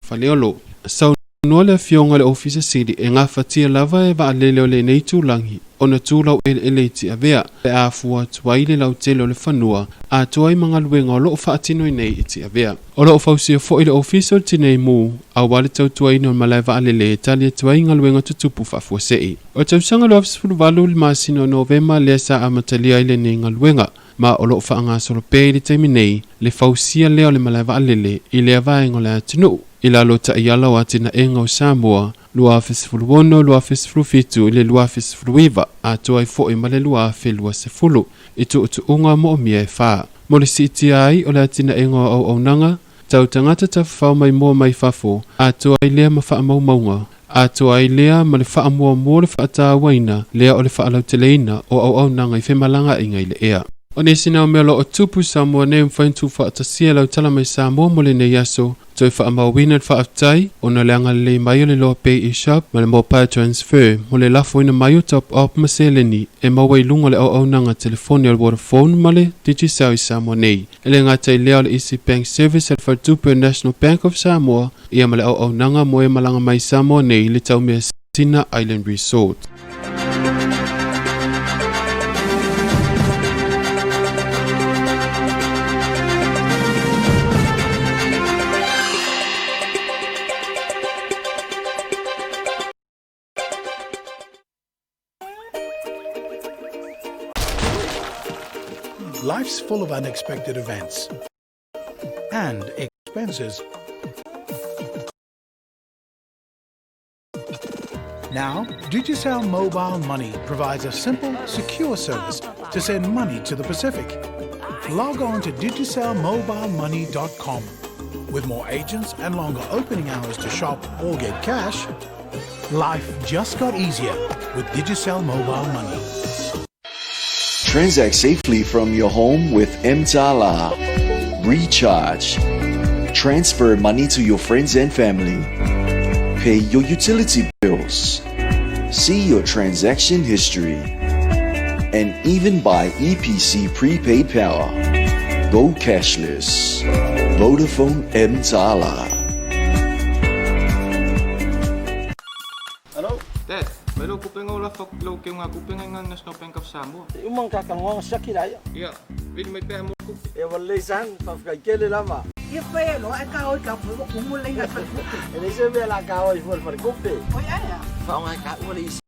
Faleolo. Saunoa le Afioga i le Ofisa Sili e gafatia lava e vaalele o lenei itulagi ona tu laueleele i Tiavea pe a afua atu ai le lautele o le fanua atoa ai ma galuega o lo o faatino nei i Tiavea. O lo o fausia foi le Ofisa o le Tinei Mu aua le tautuaina o le malae vaalele e tali atu ai i galuega tutupu faafuasei. O le tausaga 2018 i le masina o Novema lea sa amatalia ai lenei galuega, ma o lo o faagasolo pea i le taimi nei le fausia lea o le malae vaalele i lea vaega o le atunuu i lalo o taiala o atinaega o Samoa 2016, 2017 i le 2019 atoa ai foi ma le 2020 i tuutuuga moomia e fa. Mo le siitia ai o le atinaega o auaunaga tau tagata tafafao maimoa mai fafo, atoa ai lea ma faamaumauga, atoa ai lea ma le faamuamua o le faatauaina lea o le faalauteleina o auaunaga i femalagaaiga i le ea. O nisi na o mea o lo o tupu i Samoa nei ua mafai ona tuufaatasia lau tala mai Samoa mo lenei aso, Toe faamauina le faafetai ona o le agalelei mai o le Loa Pay eShop ma le Mobile Transfer mo le lafoina mai o top up ma seleni e maua i luga o le auaunaga telefoni a le Vodafone ma le Digicel i Samoa nei. E le gata i lea o le Easy Bank Service a le Faletupe o National Bank of Samoa ia ma le auaunaga mo e malaga mai i Samoa nei i le Taumeasina Island Resort. Life's full of unexpected events and expenses. Now, Digicel Mobile Money provides a simple, secure service to send money to the Pacific. Log on to digicelmobilemoney.com. With more agents and longer opening hours to shop or get cash, life just got easier with Digicel Mobile Money. Transact safely from your home with Mtala. Recharge. Transfer money to your friends and family. Pay your utility bills. See your transaction history. And even buy EPC prepaid power. Go cashless. Vodafone Mtala. Hello? Dad, mai lou kupenga o lafo atu i lau keugatupe ngai nga National Bank of Samoa. E uma ka kaloga siaki la ia. Ia, vili mai pea mo le tupe. E ua lelei son, faafetai tele lava. Ia fai e loa e ka oi ka fue ua kumu le inga faletupe. E leai se mea la ka oi fua le faletupe. Oi ae a? Faaaoga e taua le Easy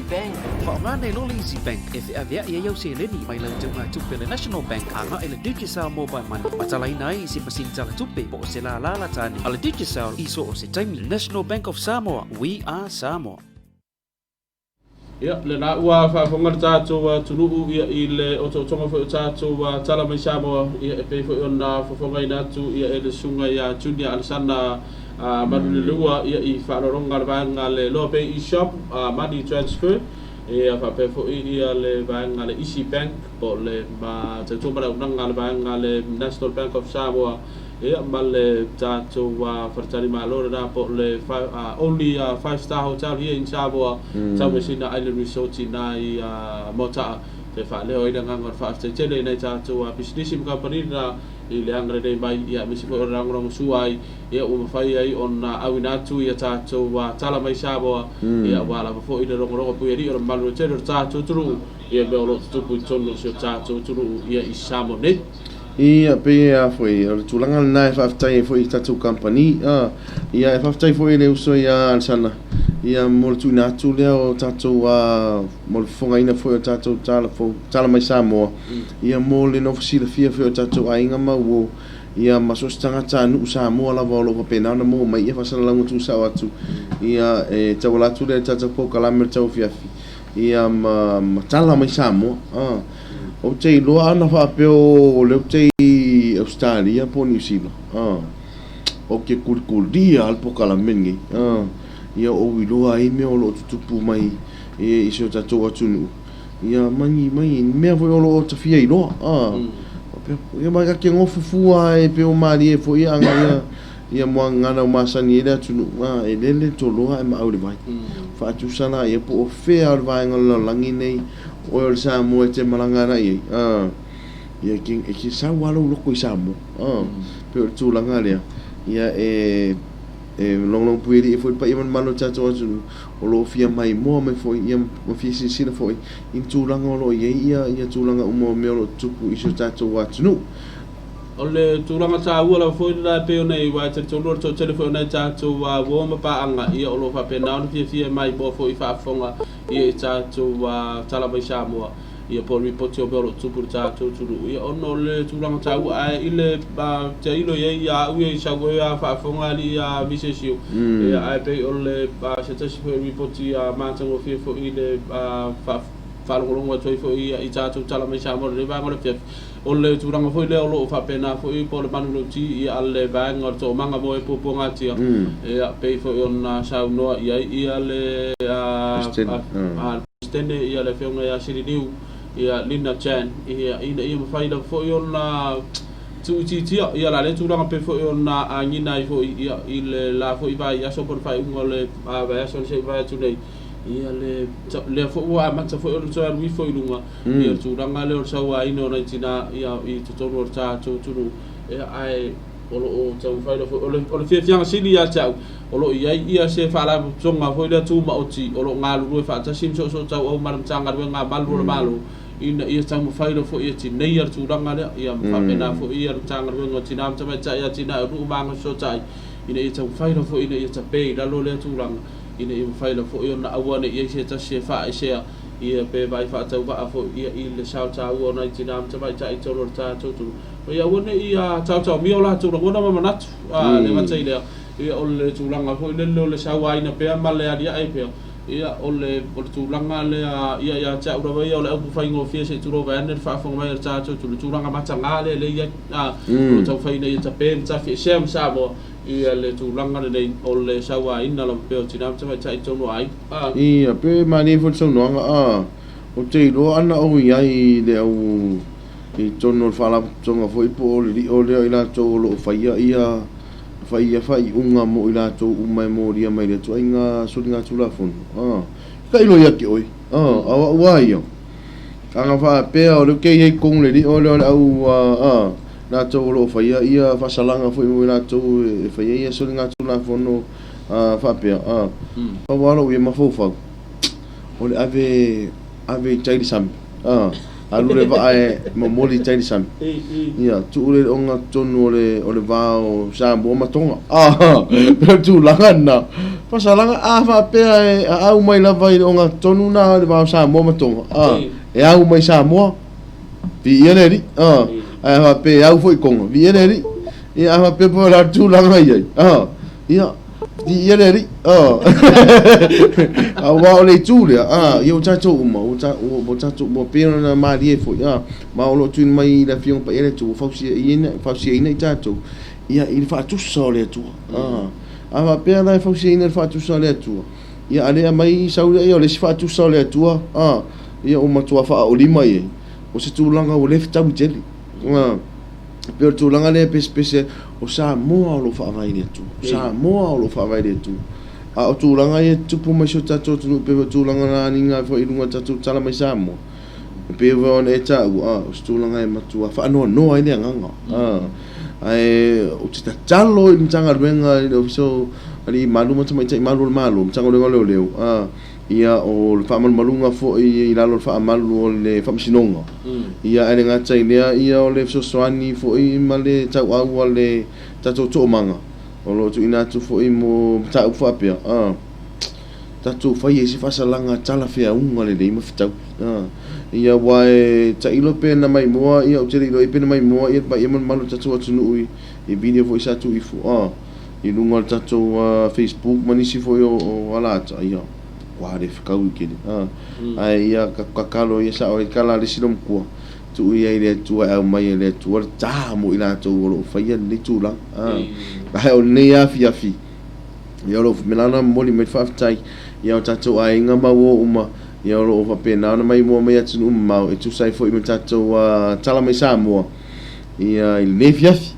Bank. Faaaoga nei loa le Easy Bank e feaveai ai au seleni mai lau teugatupe a le National Bank agai i le Digicel Mobile Money ma talaina ai i se masini tala tupe po o se lālā latane a le Digicel i so o se taimi. National Bank of Samoa, we are Samoa. Ia, lena ua faafofoga le tatou atunuu ia i le otootoga foi o tatou tala mai Samoa, ia e pei foi ona fofogaina atu ia e le Susuga ia Junior Alesana Manuleleua ia i faaaloaloga le vaega le Loa Bay eShop Money Transfer, ia faapea foi ia le vaega le Easy Bank po o le tautua ma le auaunaga a le vaega le National Bank of Samoa. Ia ma le tatou faletalimalo lena po o le only five star hotel here in Samoa, Taumeasina Island Resort i ina i Moata'a. Toe faaleo ai le agaga o le faafetai tele i nai tatou pisinisi ma kamupani lena i le agalelei mai, ia aemaise foi o le lagolagosua ai, ia ua mafai ai ona auina atu ia tatou tala mai Samoa, ia aua lava foi le logologo puialii o le mamalu tele o le tatou atunuu, ia mea o lo o tutupu i totonu o si o tatou atunuu ia i Samoa nei. Ia, pei a foi, o le tulaga lena e faafetai ai foi i tatou kamupani. Ia, e faafetai foi i le uso ia Alesana. Ia mo le tuuina atu lea o tatou mo le fofogaina foi o tatou tala fou, tala mai Samoa, ia mo le nofo silafia foi o tatou aiga ma uo, ia ma so o se tagatanuu Samoa lava o lo o faapena ona maua mai ia faasalalauga tuusao atu, ia e tauala atu lea i le tatou polokalame o le tauafiafi, ia ma ma tala mai Samoa. Ou te iloa ana faapea o lea ou te i Ausetalia po o Niu Sila, ou te kulikulia lava le polokalame lenei. Ia ou iloa ai mea o lo o tutupu mai i si o tatou atunuu, ia ma ni mea foi o lo o tafia iloa. Ia ma ta te nofo fua lava e pei ua malie foi aga ia ia muagagana ua masani ai le atunuu, e lele le toloa ae maau i le vai. Faatusa laia po o fea o le vaega o le lalolagi nei oe o le Samoa e te malaga ana i ai, ia e te sau lava lou loto i Samoa. Pei o le tulaga lea, ia e E logologopuialii foi le paia ma le mamalu o le tatou atunuu o lo o fia maimoa mai foi ia ma fia silasila foi i ni tulaga o lo o i ai ia ia tulaga uma o mea o lo o tutupu i si o tatou atunuu. O le tulaga taua lava foi lena e pei ona i ai aua e talitonu o le toatele foi o nai tatou uo ma paaga ia o lo o faapena ona fiafia e maimoa foi i faafofoga ia i tatou tala mai Samoa. Ia po o le ripoti o mea o lo o tutupu i le tatou atunuu, ia ona o le tulaga taua. Ae i le tailo i ai ia au ia i sau e faafofoga alii ia VCSU, ia ae pei o le se tasi foi o ripoti matagofie foi i le faalogologo atu ai foi i tatou tala mai Samoa i lenei vaega o le afiafi. O le tulaga foi lea o lo o faapena foi po o le manulauti ia a le vaega o le toomaga mo e puapuagatia, ia pei foi ona saunoa i ai ia le Peresetene ia le Afioga ia Sililiu ia Lina Chan ia ina ia mafai lava foi ona tuuitiitia ia la lea tulaga pei foi ona agiga ai foi ia i le la foi vaiaso po o le faaiuga o le vaiaso na se i mavae atu nei ia le lea foi ua amata foi ona toe alu ifo i luga ia le tulaga lea o le sauaina o nai tina ia i totonu o le tatou atunuu ia ae o lo o taumafai lava foi. O le fiafiaga sili ia te au, o lo o i ai ia se faalapotopotoga foi lea tumaoti o lo o galulue faatasi ma soosootauau ma le Matagaluega a Malu o le Malo ina ia taumafai lava foi e tineia le tulaga lea, ia ma faapena foi ia le Matagaluega o Tina ma Tamaitai, Atinae o Nuu ma Agafesootai ina ia taumafai lava foi ina ia tape i lalo lea tulaga ina ia mafai lava foi ona aua ne i i ai se tasi e faaesea ia pe vaai faatauvaa foi ia i le sao taua o nai tina ma tamaitai i totonu o le tatou atunuu. Ia aua ne i taotaomia o latou lagona ma manatu, a le gata i lea, ia o le tulaga foi lele o le sauaina pea ma le aliae pea, ia o le o le tulaga lea ia ia te au lava ia o le upu faigofie se i tulou vaeane le faafofoga mai a le tatou atunuu, le tulaga mataga lea lea e i ai, a, o lo o taumafai ina ia tape ma tafiesea ma Samoa ia le tulaga lenei o le sauaina lava pea o tina ma tamaitai i totonu o aiga. A. Ia, pe malie foi le saunoaga, a, ou te iloa ana ou i ai i le au I totonu o le faalapotopotoga foi po o le lio lea o i latou o lo o faia ia faia faaiuga mo i latou uma e molia mai lea ituaiga soligatulafono. A, tailo ia te oe. A, a o au a ia, ana faapea o lea ou te i ai i totonu o le lio lea o le au a, latou o lo o faia ia faasalaga foi mo i latou e faia ia soligatulafono faapea. A, pau lava lou ia mafaufau, o le ave ave i tai le sami. A, alu le vaa e momoli i tai le sami. Ia, tuu le oga totonu o le, o le va o Samoa ma Tonga. A, pei o le tulaga lena. Fasalaga, a faapea e aau mai lava i le oga totonu na o le va o Samoa ma Tonga. A, e au mai Samoa, viia le Alii. A, ae a faapea e au foi i Tonga, viia le Alii. Ia, a faapea po o le a le tulaga i ai. A, ia, Viia le Alii. Aua o le itu lea, a, ia ua tatou uma, ua ta, ua, ua tatou, ua pei ona malie foi, a, ma o lo o tuuina mai i le Afioga Paia a le Atua, ua fausiaina, fausiaina i tatou, ia, i le faatusa o le Atua. A, a faapea la e fausiaina i le faatusa o le Atua, ia, a le aumai sau lea, ia, o le isi faatusa o le Atua, a, ia, ua matua faaolima i ai, o se tulaga ua le fetaui tele. A. E pei o le tulaga lea e pesepese ai, o Samoa o lo o faavae i le Atua. O Samoa o lo o faavae i le Atua. A o tulaga ia e tutupu mai si o tatou atunuu, e pei foi o tulaga na aniga ai foi i luga o le tatou tala mai Samoa, e pei foi ona e taua, o se tulaga e matua faanoanoa ai le agaga. Ae ou te tatalo i le Matagaluega i le Ofisa o Alii Malu ma Tamaitai Malu o le Malo, Matagaluega o Leoleo, Ia, o le faamalumaluga foi i lalo o le faamalu o le Faamasinoga. Ia, ae le gata i lea, ia, o le fesoasoani foi ma le tauau a le tatou toomaga o lo o tuuina atu foi mo mataupu faapea. A. tatou faia i se faasalaga talafeauga lelei ma fetaui. Ia aua e tailo pe na maimoa ia, ou te le iloa i ai pe na maimoa ia le paia ma le mamalu o le tatou atunuu i i video foi sa tuu ifo i luga o le tatou Facebook ma nisi foi o alata, ia ua le fekaui tele. Ae ia tatalo ia sao ai tala a le isi loomatua, tuu ia i le Atua e aumai e le Atua le ta mo i latou o lo o faia lenei tulaga. Ae o lenei afiafi, ia o lo o mea la momoli mai le faafetai ia o tatou aiga ma uo uma, ia o lo o faapena ona maimoa mai atunuu mamao e tusa ai foi ma tatou tala mai Samoa ia i lenei afiafi.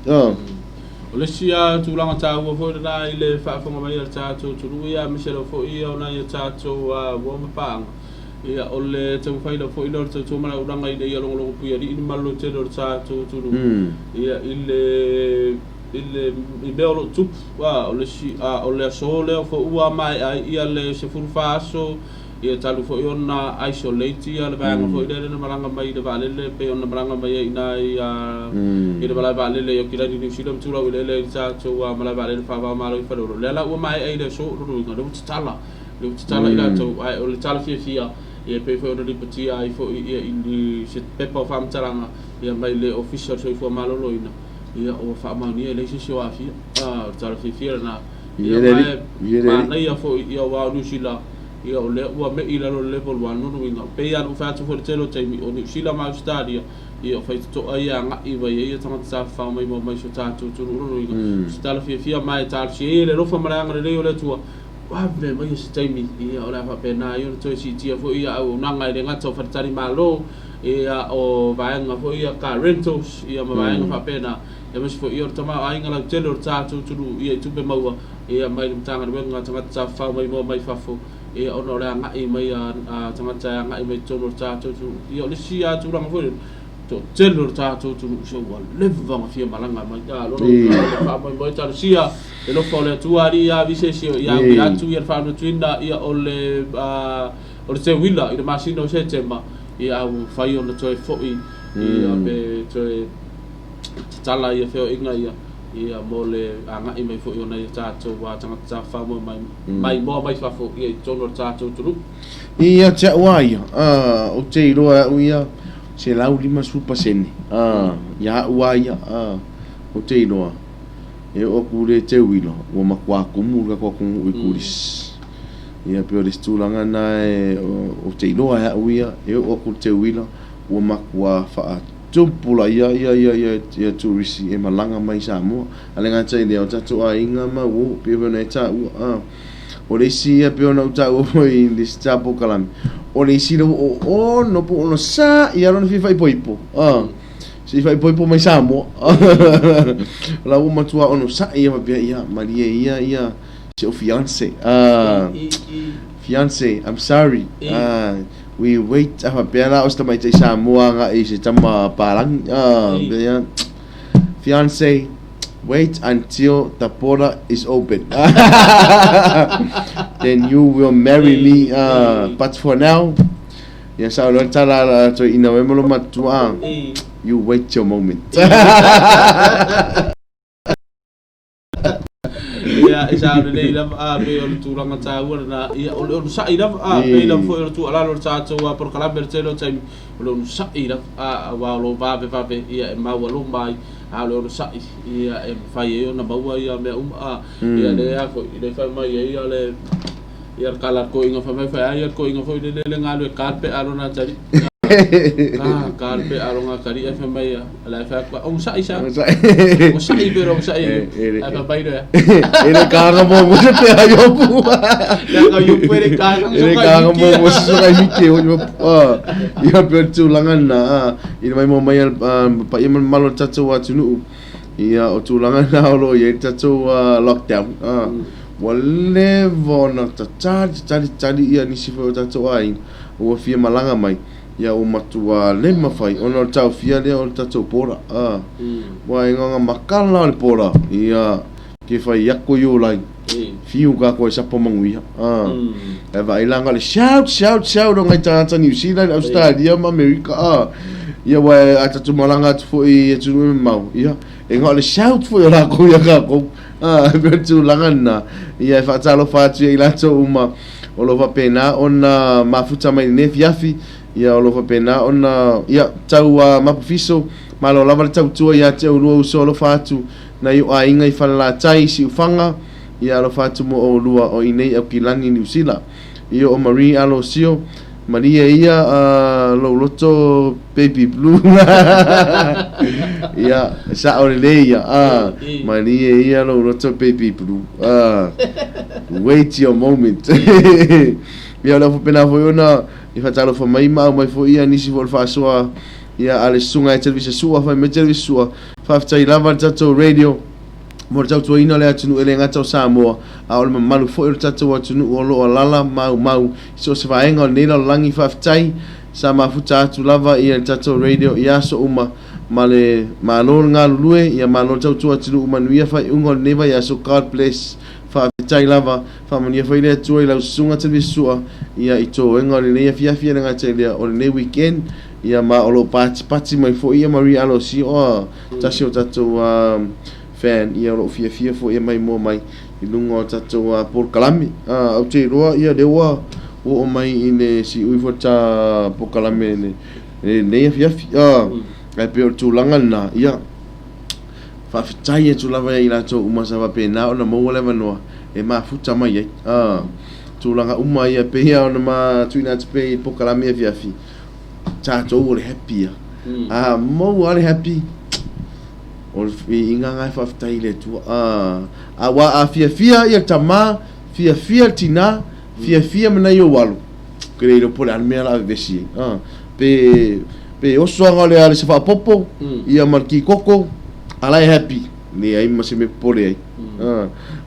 O le isi tulaga taua foi lena i le faafofoga mai a le tatou atunuu ia aemaise lava foi ia o nai a tatou uo ma paaga, ia o le taumafai lava foi lea o le tautua ma le auaunaga ina ia logologo puialii le malotele o le tatou atunuu ia i le i le i mea o lo o tupu. O le isi o le aso lea foi ua maea ai ia le 14 aso Ia talu foi ona isolate ia le vaega foi lea na malaga mai i le vaalele e pei ona malaga mai ai i ina i le malae vaalele i Aukilani, Niu Sila ma tulau eleele i le tatou malae vaalele faava o Malo i Faleolo. O lea la ua maea i le aso, o lona uiga o lea ua tatala, lea ua tatala i latou, ae o le tala fiafia ia e pei foi ona lipotia ai foi ia i se pepa o faamatalaga ia mai le Ofisa o le Soifua Maloloina, ia ua faamaonia e leai se isi o aafia. O le tala fiafia lena. Ia ma e manaia foi ia aua o Niu Sila Ia o lea ua me'i i lalo o le level 1, lona uiga, pei lava ona ou fai atu foi i le tele o taimi, o Niu Sila ma Ausetalia, ia o faitotoa ia e agai mai ai ia tagata tafafao maimoa mai si o tatou atunuu, lona uiga, o se tala fiafia ma e talosia ai le alofa ma le agalelei o le Atua, vave mai se taimi, ia o le a faapena ai ona toe siitia foi ia auaunaga e le gata o faletalimalo, ia o vaega foi ia car rentals, ia ma vaega faapena, aemaise foi ia o le tamaoaiga lautele o le tatou atunuu ia i tupe maua. Ia mai le Matagaluega a tagata tafafao maimoa mai fafo, ia ona o le agai mai a tagata e agai mai i totonu o le tatou atunuu. Ia o le isi lava tulaga foi lele, toatele o le tatou atunuu se ua leva ona fia malaga mai. A lona uiga o le faamoemoe talosia le alofa o le Atua Alii ia visesi ia ui atu ia le faamatuina ia o le o le teuila i le masina o Setema ia a ua mafai ona toe foi ia pe toe tatala ia feoaiga ia. Ia, mo le agai mai foi o nai o tatou tagata tafafao moa mai, maimoa mai fafo ia i totonu o le tatou atunuu. Ia te au a ia, ou te iloa e au ia 150% ia au a ia, ou te iloa e oo atu i le teuila ua matua tumu le tatou atunuu i tourists. Ia pei o le isi tulaga lena ou te iloa e au ia e oo atu i le teuila ua matua faa Tupula ia ia ia ia ia turisi e malaga mai i Samoa. A le gata i lea, o tatou aiga ma uo, pei foi ona e taua, a. O le isi ia pei ona ou taua foi i le isi ta polokalame, o le isi lea ua ono po ono sa ia lona fia faaipoipo, a. Se i faaipoipo mai Samoa. O la ua matua ono sa'i ia faapea, ia, malie ia ia si ou fiance, a. Fiance, I'm sorry, a. We wait a faapea la o se tamaitai Samoa agai i se tama palagi a ia fiance wait until the border is open then you will marry me but for now ia sao loa le tala a toeaina oe ma lou matutua you wait your moment. Ia, e sao lelei lava, a, pei o le tulaga taua lena. Ia, o le onosai lava, a, pei lava foi o le tuualalo o le tatou polokalame i le tele o taimi, o le onosai lava, a, aua o lo o vavevave, ia, e maualuma ai, a o le onosai, ia, e mafai ai ona maua ia mea uma, a, ia, lea foi, lea fai mai ai ia le, ia le kala a le toeaina fai mai fai a ia le toeaina foi lele le galue ka le pea lona atalii. Ka, ka le pea lona atalii ae fai mai ia, la e fai atu, onosai sa. Onosai pe onosai. Ae fai mai lea. E le kanga mo mo se pea iopu. Le ka iopu e le kanga. E le kanga mo mo se soka mike o ni ia pe tulaga na i mai mo mai pa ia malo tatou atunuu. Ia o tulaga na o lo o i ai le tatou lockdown. Ua leva ona tatali tatali tatali ia nisi foi o tatou aiga ua fia malaga mai. Ia ua matua le mafai ona o le taofia lea o le tatou border. Ua e gaga makala o le border. Ia ke fai ako i o lai. Fiu ka koe sapa manuia. E vaai la nga le shout shout shout o ngai tagata New Zealand, Australia ma Amerika. Ia ua e a tatou malaga atu foi i atunuu e mamao. Ia e nga o le shout foi o lakou ia kakou. E pei o le tulaga lena. Ia e faatalofa atu ia i latou uma. o lo o faapena ona mafuta mai i lenei afiafi, ia o lo o faapena ona, ia, tau mapufiso, malo lava le tautua ia te oulua uso alofa atu nai o aiga i Falelatai i Siufaga, ia alofa atu mo oulua o inei Aukilani Niu Sila. Ia o Marie Alosio, malie ia lou loto baby blue. Ia, sa'o lelei ia, malie ia lou loto baby blue. Wait your moment. Ia o le faapena foi ona i faatalofa mai ma aumai foi ia nisi foi o le faasoa ia a le susuga ia Televisa Sua, fai mai Televisa Sua, faafetai lava le tatou radio mo le tautuaina o le atunuu e le gata o Samoa, a o le mamalu foi o le tatou atunuu o lo o alaala ma maumau i so o se vaega o lenei lalolagi. Faafetai, sa mafuta atu lava ia le tatou radio i aso uma ma le malo le galulue, ia malo le tautua atunuu, manuia faaiuga o lenei vaiaso. God bless. Faafetai lava, faamanuia foi le Atua i lau susuga Televisa Sua ia i toega o lenei afiafi e le gata i lea o lenei weekend ia ma o lo o patipati mai foi ia Marie Alosi o tasi o tatou fan ia o lo o fiafia foi e maimoa mai i luga o tatou polokalame. Ou te iloa ia lea ua oo mai i le siui foi ta polokalame i lenei afiafi. Ae pei o le tulaga lena, ia faafetai atu lava ia i latou uma sa faapena ona maua le avanoa e mafuta mai ai. Tulaga uma ia pei lava ona ma tuuina atu pea i polokalame afiafi, tatou o le happy ia. A maua lava le happy, o le viiga lena e faafetai i le Atua. Aua a fiafia ia le tama, fiafia le tina, fiafia ma nai ou alo, ou te le iloa po o le a le mea o le a vevesi ai. Pe oso lava na o le sefaapopo ia ma le tikoko, a la e happy, leai ma se mea e popole ai.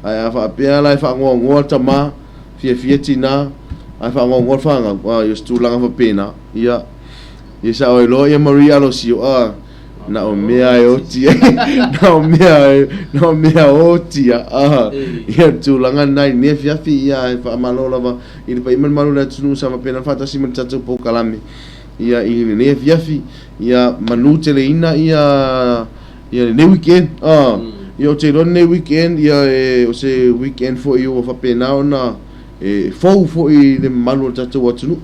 Ae a faapea la e faanoanoa le tama, fiafia tina, ae faanoanoa le fanau, ia o se tulaga faapena, ia, ia sao ai loa ia Marie Alosio, a, na o mea e oti ai, na o mea, na o mea oti a, a, ia le tulaga lena i lenei afiafi, ia, e faamalo lava i le paia ma le mamalu o le atunuu sa faapena faatasi ma le tatou polokalame, ia, i lenei afiafi, ia manuteleina ia, Ia lenei weekend, ah, ia ou te iloa lenei weekend, ia e, o se weekend foi ua faapena ona e fou foi i le mamalu o le tatou atunuu.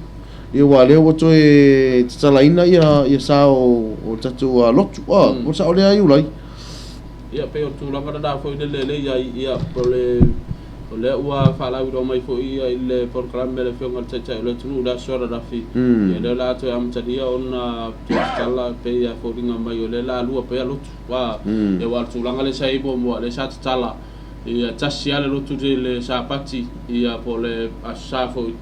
Ia aua o lea ua toe tatalaina ia, ia sa o, o le tatou lotu, ah, po o le sao lea Iulai? Ia pei o le tulaga lena foi lele lea i ai, ia o le O lea ua faalauiloa mai foi ia i le polokalame a le Afioga i le Taitai o le atunuu i le aso ananafi, ia lea o le a toe amatalia ona toe tatala e pei e foliga mai o lea o le a lua pea lotu. Aua o le tulaga lea sa i ai muamua, lea sa tatala ia tasi lava le lotu i le Sapati ia po o le Aso Sa foi,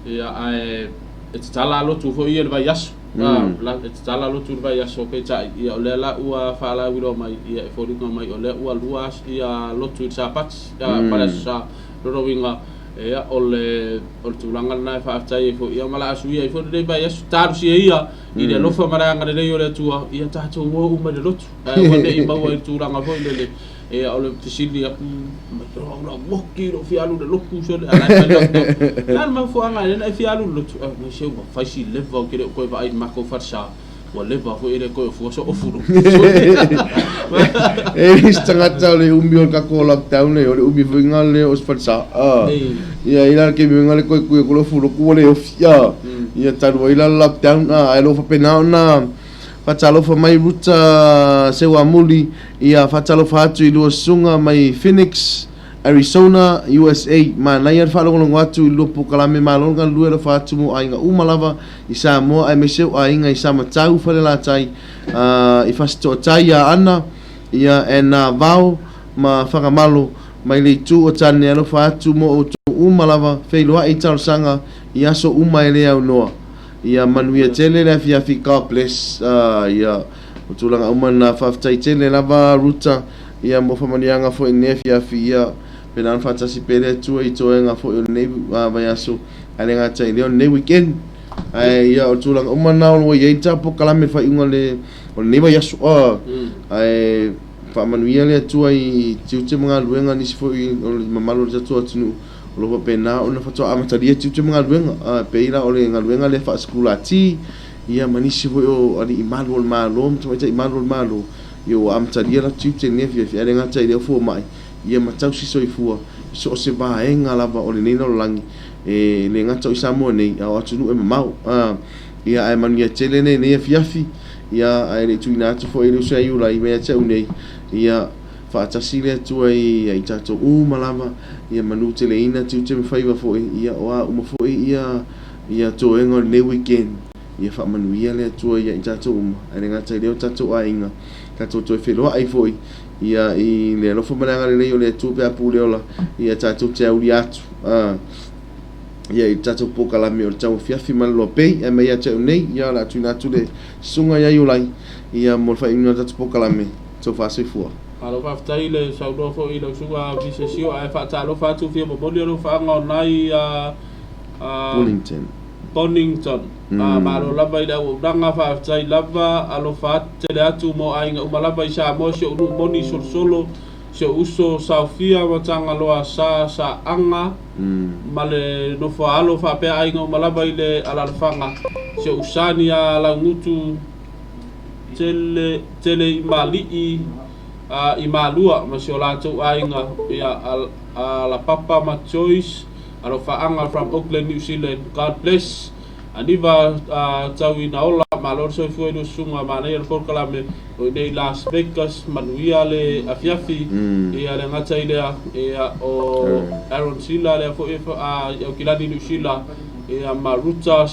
ia ae e tatala lotu foi ia i le vaiaso. E tatala lotu i le vaiaso, peitai, ia o lea la ua faalauiloa mai, ia e foliga mai o lea ua lua ia lotu i le Sapati, ma le Aso Sa. Lona uiga, ia o le o le tulaga lena e faafetai ai foi, ia ma o le a suia ai foi lenei vaiaso. Talosia ia i le alofa ma le agalelei o le Atua, ia tatou o uma i le lotu, ae aua ne i maua i le tulaga foi lele, Ia o le fesili atu, ua oki lou fia alu i le lotu sole, a o la e fai lockdown. O le a le mafuaaga e ala ai ona e fia alu i le lotu? Ai se ua fai si leva ou te le o toe vaai i le matou falesa, ua leva foi e le toe ofua sou ofu lotu. E leai se tagata o le umi o le tatou lockdown nei, o le umi foi lena le o se falesa. Ia e i ai la le taimi foi lena toe tui atu le ofu lotu ua le ofi. Ia talu ai la le lockdown, ae o lo o faapena ona Faatalofa mai Ruta Seuamuli, ia faatalofa atu i lua susuga mai Phoenix, Arizona, USA. Manaia le faalogologo atu i lua polokalame malo le galulue alofa atu mo aiga uma lava i Samoa aemaise o aiga i Samatau, Falelatai, i Fasitooutai, Aana, ia and Vao ma Fagamalo mai le itu o Tane alofa atu mo outou uma lava feiloai i talosaga i aso uma e le aunoa. Ia manuia tele le afiafi God bless ia o tulaga uma na faafetai tele lava Ruta ia mo faamanuiaga foi i lenei afiafi ia pena ona faatasi pea le Atua i toega foi o lenei vaiaso ae le gata i lea o lenei weekend ae ia o tulaga uma na o lo o i ai ta polokalame faaiuga o lenei vaiaso ae faamanuia le Atua i tiute ma galuega nisi foi o le mamalu o le tatou atunuu O lo o faapena ona faatoa amatalia tiute ma galuega, e pei la o le galuega lea faasikulati, ia ma nisi foi o alii malu o le Malo ma tamaitai malu o le Malo, ia ua amatalia latou tiute i lenei afiafi. Ae le gata i lea o fomai, ia ma tausi soifua i so o se vaega lava o lenei lalolagi, e le gata o i Samoa nei, a o atunuu e mamao. A, ia, ae manuia tele lenei afiafi, ia, ae le i tuuina atu foi i le uso ia Iulai ma ia te au nei, ia, faatasi le Atua ia i tatou uma lava, ia manuteleina tiute ma faiva foi, ia, o a uma foi ia, ia toega o lenei weekend, ia faamanuia le Atua ia i tatou uma, ae le gata i lea o tatou aiga, tatou toe feiloai foi, ia, i le alofa ma le agalelei o le Atua pe a pule ola, ia tatou te aulia atu, a, ia, i le tatou polokalame o le tauafiafi ma le loa pei, ae mai ia te au nei, ia, o le a tuuina atu le susuga ia Iulai, ia, mo le faaiuina o le tatou polokalame, tou faasoifua. Malo faafetai le saunoa foi i lau susuga Visesio ae faatalofa atu fia momoli o lou faaga o nai a Bonington. Bonington. Malo lava i le auaunaga faafetai lava alofa tele atu mo aiga uma lava i Samoa si ou nuu moni solosolo si ou uso Saofia ma Tagaloa sa Saaga ma le nofo a alo faapea aiga uma lava i le alalafaga si ou Sani a Laugutu tele tele i Malii i Malua ma si o latou aiga ia Alapapa ma Joyce Alofaaga from Auckland New Zealand God bless Aniva tau ina ola malo le soifua i lua susuga manaia le polokalame o inei Las Vegas manuia le afiafi ia le gata i lea ia o Aaron Sila lea foi i Aukilani New Zealand ia ma Ruta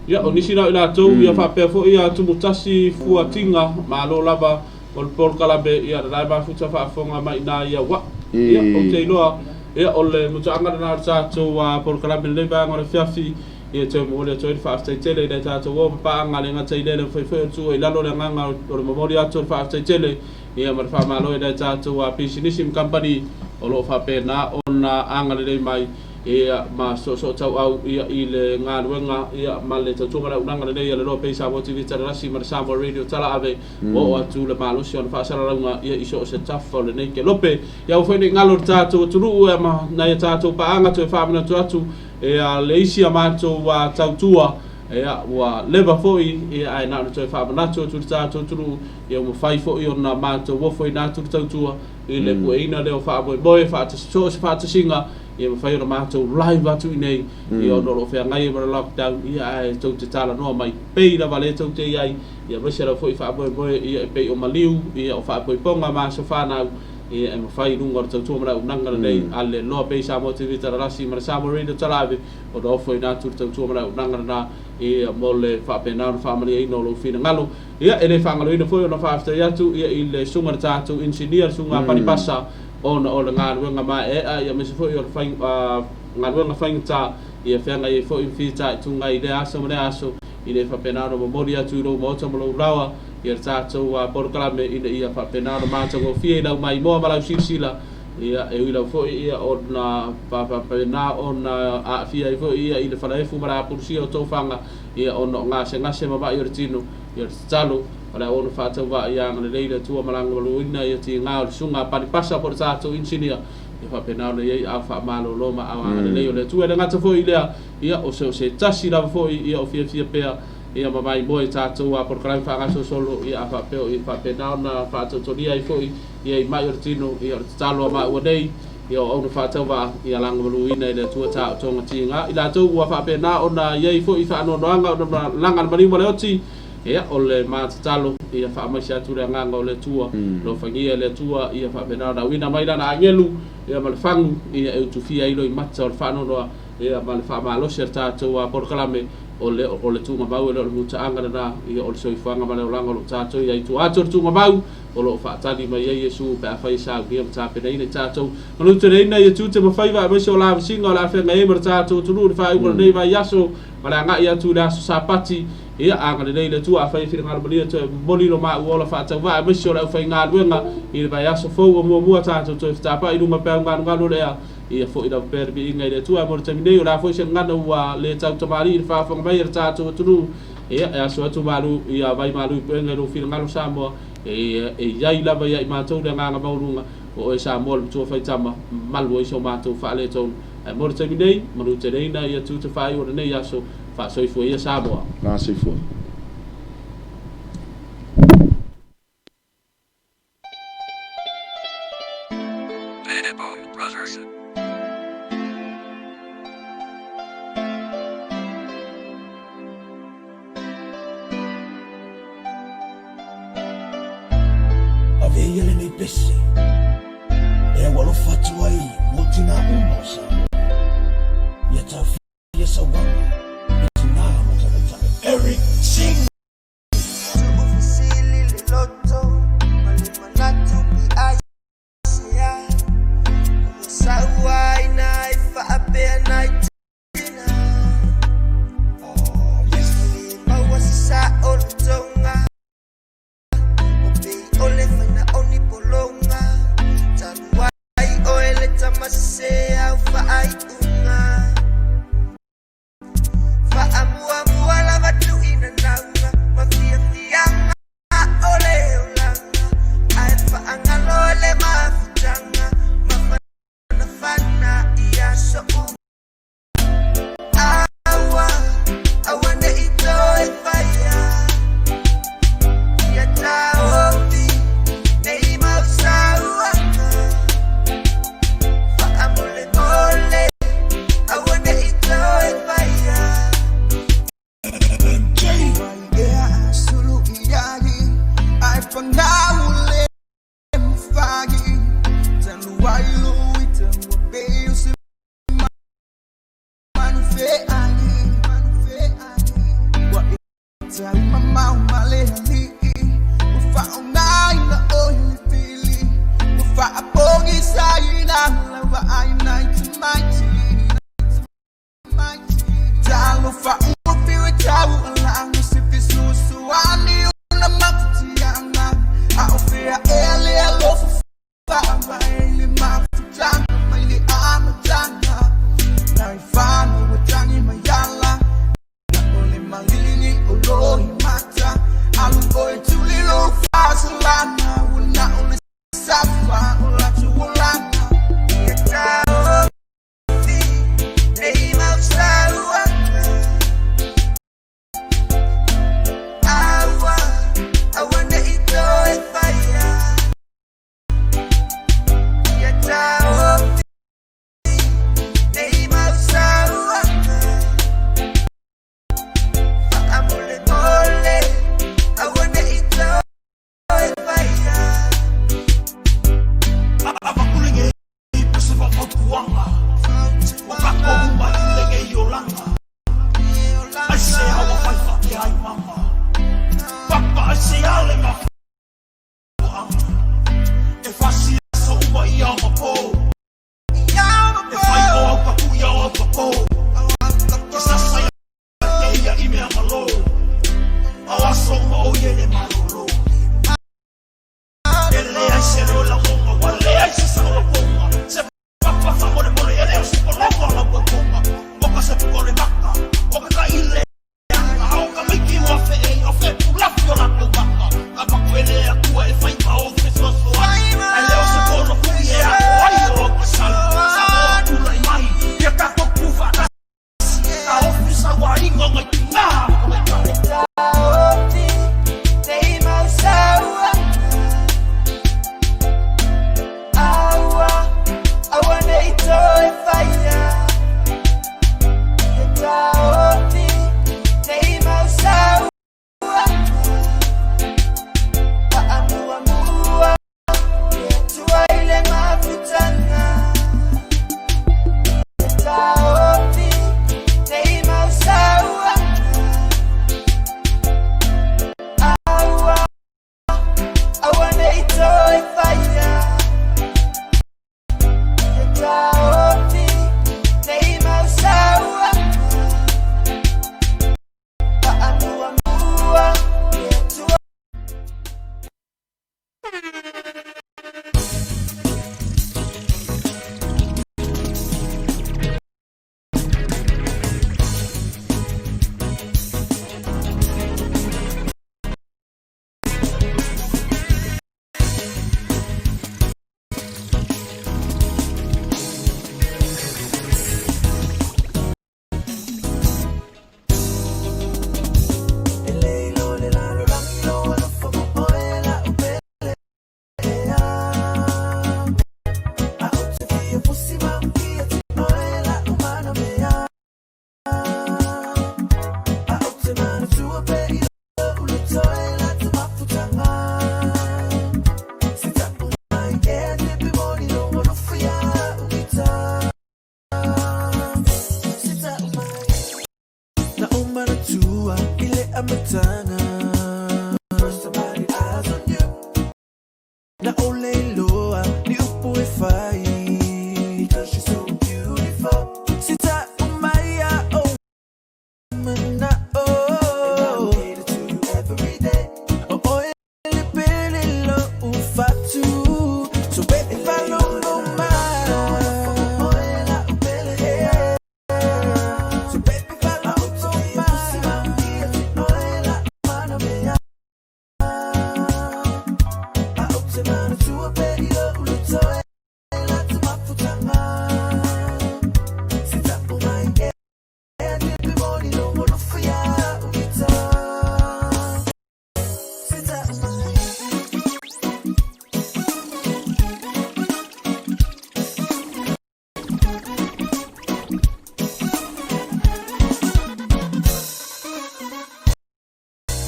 Ia, o nisi na o i latou, ia faapea foi ia Tumutasi Fuatiga, malo lava o le polokalame, ia lena e mafuta faafofoga mai ina ia wa. Ia, ou te iloa, ia, o le mutaaga lena o le tatou polokalame i lenei vaega o le afiafi, ia toe momoli atu ai le faafetai tele i le tatou o ma paaga le gata i lea le mafai foi ona tuu ai i lalo le agaga o le momoli atu o le faafetai tele, ia ma le faamalo i le tatou pisinisi ma kamupani o lo o faapena ona agalelei mai ia ma soosootauau ia i le galuega ia ma le tautua ma le auaunaga lenei a le Loa Pay Samoa TV Talalasi ma le Samoa Radio Talaave ua oo atu le malosi o ana faasalalauga ia i so o se tafa o lenei kelope. Ia aua foi ne i galo le tatou atunuu ia ma nai a tatou paaga toe faamanatu atu ia le isi a matou tautua ia ua leva foi ia ae na ona toe faamanatu atu i le tatou atunuu ia ua mafai foi ona matou ofoina atu le tautua i le pueina lea o faamoemoe so o se faatasiga ia mafai ona matou live atu i inei ia ona o lo o feagai ai ma le lockdown ia ae tou te talanoa mai pei lava lea tou te i ai ia aemaise lava foi faamoemoe ia e pei o maliu ia o faaipoipoga ma aso fanau ia e mafai i luga o le tautua ma le auaunaga lenei a le Loa Pei Samoa TV Talalasi ma le Samoa Radio Talaave ona ofoina atu le tautua ma le auaunaga lena ia mo le faapena ona faamalieina o lou finagalo. Ia, e le faagaloina foi ona faafetai atu ia i le susuga i le tatou inisinia, le susuga a Panipasa, ona o le galuega maeaea, ia aemaise foi o le fai, galuega faigata, ia feagai ai foi ma fitaituga i lea aso ma lea aso, ina ia faapena ona momoli atu i lou maota ma lou laoa, ia le tatou polokalame ina ia faapena ona matagofie i lau maimoa ma lau silasila, ia, e ui lava foi ia ona faapena ona aafia ai foi ia i le falaefu ma le apulusia o tofaga, ia ona o gasegase ma ma'i o le tino, ia o le tatalo, o le a ono faatauvaa ia agalelei le Atua ma lagomaloina ia tiga o le susuga a Panipasa po o le tatou inisinia, ia faapena ona i ai ao faamalolo ma ao agalelei o le Atua. E le gata foi i lea, ia o se o se tasi lava foi ia o fiafia pea ia ma maimoa i tatou a polokalame faagasolosolo, ia a faapea o ia faapena ona faatotolia ai foi ia i ma'i o le tino, ia o le tatalo a maua nei, Ia o auna faatauvaa, ia lagomuluina e le Atua taotoga tiga. I latou ua faapena ona i ai foi faanoanoaga ona laga le maliu ma le oti, ia o le ma tatalo, ia faamaise atu le agaga o le Atua, alofagia e le Atua, ia faapena ona auina mai Lana agelu, ia ma le fagu, ia e utufia ai loimata o le faanoanoa, ia ma le faamalosi a le tatou polokalame, o le o le tuugamau e le o le mutaaga lena, ia o le soifuaga ma le olaga o lo o tatou i ai. Tua atu o le tuugamau, o lo o faatali mai ai Iesu pe afai e saunia ma tapenaina i tatou. Manuteleina ia tiute ma faiva aemaise o lavasiga o le a feagai ai ma le tatou atunuu i le faaiuga o lenei vaiaso ma le agai atu i le aso Sapati. Ia, agalelei le Atua afai e finagalo malie toe momoli lo maua ola faatauvaa aemaise o le aufaigaluega i le vaiaso fou o muamua tatou toe fetapai i luga o peau galugalu o le ea. Ia foi lava pea le viiga i le Atua. Mo le taimi nei, o le a foi se gagana ua le tautamalii i le faafofoga mai a le tatou atunuu. Ia, e aso atu malu, ia vai malu i puega i lou finagalo Samoa. E i ai lava ia i matou le agaga maualuga, o oe Samoa le matua faitama, malu ai so matou faaletonu. Ae mo le taimi nei, manuteleina ia tiute faaiu o lenei aso, faasoifua ia Samoa. Faasoifua. Pineapple Brothers. Ave ia lenei pese e au alofa atu ai mo tinā uma o Samoa. Ia taofia sauaga i tinā ma tamaitai. Eric Ching! Tuufesili le loto ma le manatu pe aisea ua sauaina ai faapea nai tina e le maua se saolotoga ua pei o le faina o ni pologa talu ai oe le tama sese au faaiuga faamuamua lava tuuina nauga ma fiafiaga o le olaga ae faagalo le mafutaga mafanafana i aso uma aua aua nei toe faia ia taofi nei mau sauaga faamolemole aua nei toe faia. Ea sulu iagi ai pangau le mafagi talu ai lui tamu pe o se manu fe agi wa ita mamau male ali'i ua faaogaina oe le fili ua faapogisaina lava aina i tamaiti talofa ua fiu e tau alaga se fesoasoani ona mafatiaga a o fea ea le alofa faavae i le mafutaga mai le amataga nai fanau ua tagi mai ala na o le maligi o loimata alu oe tuli lou faasalana ua na o le.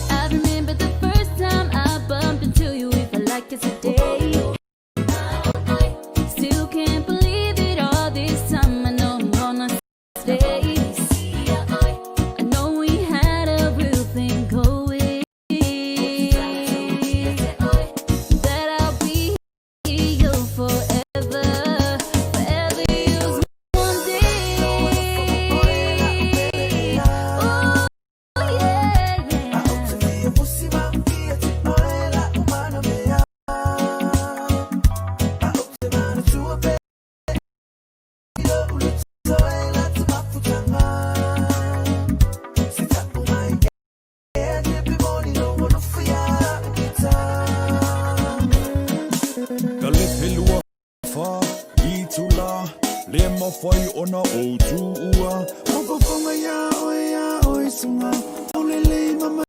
I remember the first time I bumped into you, it felt like it's a day. Still can't believe it all this time. I know I'm gonna stay. I know we had a real thing going. That I'll be here forever. Forever use one day. Oh, yeah, yeah. Ka le pelua fa i tula le mawhai ona o tuua. Mafafonga ia oe ia oe sunga taulelei mama.